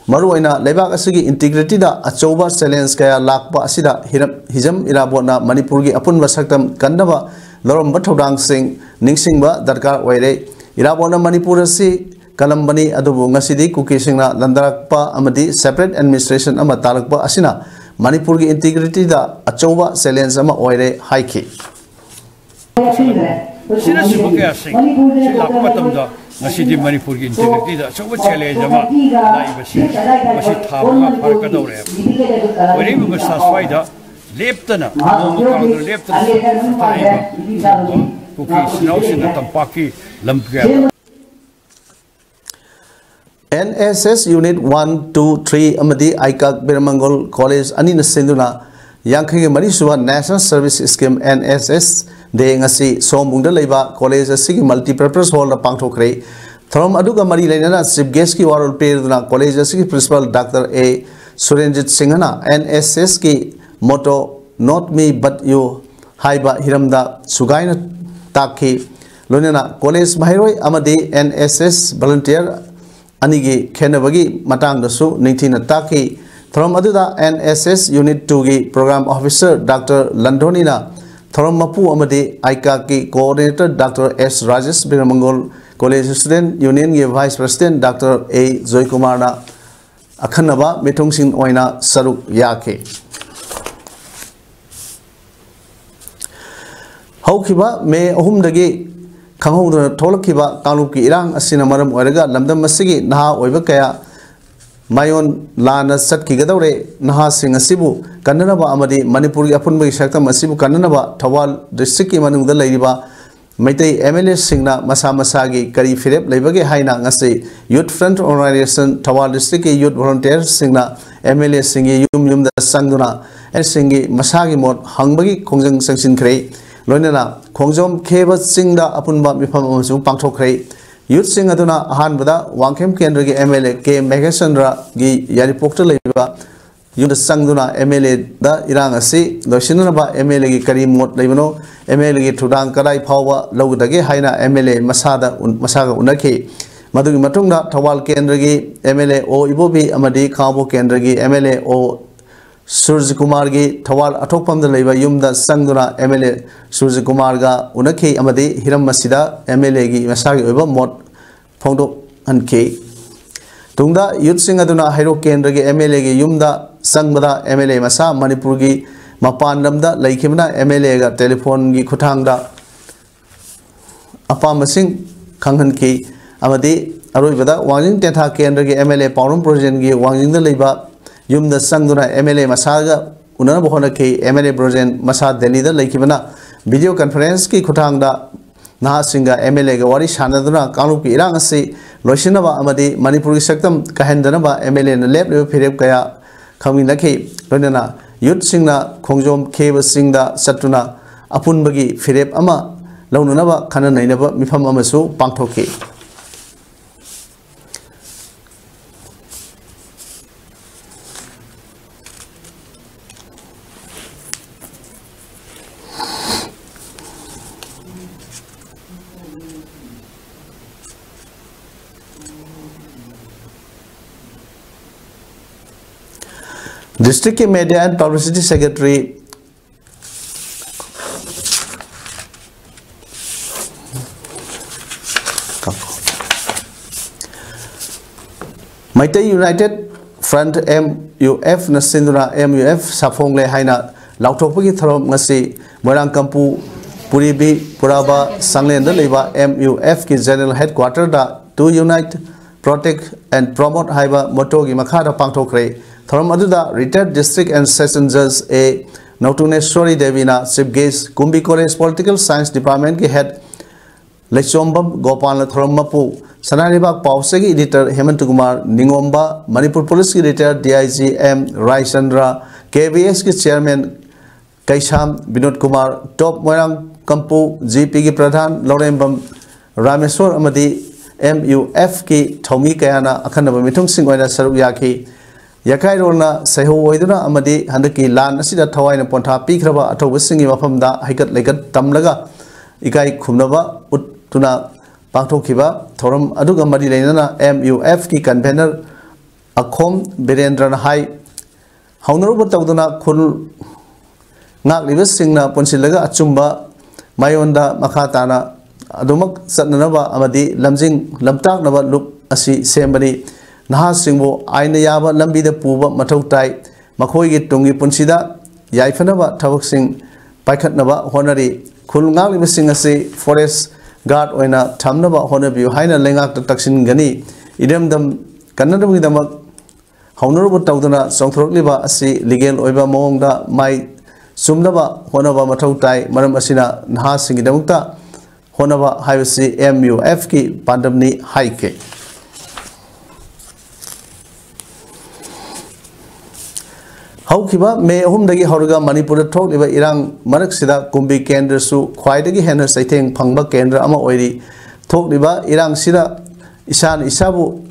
ꯃꯔꯨꯑꯣꯏꯅ ꯂꯩꯕꯥꯛ ꯑꯁꯤꯒꯤ integrity ꯗ ꯑꯆꯧꯕ challenge ꯀꯌꯥ ꯂꯥꯛꯄ ꯑꯁꯤꯗ ꯍꯤꯔꯝ-, ꯍꯤꯖꯝ ꯏꯔꯥꯕꯣꯠꯅ ꯃꯅꯤꯄꯨꯔꯒꯤ ꯑꯄꯨꯟꯕ ꯁꯛꯇꯝ ꯀꯟꯅꯕ ꯂꯧꯔꯝꯕ ꯊꯧꯗꯥꯡꯁꯤꯡ ꯅꯤꯡꯁꯤꯡꯕ ꯗꯔꯀꯥꯔ ꯑꯣꯏꯔꯦ꯫ ꯏꯔꯥꯕꯣꯠꯅ ꯃꯅꯤꯄꯨꯔ ꯑꯁꯤ ꯀꯜꯂꯝꯕꯅꯤ, ꯑꯗꯨꯕꯨ ꯉꯁꯤꯗꯤ ꯀꯨꯀꯤꯁꯤꯡꯅ ꯂꯟꯗꯥꯔꯛꯄ ꯑꯃꯗꯤ separate administration ꯑꯃ ꯇꯥꯔꯛꯄ ꯑꯁꯤꯅ ꯃꯅꯤꯄꯨꯔꯒꯤ integrity ꯗ ꯑꯆꯧꯕ challenge ꯑꯃ ꯑꯣꯏꯔꯦ ꯍꯥꯏꯈꯤ꯫ ꯑꯁꯤꯅꯆꯤꯡꯕ ꯀꯌꯥꯁꯤꯡ ꯁꯤ ꯂꯥꯛꯄ ꯃꯇꯝꯗ ꯉꯁꯤꯗꯤ ꯃꯅꯤꯄꯨꯔꯒꯤ integrity ꯗ ꯑꯆꯧꯕ challenge ꯑꯃ ꯂꯥꯛꯏꯕꯁꯤ ꯃꯁꯤ ꯊꯥ ꯃꯉꯥ ꯐꯥꯔꯛꯀꯗꯧꯔꯦ꯫ ꯑꯣꯏꯔꯛꯏꯕ ꯃꯁꯥ ꯁ꯭ꯋꯥꯏꯗ ꯂꯦꯞꯇꯅ, ꯅꯣꯡꯃ ꯀꯥꯡꯗ ꯂꯦꯞꯇꯅ ꯊꯥꯔꯛꯏꯕ ꯀꯨꯀꯤ ꯏꯆꯤꯟ ꯏꯅꯥꯎꯁꯤꯡꯅ ꯇꯝꯄꯥꯛꯀꯤ ꯂꯝ ꯀꯌꯥꯗ N S S Unit one, two, three ꯑꯃꯗꯤ ꯑꯥꯏꯀꯥꯛ ꯕꯤꯔꯃꯪꯒꯣꯜ ꯀꯣꯂꯦꯖ ꯑꯅꯤꯅ ꯁꯤꯟꯗꯨꯅ ꯌꯥꯡꯈꯩꯒ ꯃꯔꯤ ꯁꯨꯕ National Service Scheme, N S S Day ꯉꯁꯤ ꯁꯣꯝꯕꯨꯡꯗ ꯂꯩꯕ ꯀꯣꯂꯦꯖ ꯑꯁꯤꯒꯤ multipurpose hall ꯗ ꯄꯥꯡꯊꯣꯛꯈ꯭ꯔꯦ꯫ ꯊꯧꯔꯝ ꯑꯗꯨꯒ ꯃꯔꯤ ꯂꯩꯅꯅ chief guest ꯀꯤ ꯋꯥꯔꯣꯜ ꯄꯤꯔꯗꯨꯅ ꯀꯣꯂꯦꯖ ꯑꯁꯤꯒꯤ principal ꯗꯥꯛꯇꯔ ꯑꯦ ꯁꯨꯔꯦꯟꯖꯤꯠ ꯁꯤꯡꯍꯅ ꯑꯦꯟ ꯑꯦꯁ ꯑꯦꯁ ꯀꯤ motto "Not me but you" ꯍꯥꯏꯕ ꯍꯤꯔꯝꯗ ꯁꯨꯒꯥꯏꯅ ꯇꯥꯛꯈꯤ꯫ ꯂꯣꯏꯅꯅ ꯀꯣꯂꯦꯖ ꯃꯍꯩꯔꯣꯏ ꯑꯃꯗꯤ ꯑꯦꯟ ꯑꯦꯁ ꯑꯦꯁ volunteer ꯑꯅꯤꯒꯤ ꯈꯦꯠꯅꯕꯒꯤ ꯃꯇꯥꯡꯗꯁꯨ ꯅꯤꯡꯊꯤꯅ ꯇꯥꯛꯈꯤ꯫ ꯊꯧꯔꯝ ꯑꯗꯨꯗ N S S Unit two ꯒꯤ program officer ꯗꯥꯛꯇꯔ ꯂꯟꯗꯣꯅꯤꯅ ꯊꯧꯔꯝ ꯃꯄꯨ ꯑꯃꯗꯤ ꯑꯥꯏꯀꯥꯛꯀꯤ coordinator doctor S Rajesh Birmangol, college student union ꯒꯤ vice president ꯗꯥꯛꯇꯔ ꯑꯦ ꯖꯣꯏꯀꯨꯃꯥꯔꯅ ꯑꯈꯟꯅꯕ ꯃꯤꯊꯨꯡꯁꯤꯡ ꯑꯣꯏꯅ ꯁꯔꯨꯛ ꯌꯥꯈꯤ꯫ ꯍꯧꯈꯤꯕ ꯃꯦ ꯑꯍꯨꯝꯗꯒꯤ ꯈꯪꯍꯧꯗꯅ ꯊꯣꯛꯂꯛꯈꯤꯕ ꯀꯥꯡꯂꯨꯞꯀꯤ ꯏꯔꯥꯡ ꯑꯁꯤꯅ ꯃꯔꯝ ꯑꯣꯏꯔꯒ ꯂꯝꯗꯝ ꯑꯁꯤꯒꯤ ꯅꯍꯥ ꯑꯣꯏꯕ ꯀꯌꯥ ꯃꯌꯣꯟ ꯂꯥꯟꯅ ꯆꯠꯈꯤꯒꯗꯧꯔꯦ꯫ ꯅꯍꯥꯁꯤꯡ ꯑꯁꯤꯕꯨ ꯀꯟꯅꯅꯕ ꯑꯃꯗꯤ ꯃꯅꯤꯄꯨꯔꯒꯤ ꯑꯄꯨꯟꯕꯒꯤ ꯁꯛꯇꯝ ꯑꯁꯤꯕꯨ ꯀꯟꯅꯅꯕ ꯊꯧꯕꯥꯜ ꯗꯤꯁꯇ꯭ꯔꯤꯛꯀꯤ ꯃꯅꯨꯡꯗ ꯂꯩꯔꯤꯕ ꯃꯩꯇꯩ ꯑꯦꯝ ꯑꯦꯜ ꯑꯦꯁꯤꯡꯅ ꯃꯁꯥ ꯃꯁꯥꯒꯤ ꯀꯔꯤ ꯐꯤꯔꯦꯞ ꯂꯩꯕꯒꯦ ꯍꯥꯏꯅ ꯉꯁꯤ ꯌꯨꯠ ꯐ꯭ꯔꯟꯠ ꯑꯣꯔꯒꯅꯥꯏꯖꯦꯁꯟ ꯊꯧꯕꯥꯜ ꯗꯤꯁꯇ꯭ꯔꯤꯛꯀꯤ ꯌꯨꯠ ꯚꯣꯂꯨꯟꯇꯤꯌꯔꯁꯤꯡꯅ ꯑꯦꯝ ꯑꯦꯜ ꯑꯦꯁꯤꯡꯒꯤ ꯌꯨꯝ ꯌꯨꯝꯗ ꯆꯪꯗꯨꯅ ꯑꯦꯝ ꯑꯦꯜ ꯑꯦꯁꯤꯡꯒꯤ ꯃꯁꯥꯒꯤ ꯃꯣꯠ ꯍꯪꯕꯒꯤ ꯈꯣꯡꯖꯪ ꯆꯪꯁꯤꯟꯈ꯭ꯔꯦ꯫ ꯂꯣꯏꯅꯅ ꯈꯣꯡꯖꯣꯝ ꯈꯦꯕ ꯆꯤꯡꯗ ꯑꯄꯨꯟꯕ ꯃꯤꯐꯝ ꯑꯃꯁꯨ ꯄꯥꯡꯊꯣꯛꯈ꯭ꯔꯦ꯫ ꯌꯨꯠꯁꯤꯡ ꯑꯗꯨꯅ ꯑꯍꯥꯟꯕꯗ ꯋꯥꯡꯈꯦꯝ ꯀꯦꯟꯗ꯭ꯔꯒꯤ ꯑꯦꯝ ꯑꯦꯜ ꯑꯦ ꯀꯦ ꯃꯦꯘꯆꯟꯗ꯭ꯔꯒꯤ ꯌꯥꯏꯔꯤꯄꯣꯛꯇ ꯂꯩꯕ ꯌꯨꯝꯗ ꯆꯪꯗꯨꯅ ꯑꯦꯝ ꯑꯦꯜ ꯑꯦꯗ ꯏꯔꯥꯡ ꯑꯁꯤ ꯂꯣꯏꯁꯤꯟꯅꯅꯕ ꯑꯦꯝ ꯑꯦꯜ ꯑꯦꯒꯤ ꯀꯔꯤ ꯃꯣꯠ ꯂꯩꯕꯅꯣ, ꯑꯦꯝ ꯑꯦꯜ ꯑꯦꯒꯤ ꯊꯧꯗꯥꯡ ꯀꯗꯥꯏ ꯐꯥꯎꯕ ꯂꯧꯒꯗꯒꯦ ꯍꯥꯏꯅ ꯑꯦꯝ ꯑꯦꯜ ꯑꯦ ꯃꯁꯥꯗ ꯎꯟ-, ꯃꯁꯥꯒ ꯎꯅꯈꯤ꯫ ꯃꯗꯨꯒꯤ ꯃꯇꯨꯡꯗ ꯊꯧꯕꯥꯜ ꯀꯦꯟꯗ꯭ꯔꯒꯤ ꯑꯦꯝ ꯑꯦꯜ ꯑꯦ ꯑꯣ ꯏꯕꯣꯕꯤ ꯑꯃꯗꯤ ꯈꯥꯉꯕꯣꯛ ꯀꯦꯟꯗ꯭ꯔꯒꯤ ꯑꯦꯝ ꯑꯦꯜ ꯑꯦ ꯑꯣ ꯁꯨꯔꯖꯀꯨꯃꯥꯔꯒꯤ ꯊꯧꯕꯥꯜ ꯑꯊꯣꯛꯄꯝꯗ ꯂꯩꯕ ꯌꯨꯝꯗ ꯆꯪꯗꯨꯅ ꯑꯦꯝ ꯑꯦꯜ ꯑꯦ ꯁꯨꯔꯖꯀꯨꯃꯥꯔꯒ ꯎꯅꯈꯤ ꯑꯃꯗꯤ ꯍꯤꯔꯝ ꯑꯁꯤꯗ ꯑꯦꯝ ꯑꯦꯜ ꯑꯦꯒꯤ ꯃꯁꯥꯒꯤ ꯑꯣꯏꯕ ꯃꯣꯠ ꯐꯣꯡꯗꯣꯛꯍꯟꯈꯤ꯫ ꯇꯨꯡꯗ ꯌꯨꯠꯁꯤꯡ ꯑꯗꯨꯅ ꯍꯩꯔꯣꯛ ꯀꯦꯟꯗ꯭ꯔꯒꯤ ꯑꯦꯝ ꯑꯦꯜ ꯑꯦꯒꯤ ꯌꯨꯝꯗ ꯆꯪꯕꯗ ꯑꯦꯝ ꯑꯦꯜ ꯑꯦ ꯃꯁꯥ ꯃꯅꯤꯄꯨꯔꯒꯤ ꯃꯄꯥꯟ ꯂꯝꯗ ꯂꯩꯈꯤꯕꯅ ꯑꯦꯝ ꯑꯦꯜ ꯑꯦꯒ ꯇꯦꯂꯤꯐꯣꯟꯒꯤ ꯈꯨꯠꯊꯥꯡꯗ ꯑꯄꯥꯝꯕꯁꯤꯡ ꯈꯪꯍꯟꯈꯤ꯫ ꯑꯃꯗꯤ ꯑꯔꯣꯏꯕꯗ ꯋꯥꯡꯖꯤꯡ ꯇꯦꯟꯊꯥ ꯀꯦꯟꯗ꯭ꯔꯒꯤ ꯑꯦꯝ ꯑꯦꯜ ꯑꯦ ꯄꯥꯎꯔꯝ ꯕ꯭ꯔꯣꯖꯦꯟꯒꯤ ꯋꯥꯡꯖꯤꯡꯗ ꯂꯩꯕ ꯌꯨꯝꯗ ꯆꯪꯗꯨꯅ ꯑꯦꯝ ꯑꯦꯜ ꯑꯦ ꯃꯁꯥꯒ ꯎꯅꯅꯕ ꯍꯣꯠꯅꯈꯤ꯫ ꯑꯦꯝ ꯑꯦꯜ ꯑꯦ ꯕ꯭ꯔꯣꯖꯦꯟ ꯃꯁꯥ ꯗꯦꯜꯂꯤꯗ ꯂꯩꯈꯤꯕꯅ ꯚꯤꯗꯤꯑꯣ ꯀꯟꯐꯔꯦꯟꯁꯀꯤ ꯈꯨꯠꯊꯥꯡꯗ ꯅꯍꯥꯁꯤꯡꯒ ꯑꯦꯝ ꯑꯦꯜ ꯑꯦꯒ ꯋꯥꯔꯤ ꯁꯥꯟꯅꯗꯨꯅ ꯀꯥꯡꯂꯨꯞꯀꯤ ꯏꯔꯥꯡ ꯑꯁꯤ ꯂꯣꯏꯁꯤꯟꯅꯕ ꯑꯃꯗꯤ ꯃꯅꯤꯄꯨꯔꯒꯤ ꯁꯛꯇꯝ ꯀꯥꯏꯍꯟꯗꯅꯕ ꯑꯦꯝ ꯑꯦꯜ ꯑꯦꯅ ꯂꯦꯞꯂꯤꯕ ꯐꯤꯔꯦꯞ ꯀꯌꯥ ꯈꯪꯃꯤꯟꯅꯈꯤ꯫ ꯂꯣꯏꯅꯅ ꯌꯨꯠꯁꯤꯡꯅ ꯈꯣꯡꯖꯣꯝ ꯈꯦꯕ ꯆꯤꯡꯗ ꯆꯠꯇꯨꯅ ꯑꯄꯨꯟꯕꯒꯤ ꯐꯤꯔꯦꯞ ꯑꯃ ꯂꯧꯅꯅꯕ ꯈꯟꯅ ꯅꯩꯅꯕ ꯃꯤꯐꯝ ꯑꯃꯁꯨ ꯄꯥꯡꯊꯣꯛꯈꯤ꯫ District media and publicity secretary Meitei United Front, M U F ꯅ ꯁꯤꯟꯗꯨꯅ M U F ꯁꯥꯐꯣꯡꯂꯦ ꯍꯥꯏꯅ ꯂꯥꯎꯊꯣꯛꯄꯒꯤ ꯊꯧꯔꯝ ꯉꯁꯤ ꯃꯣꯏꯔꯥꯡ ꯀꯝꯄꯨ ꯄꯨꯔꯤꯕꯤ ꯄꯨꯔꯥꯕ ꯁꯪꯂꯦꯟꯗ ꯂꯩꯕ M U F ꯀꯤ General Headquarter the To Unite, Protect and Promote ꯍꯥꯏꯕ motto ꯒꯤ ꯃꯈꯥꯗ ꯄꯥꯡꯊꯣꯛꯈ꯭ꯔꯦ꯫ ꯊꯧꯔꯝ ꯑꯗꯨꯗ Retired District and Session Judge A ꯅꯧꯇꯨꯅꯦꯁꯣꯔꯤ ꯗꯦꯕꯤꯅ Chief Guest, ꯀꯨꯝꯕꯤ College Political Science Department ꯀꯤ Head ꯂꯩꯆꯣꯝꯕꯝ ꯒꯣꯄꯥꯜꯅ ꯊꯧꯔꯝ ꯃꯄꯨ, ꯁꯅꯥꯂꯩꯕꯥꯛ ꯄꯥꯎꯆꯦꯒꯤ Editor ꯍꯦꯃꯟꯇ ꯀꯨꯃꯥꯔ ꯅꯤꯉꯣꯝꯕ, ꯃꯅꯤꯄꯨꯔ ꯄꯨꯂꯤꯁꯀꯤ Retired D I G M Raichandra, K B S ꯀꯤ Chairman ꯀꯩꯁꯥꯝ ꯕꯤꯅꯣꯗ ꯀꯨꯃꯥꯔ, Top ꯃꯣꯏꯔꯥꯡ ꯀꯝꯄꯨ G P ꯒꯤ ꯄ꯭ꯔꯙꯥꯟ ꯂꯧꯔꯦꯝꯕꯝ ꯔꯥꯃꯦꯁꯣꯔ ꯑꯃꯗꯤ M U F ꯀꯤ ꯊꯧꯃꯤ ꯀꯌꯥꯅ ꯑꯈꯟꯅꯕ ꯃꯤꯊꯨꯡꯁꯤꯡ ꯑꯣꯏꯅ ꯁꯔꯨꯛ ꯌꯥꯈꯤ꯫ ꯌꯥꯀꯥꯏꯔꯣꯜꯅ ꯁꯩꯍꯧ ꯑꯣꯏꯗꯨꯅ ꯑꯃꯗꯤ ꯍꯟꯗꯛꯀꯤ ꯂꯥꯟ ꯑꯁꯤꯗ ꯊꯋꯥꯏꯅ ꯄꯣꯟꯊꯥ ꯄꯤꯈ꯭ꯔꯕ ꯑꯊꯧꯕꯁꯤꯡꯒꯤ ꯃꯐꯝꯗ ꯍꯩꯀꯠ ꯂꯩꯀꯠ ꯇꯝꯂꯒ ꯏꯀꯥꯏ ꯈꯨꯝꯅꯕ ꯎꯠꯇꯨꯅ ꯄꯥꯡꯊꯣꯛꯈꯤꯕ ꯊꯧꯔꯝ ꯑꯗꯨꯒ ꯃꯔꯤ ꯂꯩꯅꯅ M U F ꯀꯤ Convener ꯑꯈꯣꯝ ꯕꯤꯔꯦꯟꯗ꯭ꯔꯅ ꯍꯥꯏ, ꯍꯧꯅꯔꯨꯕ ꯇꯧꯗꯨꯅ ꯈꯨꯜ ꯉꯥꯛꯂꯤꯕꯁꯤꯡꯅ ꯄꯨꯟꯁꯤꯜꯂꯒ ꯑꯆꯨꯝꯕ ꯃꯥꯏꯑꯣꯟꯗ ꯃꯈꯥ ꯇꯥꯅ ꯑꯗꯨꯃꯛ ꯆꯠꯅꯅꯕ ꯑꯃꯗꯤ ꯂꯝꯖꯤꯡ ꯂꯝꯇꯥꯛꯅꯕ ꯂꯨꯞ ꯑꯁꯤ ꯁꯦꯝꯕꯅꯤ꯫ ꯅꯍꯥꯁꯤꯡꯕꯨ ꯑꯥꯏꯟꯅ ꯌꯥꯕ ꯂꯝꯕꯤꯗ ꯄꯨꯕ ꯃꯊꯧ ꯇꯥꯏ꯫ ꯃꯈꯣꯏꯒꯤ ꯇꯨꯡꯒꯤ ꯄꯨꯟꯁꯤꯗ ꯌꯥꯏꯐꯅꯕ ꯊꯕꯛꯁꯤꯡ ꯄꯥꯏꯈꯠꯅꯕ ꯍꯣꯠꯅꯔꯤ꯫ ꯈꯨꯜ ꯉꯥꯛꯂꯤꯕꯁꯤꯡ ꯑꯁꯤ forest guard ꯑꯣꯏꯅ ꯊꯝꯅꯕ ꯍꯣꯠꯅꯕꯤꯌꯨ ꯍꯥꯏꯅ ꯂꯩꯉꯥꯛꯇ ꯇꯛꯁꯤꯟꯒꯅꯤ꯫ ꯏꯔꯝꯗꯝ ꯀꯟꯅꯅꯕꯒꯤꯗꯃꯛ ꯍꯧꯅꯔꯨꯕ ꯇꯧꯗꯅ ꯆꯣꯡꯊꯣꯔꯛꯂꯤꯕ ꯑꯁꯤ legal ꯑꯣꯏꯕ ꯃꯑꯣꯡꯗ ꯃꯥꯏ ꯆꯨꯝꯅꯕ ꯍꯣꯠꯅꯕ ꯃꯊꯧ ꯇꯥꯏ꯫ ꯃꯔꯝ ꯑꯁꯤꯅ ꯅꯍꯥꯁꯤꯡꯒꯤꯗꯃꯛꯇ ꯍꯣꯠꯅꯕ ꯍꯥꯏꯕꯁꯤ M U F ꯀꯤ ꯄꯥꯟꯗꯝꯅꯤ ꯍꯥꯏꯈꯤ꯫ ꯍꯧꯈꯤꯕ ꯃꯦ ꯑꯍꯨꯝꯗꯒꯤ ꯍꯧꯔꯒ ꯃꯅꯤꯄꯨꯔꯗ ꯊꯣꯛꯂꯤꯕ ꯏꯔꯥꯡ ꯃꯔꯛꯁꯤꯗ ꯀꯨꯝꯕꯤ ꯀꯦꯟꯗ꯭ꯔꯁꯨ ꯈ꯭ꯋꯥꯏꯗꯒꯤ ꯍꯦꯟꯅ ꯆꯩꯊꯦꯡ ꯐꯪꯕ ꯀꯦꯟꯗ꯭ꯔ ꯑꯃ ꯑꯣꯏꯔꯤ꯫ ꯊꯣꯛꯂꯤꯕ ꯏꯔꯥꯡꯁꯤꯗ ꯏꯁꯥꯅ ꯏꯁꯥꯕꯨ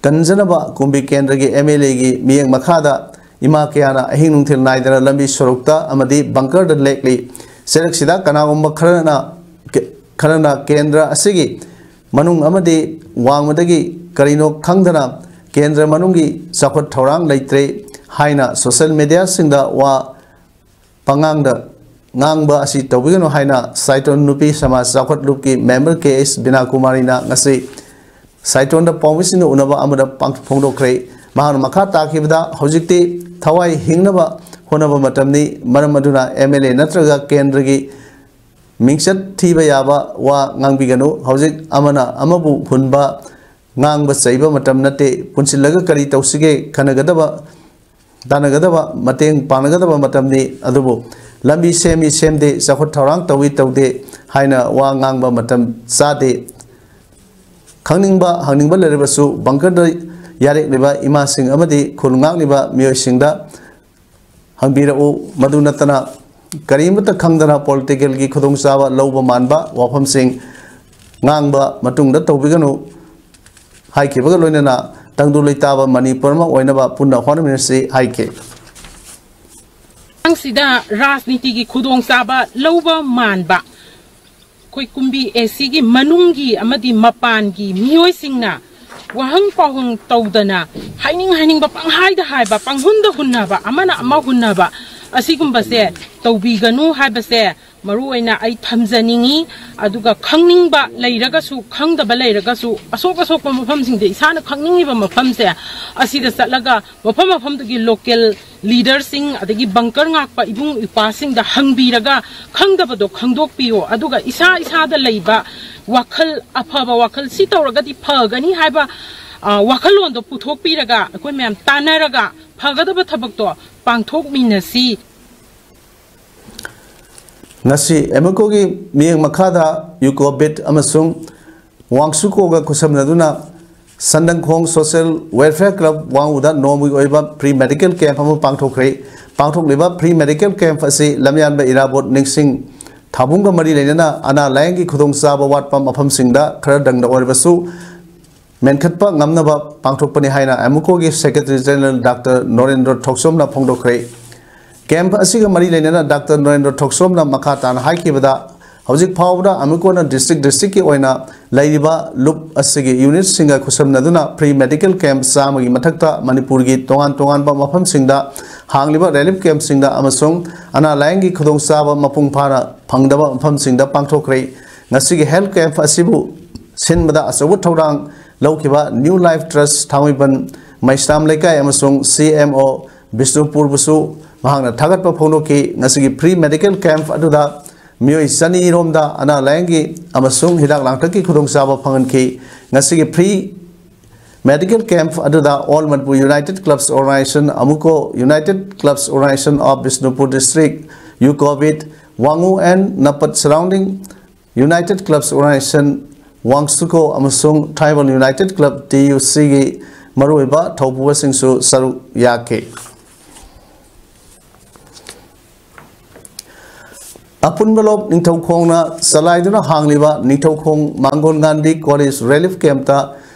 ꯀꯟꯖꯅꯕ ꯀꯨꯝꯕꯤ ꯀꯦꯟꯗ꯭ꯔꯒꯤ M L A ꯒꯤ ꯃꯤꯠꯌꯦꯡ ꯃꯈꯥꯗ ꯏꯃꯥ ꯀꯌꯥꯅ ꯑꯍꯤꯡ ꯅꯨꯡꯊꯤꯜ ꯅꯥꯏꯗꯅ ꯂꯝꯕꯤ ꯁꯣꯔꯣꯛꯇ ꯑꯃꯗꯤ bunker ꯗ ꯂꯦꯛꯂꯤ꯫ ꯆꯩꯔꯛꯁꯤꯗ ꯀꯅꯥꯒꯨꯝꯕ ꯈꯔꯅ, ꯈꯔꯅ ꯀꯦꯟꯗ꯭ꯔ ꯑꯁꯤꯒꯤ ꯃꯅꯨꯡ ꯑꯃꯗꯤ ꯋꯥꯡꯃꯗꯒꯤ ꯀꯔꯤꯅꯣ ꯈꯪꯗꯅ ꯀꯦꯟꯗ꯭ꯔ ꯃꯅꯨꯡꯒꯤ ꯆꯥꯎꯈꯠ ꯊꯧꯔꯥꯡ ꯂꯩꯇ꯭ꯔꯦ ꯍꯥꯏꯅ social media ꯁꯤꯡꯗ ꯋꯥ ꯄꯉꯥꯡꯗ ꯉꯥꯡꯕ ꯑꯁꯤ ꯇꯧꯕꯤꯒꯅꯨ ꯍꯥꯏꯅ ꯁꯥꯏꯇꯣꯟ ꯅꯨꯄꯤ ꯁꯃꯥꯖ ꯆꯥꯎꯈꯠ ꯂꯨꯞꯀꯤ member K S ꯕꯤꯅꯥ ꯀꯨꯃꯥꯔꯤꯅ ꯉꯁꯤ ꯁꯥꯏꯇꯣꯟꯗ ꯄꯥꯎꯃꯤꯁꯤꯡꯒ ꯎꯅꯕ ꯑꯃꯗ ꯄꯥꯡ-, ꯐꯣꯡꯗꯣꯛꯈ꯭ꯔꯦ꯫ ꯃꯍꯥꯛꯅ ꯃꯈꯥ ꯇꯥꯈꯤꯕꯗ, ꯍꯧꯖꯤꯛꯇꯤ ꯊꯋꯥꯏ ꯍꯤꯡꯅꯕ ꯍꯣꯠꯅꯕ ꯃꯇꯝꯅꯤ, ꯃꯔꯝ ꯑꯗꯨꯅ M L A ꯅꯠꯇ꯭ꯔꯒ ꯀꯦꯟꯗ꯭ꯔꯒꯤ ꯃꯤꯡꯆꯠ ꯊꯤꯕ ꯌꯥꯕ ꯋꯥ ꯉꯥꯡꯕꯤꯒꯅꯨ꯫ ꯍꯧꯖꯤꯛ ꯑꯃꯅ ꯑꯃꯕꯨ ꯍꯨꯟꯕ, ꯉꯥꯡꯕ ꯆꯩꯕ ꯃꯇꯝ ꯅꯠꯇꯦ꯫ ꯄꯨꯟꯁꯤꯜꯂꯒ ꯀꯔꯤ ꯇꯧꯁꯤꯒꯦ ꯈꯟꯅꯒꯗꯕ, ꯇꯥꯟꯅꯒꯗꯕ, ꯃꯇꯦꯡ ꯄꯥꯡꯅꯒꯗꯕ ꯃꯇꯝꯅꯤ꯫ ꯑꯗꯨꯕꯨ ꯂꯝꯕꯤ ꯁꯦꯝꯃꯤ ꯁꯦꯝꯗꯦ, ꯆꯥꯎꯈꯠ ꯊꯧꯔꯥꯡ ꯇꯧꯏ ꯇꯧꯗꯦ ꯍꯥꯏꯅ ꯋꯥ ꯉꯥꯡꯕ ꯃꯇꯝ ꯆꯥꯗꯦ꯫ ꯈꯪꯅꯤꯡꯕ ꯍꯪꯅꯤꯡꯕ ꯂꯩꯔꯕꯁꯨ ꯕꯪꯀꯔꯗ ꯌꯥꯔꯦꯛꯂꯤꯕ ꯏꯃꯥꯁꯤꯡ ꯑꯃꯗꯤ ꯈꯨꯜ ꯉꯥꯛꯂꯤꯕ ꯃꯤꯑꯣꯏꯁꯤꯡꯗ ꯍꯪꯕꯤꯔꯛꯎ꯫ ꯃꯗꯨ ꯅꯠꯇꯅ ꯀꯔꯤꯃꯠꯇ ꯈꯪꯗꯅ ꯄꯣꯂꯤꯇꯤꯀꯦꯜꯒꯤ ꯈꯨꯗꯣꯡꯆꯥꯕ ꯂꯧꯕ ꯃꯥꯟꯕ ꯋꯥꯐꯝꯁꯤꯡ ꯉꯥꯡꯕ ꯃꯇꯨꯡꯗ ꯇꯧꯕꯤꯒꯅꯨ ꯍꯥꯏꯈꯤꯕꯒ ꯂꯣꯏꯅꯅ ꯇꯪꯗꯨ ꯂꯩꯇꯥꯕ ꯃꯅꯤꯄꯨꯔ ꯑꯃ ꯑꯣꯏꯅꯕ ꯄꯨꯟꯅ ꯍꯣꯠꯅꯃꯤꯟꯅꯁꯤ ꯍꯥꯏꯈꯤ꯫ ꯃꯇꯥꯡꯁꯤꯗ ꯔꯥꯖꯅꯤꯇꯤꯒꯤ ꯈꯨꯗꯣꯡꯆꯥꯕ ꯂꯧꯕ ꯃꯥꯟꯕ ꯑꯩꯈꯣꯏ ꯀꯨꯝꯕꯤ ꯑꯦꯁꯤꯒꯤ ꯃꯅꯨꯡꯒꯤ ꯑꯃꯗꯤ ꯃꯄꯥꯟꯒꯤ ꯃꯤꯑꯣꯏꯁꯤꯡꯅ ꯋꯥꯍꯪ ꯄꯥꯎꯍꯪ ꯇꯧꯗꯅ ꯍꯥꯏꯅꯤꯡ ꯍꯥꯏꯅꯤꯡꯕ ꯄꯪꯍꯥꯏꯗ ꯍꯥꯏꯕ, ꯄꯪꯍꯨꯟꯗ ꯍꯨꯟꯅꯕ, ꯑꯃꯅ ꯑꯃ ꯍꯨꯟꯅꯕ, ꯑꯁꯤꯒꯨꯝꯕꯁꯦ ꯇꯧꯕꯤꯒꯅꯨ ꯍꯥꯏꯕꯁꯦ ꯃꯔꯨ ꯑꯣꯏꯅ ꯑꯩ ꯊꯝꯖꯅꯤꯡꯉꯤ꯫ ꯑꯗꯨꯒ ꯈꯪꯅꯤꯡꯕ ꯂꯩꯔꯒꯁꯨ, ꯈꯪꯗꯕ ꯂꯩꯔꯒꯁꯨ, ꯑꯁꯣꯛ ꯑꯁꯣꯛꯄ ꯃꯐꯝꯁꯤꯡꯗ ꯏꯁꯥꯅ ꯈꯪꯅꯤꯡꯉꯤꯕ ꯃꯐꯝꯁꯦ ꯑꯁꯤꯗ ꯆꯠꯂꯒ ꯃꯐꯝ ꯃꯐꯝꯗꯨꯒꯤ ꯂꯣꯀꯦꯜ ꯂꯤꯗꯔꯁꯤꯡ, ꯑꯗꯒꯤ ꯕꯪꯀꯔ ꯉꯥꯛꯄ ꯏꯕꯨꯡ ꯏꯄ꯭ꯋꯥꯁꯤꯡꯗ ꯍꯪꯕꯤꯔꯒ ꯈꯪꯗꯕꯗꯣ ꯈꯪꯗꯣꯛꯄꯤꯌꯣ꯫ ꯑꯗꯨꯒ ꯏꯁꯥ ꯏꯁꯥꯗ ꯂꯩꯕ ꯋꯥꯈꯜ, ꯑꯐꯕ ꯋꯥꯈꯜ, ꯁꯤ ꯇꯧꯔꯒꯗꯤ ꯐꯒꯅꯤ ꯍꯥꯏꯕ, ꯑ, ꯋꯥꯈꯜꯂꯣꯟꯗꯣ ꯄꯨꯊꯣꯛꯄꯤꯔꯒ ꯑꯩꯈꯣꯏ ꯃꯌꯥꯝ ꯇꯥꯟꯅꯔꯒ ꯐꯒꯗꯕ ꯊꯕꯛꯇꯣ ꯄꯥꯡꯊꯣꯛꯃꯤꯟꯅꯁꯤ꯫ ꯉꯁꯤ ꯑꯦꯃꯤꯀꯣꯒꯤ ꯃꯤꯠꯌꯦꯡ ꯃꯈꯥꯗ ꯌꯨꯀꯣ ꯕꯤꯠ ꯑꯃꯁꯨꯡ ꯋꯥꯡꯁꯨꯀꯣꯒ ꯈꯨꯠꯁꯝꯅꯗꯨꯅ ꯁꯟꯗꯪꯈꯣꯡ ꯁꯣꯁꯤꯌꯦꯜ ꯋꯦꯜꯐꯤꯌꯔ ꯀ꯭ꯂꯕ ꯋꯥꯡꯉꯨꯗ ꯅꯣꯡꯃꯒꯤ ꯑꯣꯏꯕ ꯐ꯭ꯔꯤ ꯃꯦꯗꯤꯀꯦꯜ ꯀꯦꯝꯞ ꯑꯃ ꯄꯥꯡꯊꯣꯛꯈ꯭ꯔꯦ꯫ ꯄꯥꯡꯊꯣꯛꯂꯤꯕ ꯐ꯭ꯔꯤ ꯃꯦꯗꯤꯀꯦꯜ ꯀꯦꯝꯞ ꯑꯁꯤ ꯂꯝꯌꯥꯟꯕ ꯏꯔꯥꯕꯣꯠ ꯅꯤꯡꯁꯤꯡ ꯊꯥꯕꯨꯡꯒ ꯃꯔꯤ ꯂꯩꯅꯅ ꯑꯅꯥ ꯂꯥꯌꯦꯡꯒꯤ ꯈꯨꯗꯣꯡꯆꯥꯕ ꯋꯥꯠꯄ ꯃꯐꯝꯁꯤꯡꯗ ꯈꯔꯗꯪꯗ ꯑꯣꯏꯔꯕꯁꯨ ꯃꯦꯟꯈꯠꯄ ꯉꯝꯅꯕ ꯄꯥꯡꯊꯣꯛꯄꯅꯤ ꯍꯥꯏꯅ ꯑꯦꯃꯨꯀꯣꯒꯤ ꯁꯦꯀ꯭ꯔꯦꯇꯔꯤ ꯖꯦꯅꯔꯦꯜ ꯗꯥꯛꯇꯔ ꯅꯣꯔꯦꯟꯗ꯭ꯔ ꯊꯣꯛꯆꯣꯝꯅ ꯐꯣꯡꯗꯣꯛꯈ꯭ꯔꯦ꯫ ꯀꯦꯝꯞ ꯑꯁꯤꯒ ꯃꯔꯤ ꯂꯩꯅꯅ ꯗꯥꯛꯇꯔ ꯅꯣꯔꯦꯟꯗ꯭ꯔ ꯊꯣꯛꯆꯣꯝꯅ ꯃꯈꯥ ꯇꯥꯅ ꯍꯥꯏꯈꯤꯕꯗ, ꯍꯧꯖꯤꯛ ꯐꯥꯎꯕꯗ ꯑꯦꯃꯨꯀꯣꯅ ꯗꯤꯁꯇ꯭ꯔꯤꯛ ꯗꯤꯁꯇ꯭ꯔꯤꯛꯀꯤ ꯑꯣꯏꯅ ꯂꯩꯔꯤꯕ ꯂꯨꯞ ꯑꯁꯤꯒꯤ ꯌꯨꯅꯤꯠꯁꯤꯡꯒ ꯈꯨꯠꯁꯝꯅꯗꯨꯅ ꯐ꯭ꯔꯤ ꯃꯦꯗꯤꯀꯦꯜ ꯀꯦꯝꯞ ꯆꯥꯝꯃꯒꯤ ꯃꯊꯛꯇ ꯃꯅꯤꯄꯨꯔꯒꯤ ꯇꯣꯉꯥꯟ ꯇꯣꯉꯥꯟꯕ ꯃꯐꯝꯁꯤꯡꯗ ꯍꯥꯡꯂꯤꯕ ꯔꯤꯂꯤꯐ ꯀꯦꯝꯞꯁꯤꯡꯗ ꯑꯃꯁꯨꯡ ꯑꯅꯥ ꯂꯥꯌꯦꯡꯒꯤ ꯈꯨꯗꯣꯡꯆꯥꯕ ꯃꯄꯨꯡ ꯐꯥꯅ ꯐꯪꯗꯕ ꯃꯐꯝꯁꯤꯡꯗ ꯄꯥꯡꯊꯣꯛꯈ꯭ꯔꯦ꯫ ꯉꯁꯤꯒꯤ ꯍꯦꯜꯊ ꯀꯦꯝꯞ ꯑꯁꯤꯕꯨ ꯁꯤꯟꯕꯗ ꯑꯆꯧꯕ ꯊꯧꯗꯥꯡ ꯂꯧꯈꯤꯕ ꯅ꯭ꯌꯨ ꯂꯥꯏꯐ ꯇ꯭ꯔꯁ ꯊꯥꯡꯃꯩꯕꯟ ꯃꯩꯁꯅꯥꯝ ꯂꯩꯀꯥꯏ ꯑꯃꯁꯨꯡ ꯁꯤ ꯑꯦꯝ ꯑꯣ ꯕꯤꯁꯅꯨꯄꯨꯔꯕꯨꯁꯨ ꯃꯍꯥꯛꯅ ꯊꯥꯒꯠꯄ ꯐꯣꯡꯗꯣꯛꯈꯤ꯫ ꯉꯁꯤꯒꯤ ꯐ꯭ꯔꯤ ꯃꯦꯗꯤꯀꯦꯜ ꯀꯦꯝꯞ ꯑꯗꯨꯗ ꯃꯤꯑꯣꯏ ꯆꯅꯤ ꯔꯣꯝꯗ ꯑꯅꯥ ꯂꯥꯌꯦꯡꯒꯤ ꯑꯃꯁꯨꯡ ꯍꯤꯗꯥꯛ ꯂꯥꯡꯊꯛꯀꯤ ꯈꯨꯗꯣꯡꯆꯥꯕ ꯐꯪꯍꯟꯈꯤ꯫ ꯉꯁꯤꯒꯤ free medical camp ꯑꯗꯨꯗ All Manipur United Clubs Organization, AMUCO, United Clubs Organization of Bishnupur District, UCOVID, Wangu and Napat Surrounding United Clubs Organization, Wangsuko, ꯑꯃꯁꯨꯡ Tribal United Club, TUC ꯒꯤ ꯃꯔꯨꯑꯣꯏꯕ ꯊꯧꯄꯨꯕꯁꯤꯡꯁꯨ ꯁꯔꯨꯛ ꯌꯥꯈꯤ꯫ ꯑꯄꯨꯟꯕ ꯂꯣꯛ ꯅꯤꯡꯊꯧꯈꯣꯡꯅ ꯆꯂꯥꯏꯗꯨꯅ ꯍꯥꯡꯂꯤꯕ Ningthoukhong ꯃꯥꯡꯒꯣꯟ Gandhi College Relief Camp ꯇ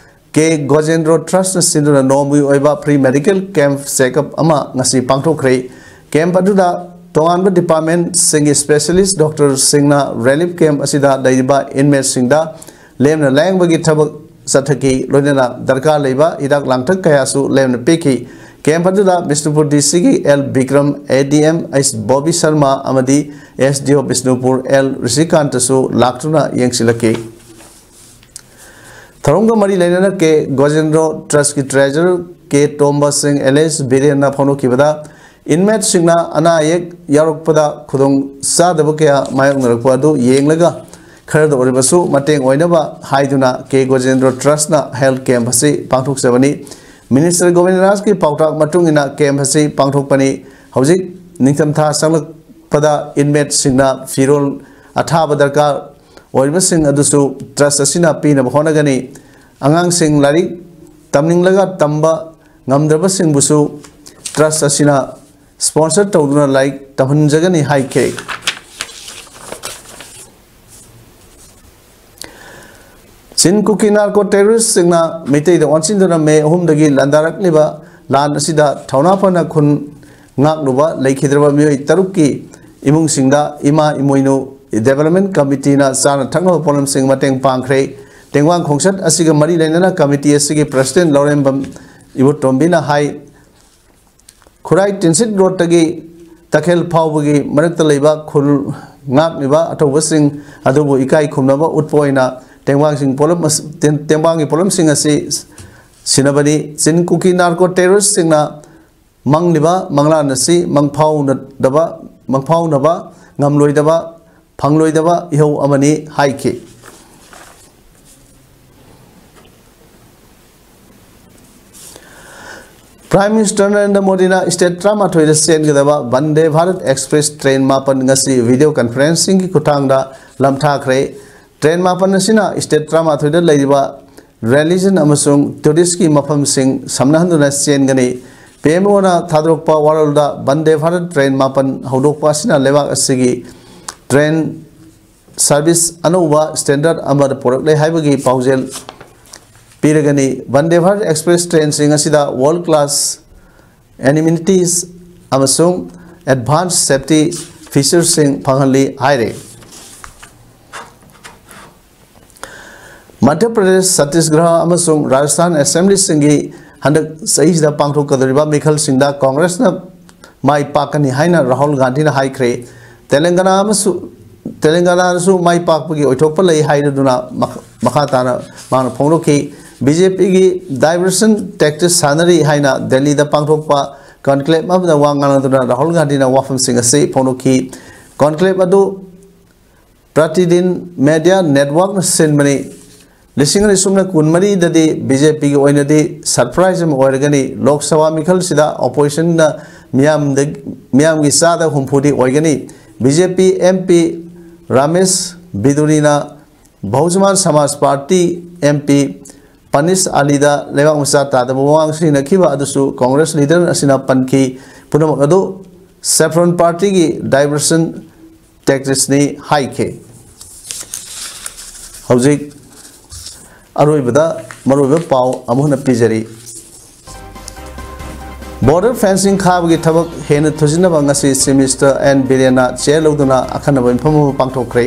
ꯀꯦ ꯒꯣꯖꯦꯟꯗ꯭ꯔꯣ Trust ꯅ ꯁꯤꯟꯗꯨꯅ ꯅꯣꯡꯃꯒꯤ ꯑꯣꯏꯕ free medical camp checkup ꯑꯃ ꯉꯁꯤ ꯄꯥꯡꯊꯣꯛꯈ꯭ꯔꯦ꯫ Camp ꯑꯗꯨꯗ ꯇꯣꯉꯥꯟꯕ department ꯁꯤꯡꯒꯤ specialist doctor ꯁꯤꯡꯅ relief camp ꯑꯁꯤꯗ ꯂꯩꯔꯤꯕ inmate ꯁꯤꯡꯗ ꯂꯦꯝꯅ ꯂꯥꯌꯦꯡꯕꯒꯤ ꯊꯕꯛ ꯆꯠꯊꯈꯤ, ꯂꯣꯏꯅꯅ ꯗꯔꯀꯥꯔ ꯂꯩꯕ ꯍꯤꯗꯥꯛ ꯂꯥꯡꯊꯛ ꯀꯌꯥꯁꯨ ꯂꯦꯝꯅ ꯄꯤꯈꯤ꯫ Camp ꯑꯗꯨꯗ ꯕꯤꯁꯅꯨꯄꯨꯔ DC ꯒꯤ L Bikram, ADM H Bobby Sharma ꯑꯃꯗꯤ SDO ꯕꯤꯁꯅꯨꯄꯨꯔ L ꯔꯤꯁꯤꯀꯥꯟꯇꯁꯨ ꯂꯥꯛꯇꯨꯅ ꯌꯦꯡꯁꯤꯜꯂꯛꯈꯤ꯫ ꯊꯧꯔꯝꯒ ꯃꯔꯤ ꯂꯩꯅꯅ ꯀꯦ ꯒꯣꯖꯦꯟꯗ꯭ꯔꯣ Trust ꯀꯤ treasurer ꯀꯦ ꯇꯣꯝꯕ ꯁꯤꯡ alias ꯕꯤꯔꯦꯟꯅ ꯐꯣꯡꯗꯣꯛꯈꯤꯕꯗ, inmate ꯁꯤꯡꯅ ꯑꯅꯥ ꯑꯌꯦꯛ ꯌꯥꯎꯔꯛꯄꯗ ꯈꯨꯗꯣꯡ ꯆꯥꯗꯕ ꯀꯌꯥ ꯃꯥꯌꯣꯛꯅꯔꯛꯄ ꯑꯗꯨ ꯌꯦꯡꯂꯒ ꯈꯔꯗ ꯑꯣꯏꯔꯕꯁꯨ ꯃꯇꯦꯡ ꯑꯣꯏꯅꯕ ꯍꯥꯏꯗꯨꯅ ꯀꯦ ꯒꯣꯖꯦꯟꯗ꯭ꯔꯣ Trust ꯅ health camp ꯑꯁꯤ ꯄꯥꯡꯊꯣꯛꯆꯕꯅꯤ꯫ Minister ꯒꯣꯕꯤꯟꯗ ꯔꯥꯖꯀꯤ ꯄꯥꯎꯇꯥꯛ ꯃꯇꯨꯡ ꯏꯟꯅ camp ꯑꯁꯤ ꯄꯥꯡꯊꯣꯛꯄꯅꯤ꯫ ꯍꯧꯖꯤꯛ ꯅꯤꯡꯊꯝꯊꯥ ꯆꯪꯂꯛꯄꯗ inmate ꯁꯤꯡꯅ ꯐꯤꯔꯣꯜ ꯑꯊꯥꯕ ꯗꯔꯀꯥꯔ ꯑꯣꯏꯔꯤꯕꯁꯤꯡ ꯑꯗꯨꯁꯨ Trust ꯑꯁꯤꯅ ꯄꯤꯅꯕ ꯍꯣꯠꯅꯒꯅꯤ꯫ ꯑꯉꯥꯡꯁꯤꯡ ꯂꯥꯏꯔꯤꯛ ꯇꯝꯅꯤꯡꯂꯒ ꯇꯝꯕ ꯉꯝꯗ꯭ꯔꯕꯁꯤꯡꯕꯨꯁꯨ Trust ꯑꯁꯤꯅ sponsor ꯇꯧꯗꯨꯅ ꯂꯥꯏꯔꯤꯛ ꯇꯝꯍꯟꯖꯒꯅꯤ ꯍꯥꯏꯈꯤ꯫ ꯆꯤꯟ ꯀꯨꯀꯤ narco terrorist ꯁꯤꯡꯅ ꯃꯩꯇꯩꯗ ꯑꯣꯟꯁꯤꯟꯗꯨꯅ ꯃꯦ ꯑꯍꯨꯝꯗꯒꯤ ꯂꯥꯟꯗꯥꯔꯛꯂꯤꯕ ꯂꯥꯟ ꯑꯁꯤꯗ ꯊꯧꯅꯥ ꯐꯅ ꯈꯨꯟ ꯉꯥꯛꯂꯨꯕ ꯂꯩꯈꯤꯗ꯭ꯔꯕ ꯃꯤꯑꯣꯏ ꯇꯔꯨꯛꯀꯤ ꯏꯃꯨꯡꯁꯤꯡꯗ ꯏꯃꯥ ꯏꯃꯣꯏꯅꯨ Development Committee ꯅ ꯆꯥꯅ ꯊꯛꯅꯕ ꯄꯣꯠꯂꯝꯁꯤꯡ ꯃꯇꯦꯡ ꯄꯥꯡꯈ꯭ꯔꯦ꯫ ꯇꯦꯡꯕꯥꯡ ꯈꯣꯡꯆꯠ ꯑꯁꯤꯒ ꯃꯔꯤ ꯂꯩꯅꯅ committee ꯑꯁꯤꯒꯤ president ꯂꯧꯔꯦꯝꯕꯝ ꯏꯕꯣꯇꯣꯝꯕꯤꯅ ꯍꯥꯏ, ꯈꯨꯔꯥꯏ ꯇꯤꯟꯁꯤꯠ ꯔꯣꯗꯇꯒꯤ ꯇꯈꯦꯜ ꯐꯥꯎꯕꯒꯤ ꯃꯔꯛꯇ ꯂꯩꯕ ꯈꯨꯜ ꯉꯥꯛꯂꯤꯕ ꯑꯊꯧꯕꯁꯤꯡ ꯑꯗꯨꯕꯨ ꯏꯀꯥꯏ ꯈꯨꯝꯅꯕ ꯎꯠꯄ ꯑꯣꯏꯅ ꯇꯦꯡꯕꯥꯡꯁꯤꯡ ꯄꯣꯠꯂꯝ ꯑꯁ-, ꯇꯦꯟ-, ꯇꯦꯡꯕꯥꯡꯒꯤ ꯄꯣꯠꯂꯝꯁꯤꯡ ꯑꯁꯤ ꯁꯤꯟꯅꯕꯅꯤ꯫ ꯆꯤꯟ ꯀꯨꯀꯤ narco terrorist ꯁꯤꯡꯅ ꯃꯪꯂꯤꯕ ꯃꯪꯂꯥꯟ ꯑꯁꯤ ꯃꯪꯐꯥꯎꯅꯗꯕ, ꯃꯪꯐꯥꯎꯅꯕ ꯉꯝꯂꯣꯏꯗꯕ ꯐꯪꯂꯣꯏꯗꯕ ꯏꯍꯧ ꯑꯃꯅꯤ ꯍꯥꯏꯈꯤ꯫ Prime Minister ꯅꯔꯦꯟꯗ꯭ꯔ ꯃꯣꯗꯤꯅ state ꯇꯔꯥꯃꯥꯊꯣꯏꯗ ꯆꯦꯟꯒꯗꯕ ꯚꯟꯗꯦ ꯚꯥꯔꯠ ꯑꯦꯛꯁꯄ꯭ꯔꯦꯁ ꯇ꯭ꯔꯦꯟ ꯃꯥꯄꯟ ꯉꯁꯤ video conferencingꯒꯤ ꯈꯨꯠꯊꯥꯡꯗ ꯂꯝꯊꯥꯈ꯭ꯔꯦ꯫ ꯇ꯭ꯔꯦꯟ ꯃꯥꯄꯟ ꯑꯁꯤꯅ state ꯇꯔꯥꯃꯥꯊꯣꯏꯗ ꯂꯩꯔꯤꯕ religion ꯑꯃꯁꯨꯡ touristꯀꯤ ꯃꯐꯝꯁꯤꯡ ꯁꯝꯅꯍꯟꯗꯨꯅ ꯆꯦꯟꯒꯅꯤ꯫ ꯄꯤ ꯑꯦꯝ ꯑꯣꯅ ꯊꯥꯗꯣꯔꯛꯄ ꯋꯥꯔꯣꯜꯗ ꯚꯟꯗꯦ ꯚꯥꯔꯠ ꯇ꯭ꯔꯦꯟ ꯃꯥꯄꯟ ꯍꯧꯗꯣꯛꯄ ꯑꯁꯤꯅ ꯂꯩꯕꯥꯛ ꯑꯁꯤꯒꯤ train service ꯑꯅꯧꯕ standard ꯑꯃꯗ ꯄꯨꯔꯛꯂꯦ ꯍꯥꯏꯕꯒꯤ ꯄꯥꯎꯖꯦꯜ ꯄꯤꯔꯒꯅꯤ꯫ ꯚꯟꯗꯦ ꯚꯥꯔꯠ ꯑꯦꯛꯁꯄ꯭ꯔꯦꯁ ꯇ꯭ꯔꯦꯟꯁꯤꯡ ꯑꯁꯤꯗ world class amenities ꯑꯃꯁꯨꯡ advanced safety featuresꯁꯤꯡ ꯐꯪꯍꯜꯂꯤ ꯍꯥꯏꯔꯤ꯫ ꯃꯙ꯭ꯌ ꯄ꯭ꯔꯗꯦꯁ, ꯆꯇꯤꯁꯒ꯭ꯔꯍ ꯑꯃꯁꯨꯡ ꯔꯥꯖꯁꯊꯥꯟ ꯑꯦꯁꯦꯝꯕ꯭ꯂꯤꯁꯤꯡꯒꯤ ꯍꯟꯗꯛ ꯆꯍꯤꯁꯤꯗ ꯄꯥꯡꯊꯣꯛꯀꯗꯧꯔꯤꯕ ꯃꯤꯈꯜꯁꯤꯡꯗ ꯀꯣꯡꯒ꯭ꯔꯦꯁꯅ ꯃꯥꯏ ꯄꯥꯛꯀꯅꯤ ꯍꯥꯏꯅ ꯔꯥꯍꯨꯜ ꯒꯥꯟꯙꯤꯅ ꯍꯥꯏꯈ꯭ꯔꯦ꯫ ꯇꯦꯂꯪꯒꯅꯥ ꯑꯃꯁꯨ-, ꯇꯦꯂꯪꯒꯅꯥꯗꯁꯨ ꯃꯥꯏ ꯄꯥꯛꯄꯒꯤ ꯑꯣꯏꯊꯣꯛꯄ ꯂꯩ ꯍꯥꯏꯔꯗꯨꯅ ꯃꯈ-, ꯃꯈꯥ ꯇꯥꯅ ꯃꯥꯅ ꯐꯣꯡꯗꯣꯛꯈꯤ꯫ ꯕꯤ ꯖꯦ ꯄꯤꯒꯤ diversion tactics ꯁꯥꯟꯅꯔꯤ ꯍꯥꯏꯅ ꯗꯦꯜꯂꯤꯗ ꯄꯥꯡꯊꯣꯛꯄ conclave ꯑꯃꯗ ꯋꯥ ꯉꯥꯡꯂꯗꯨꯅ ꯔꯥꯍꯨꯜ ꯒꯥꯟꯙꯤꯅ ꯋꯥꯐꯝꯁꯤꯡ ꯑꯁꯤ ꯐꯣꯡꯗꯣꯛꯈꯤ꯫ Conclave ꯑꯗꯨ Pratidin Media Networkꯅ ꯁꯤꯟꯕꯅꯤ꯫ ꯂꯤꯁꯤꯡ ꯑꯅꯤ ꯁꯨꯞꯅ ꯀꯨꯟꯃꯔꯤꯗꯗꯤ ꯕꯤ ꯖꯦ ꯄꯤꯒꯤ ꯑꯣꯏꯅꯗꯤ surprise ꯑꯃ ꯑꯣꯏꯔꯒꯅꯤ꯫ ꯂꯣꯛ ꯁꯚꯥ ꯃꯤꯈꯜꯁꯤꯗ oppositionꯅ ꯃꯤꯌꯥꯝꯗ, ꯃꯤꯌꯥꯝꯒꯤ ꯆꯥꯗ ꯍꯨꯝꯐꯨꯗꯤ ꯑꯣꯏꯒꯅꯤ꯫ B J P M P Ramesh ꯕꯤꯗꯨꯔꯤꯅ Bahujan Samaj party M P ꯄꯅꯤꯁ ꯑꯂꯤꯗ ꯂꯩꯕꯥꯛ ꯃꯆꯥ ꯇꯥꯗꯕ ꯋꯥꯉꯥꯡ ꯁꯤꯖꯤꯟꯅꯈꯤꯕ ꯑꯗꯨꯁꯨ ꯀꯣꯡꯒ꯭ꯔꯦꯁ leader ꯑꯁꯤꯅ ꯄꯟꯈꯤ꯫ ꯄꯨꯝꯅꯃꯛ ꯑꯗꯨ Saffron Partyꯒꯤ diversion tacticsꯅꯤ ꯍꯥꯏꯈꯤ꯫ ꯍꯧꯖꯤꯛ ꯑꯔꯣꯏꯕꯗ ꯃꯔꯨꯑꯣꯏꯕ ꯄꯥꯎ ꯑꯃꯨꯛ ꯍꯟꯅ ꯄꯤꯖꯔꯤ꯫ Border fencing ꯈꯥꯕꯒꯤ ꯊꯕꯛ ꯍꯦꯟꯅ ꯊꯨꯖꯤꯟꯅꯕ ꯉꯁꯤ Chief Minister ꯑꯦꯟ ꯕꯤꯔꯦꯟꯅ chair ꯂꯧꯗꯨꯅ ꯑꯈꯟꯅꯕ ꯃꯤꯐꯝ ꯑꯃ ꯄꯥꯡꯊꯣꯛꯈ꯭ꯔꯦ꯫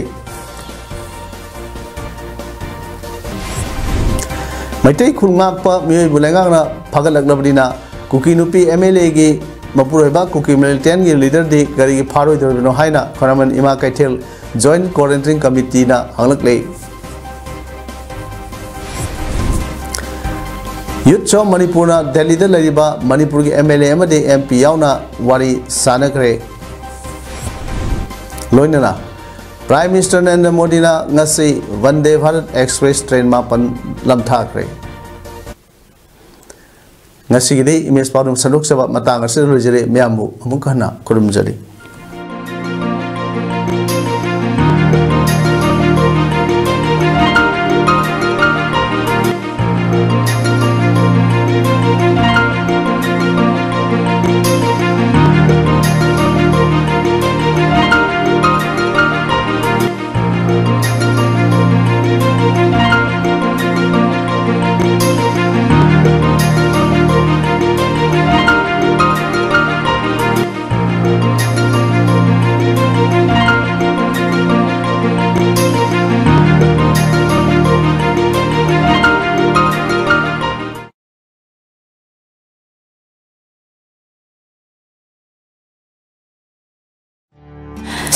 ꯃꯩꯇꯩ ꯈꯨꯜ ꯉꯥꯛꯄ ꯃꯤꯑꯣꯏꯕꯨ ꯂꯩꯉꯥꯛꯅ ꯐꯒꯠꯂꯛꯂꯕꯅꯤꯅ ꯀꯨꯀꯤ ꯅꯨꯄꯤ ꯑꯦꯝ ꯑꯦꯜ ꯑꯦꯒꯤ ꯃꯄꯨꯔꯣꯏꯕ ꯀꯨꯀꯤ militantꯒꯤ leaderꯗꯤ ꯀꯔꯤꯒꯤ ꯐꯥꯔꯣꯏꯗꯧꯔꯤꯕꯅꯣ ꯍꯥꯏꯅ ꯈ꯭ꯋꯥꯏꯔꯝꯕꯟ ꯏꯃꯥ ꯀꯩꯊꯦꯜ Joint Coordinating Committeeꯅ ꯍꯪꯂꯛꯂꯦ꯫ Youths of ꯃꯅꯤꯄꯨꯔꯅ ꯗꯦꯜꯂꯤꯗ ꯂꯩꯔꯤꯕ ꯃꯅꯤꯄꯨꯔꯒꯤ ꯑꯦꯝ ꯑꯦꯜ ꯑꯦ ꯑꯃꯗꯤ ꯑꯦꯝ ꯄꯤ ꯌꯥꯎꯅ ꯋꯥꯔꯤ ꯁꯥꯟꯅꯈ꯭ꯔꯦ꯫ ꯂꯣꯏꯅꯅ Prime Minister ꯅꯔꯦꯟꯗ꯭ꯔ ꯃꯣꯗꯤꯅ ꯉꯁꯤ ꯚꯟꯗꯦ ꯚꯥꯔꯠ ꯑꯦꯛꯁꯄ꯭ꯔꯦꯁ ꯇ꯭ꯔꯦꯟ ꯃꯥꯄꯟ ꯂꯝꯊꯥꯈ꯭ꯔꯦ꯫ ꯉꯁꯤꯒꯤꯗꯤ ꯏꯃꯦꯖ ꯄꯥꯎꯗꯝ ꯁꯟꯗꯣꯛꯆꯕ ꯃꯇꯥꯡ ꯑꯁꯤꯗ ꯂꯣꯏꯖꯔꯦ꯫ ꯃꯌꯥꯝꯕꯨ ꯑꯃꯨꯛ ꯍꯟꯅ ꯈꯨꯔꯨꯝꯖꯔꯤ꯫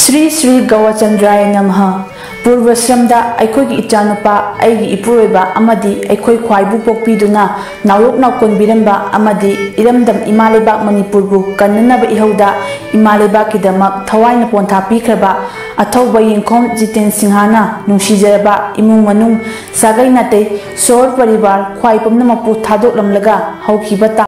ꯁ꯭ꯔꯤ ꯁ꯭ꯔꯤ ꯒꯧꯔꯆꯟꯗ꯭ꯔꯥꯌ ꯅꯃꯍ꯫ ꯄꯨꯔꯕꯁ꯭ꯔꯝꯗ ꯑꯩꯈꯣꯏꯒꯤ ꯏꯆꯥꯅꯨꯄꯥ, ꯑꯩꯒꯤ ꯏꯄꯨꯔꯣꯏꯕ ꯑꯃꯗꯤ ꯑꯩꯈꯣꯏ ꯈ꯭ꯋꯥꯏꯕꯨ ꯄꯣꯛꯄꯤꯗꯨꯅ ꯅꯥꯎꯔꯣꯛ ꯅꯥꯎꯀꯣꯟꯕꯤꯔꯝꯕ ꯑꯃꯗꯤ ꯏꯔꯝꯗꯝ ꯏꯃꯥ ꯂꯩꯕꯥꯛ ꯃꯅꯤꯄꯨꯔꯕꯨ ꯀꯟꯅꯅꯕ ꯏꯍꯧꯗ ꯏꯃꯥ ꯂꯩꯕꯥꯛꯀꯤꯗꯃꯛ ꯊꯋꯥꯏꯅ ꯄꯣꯟꯊꯥ ꯄꯤꯈ꯭ꯔꯕ ꯑꯊꯧꯕ ꯌꯦꯡꯈꯣꯝ ꯖꯤꯇꯦꯟ ꯁꯤꯡꯍꯅ ꯅꯨꯡꯁꯤꯖꯔꯕ ꯏꯃꯨꯡ ꯃꯅꯨꯡ, ꯁꯥꯒꯩ ꯅꯥꯇꯩ, ꯁꯣꯔ ꯄꯔꯤꯕꯥꯔ ꯈ꯭ꯋꯥꯏ ꯄꯨꯝꯅꯃꯛꯄꯨ ꯊꯥꯗꯣꯛꯂꯝꯂꯒ ꯍꯧꯈꯤꯕ ꯇꯥꯡ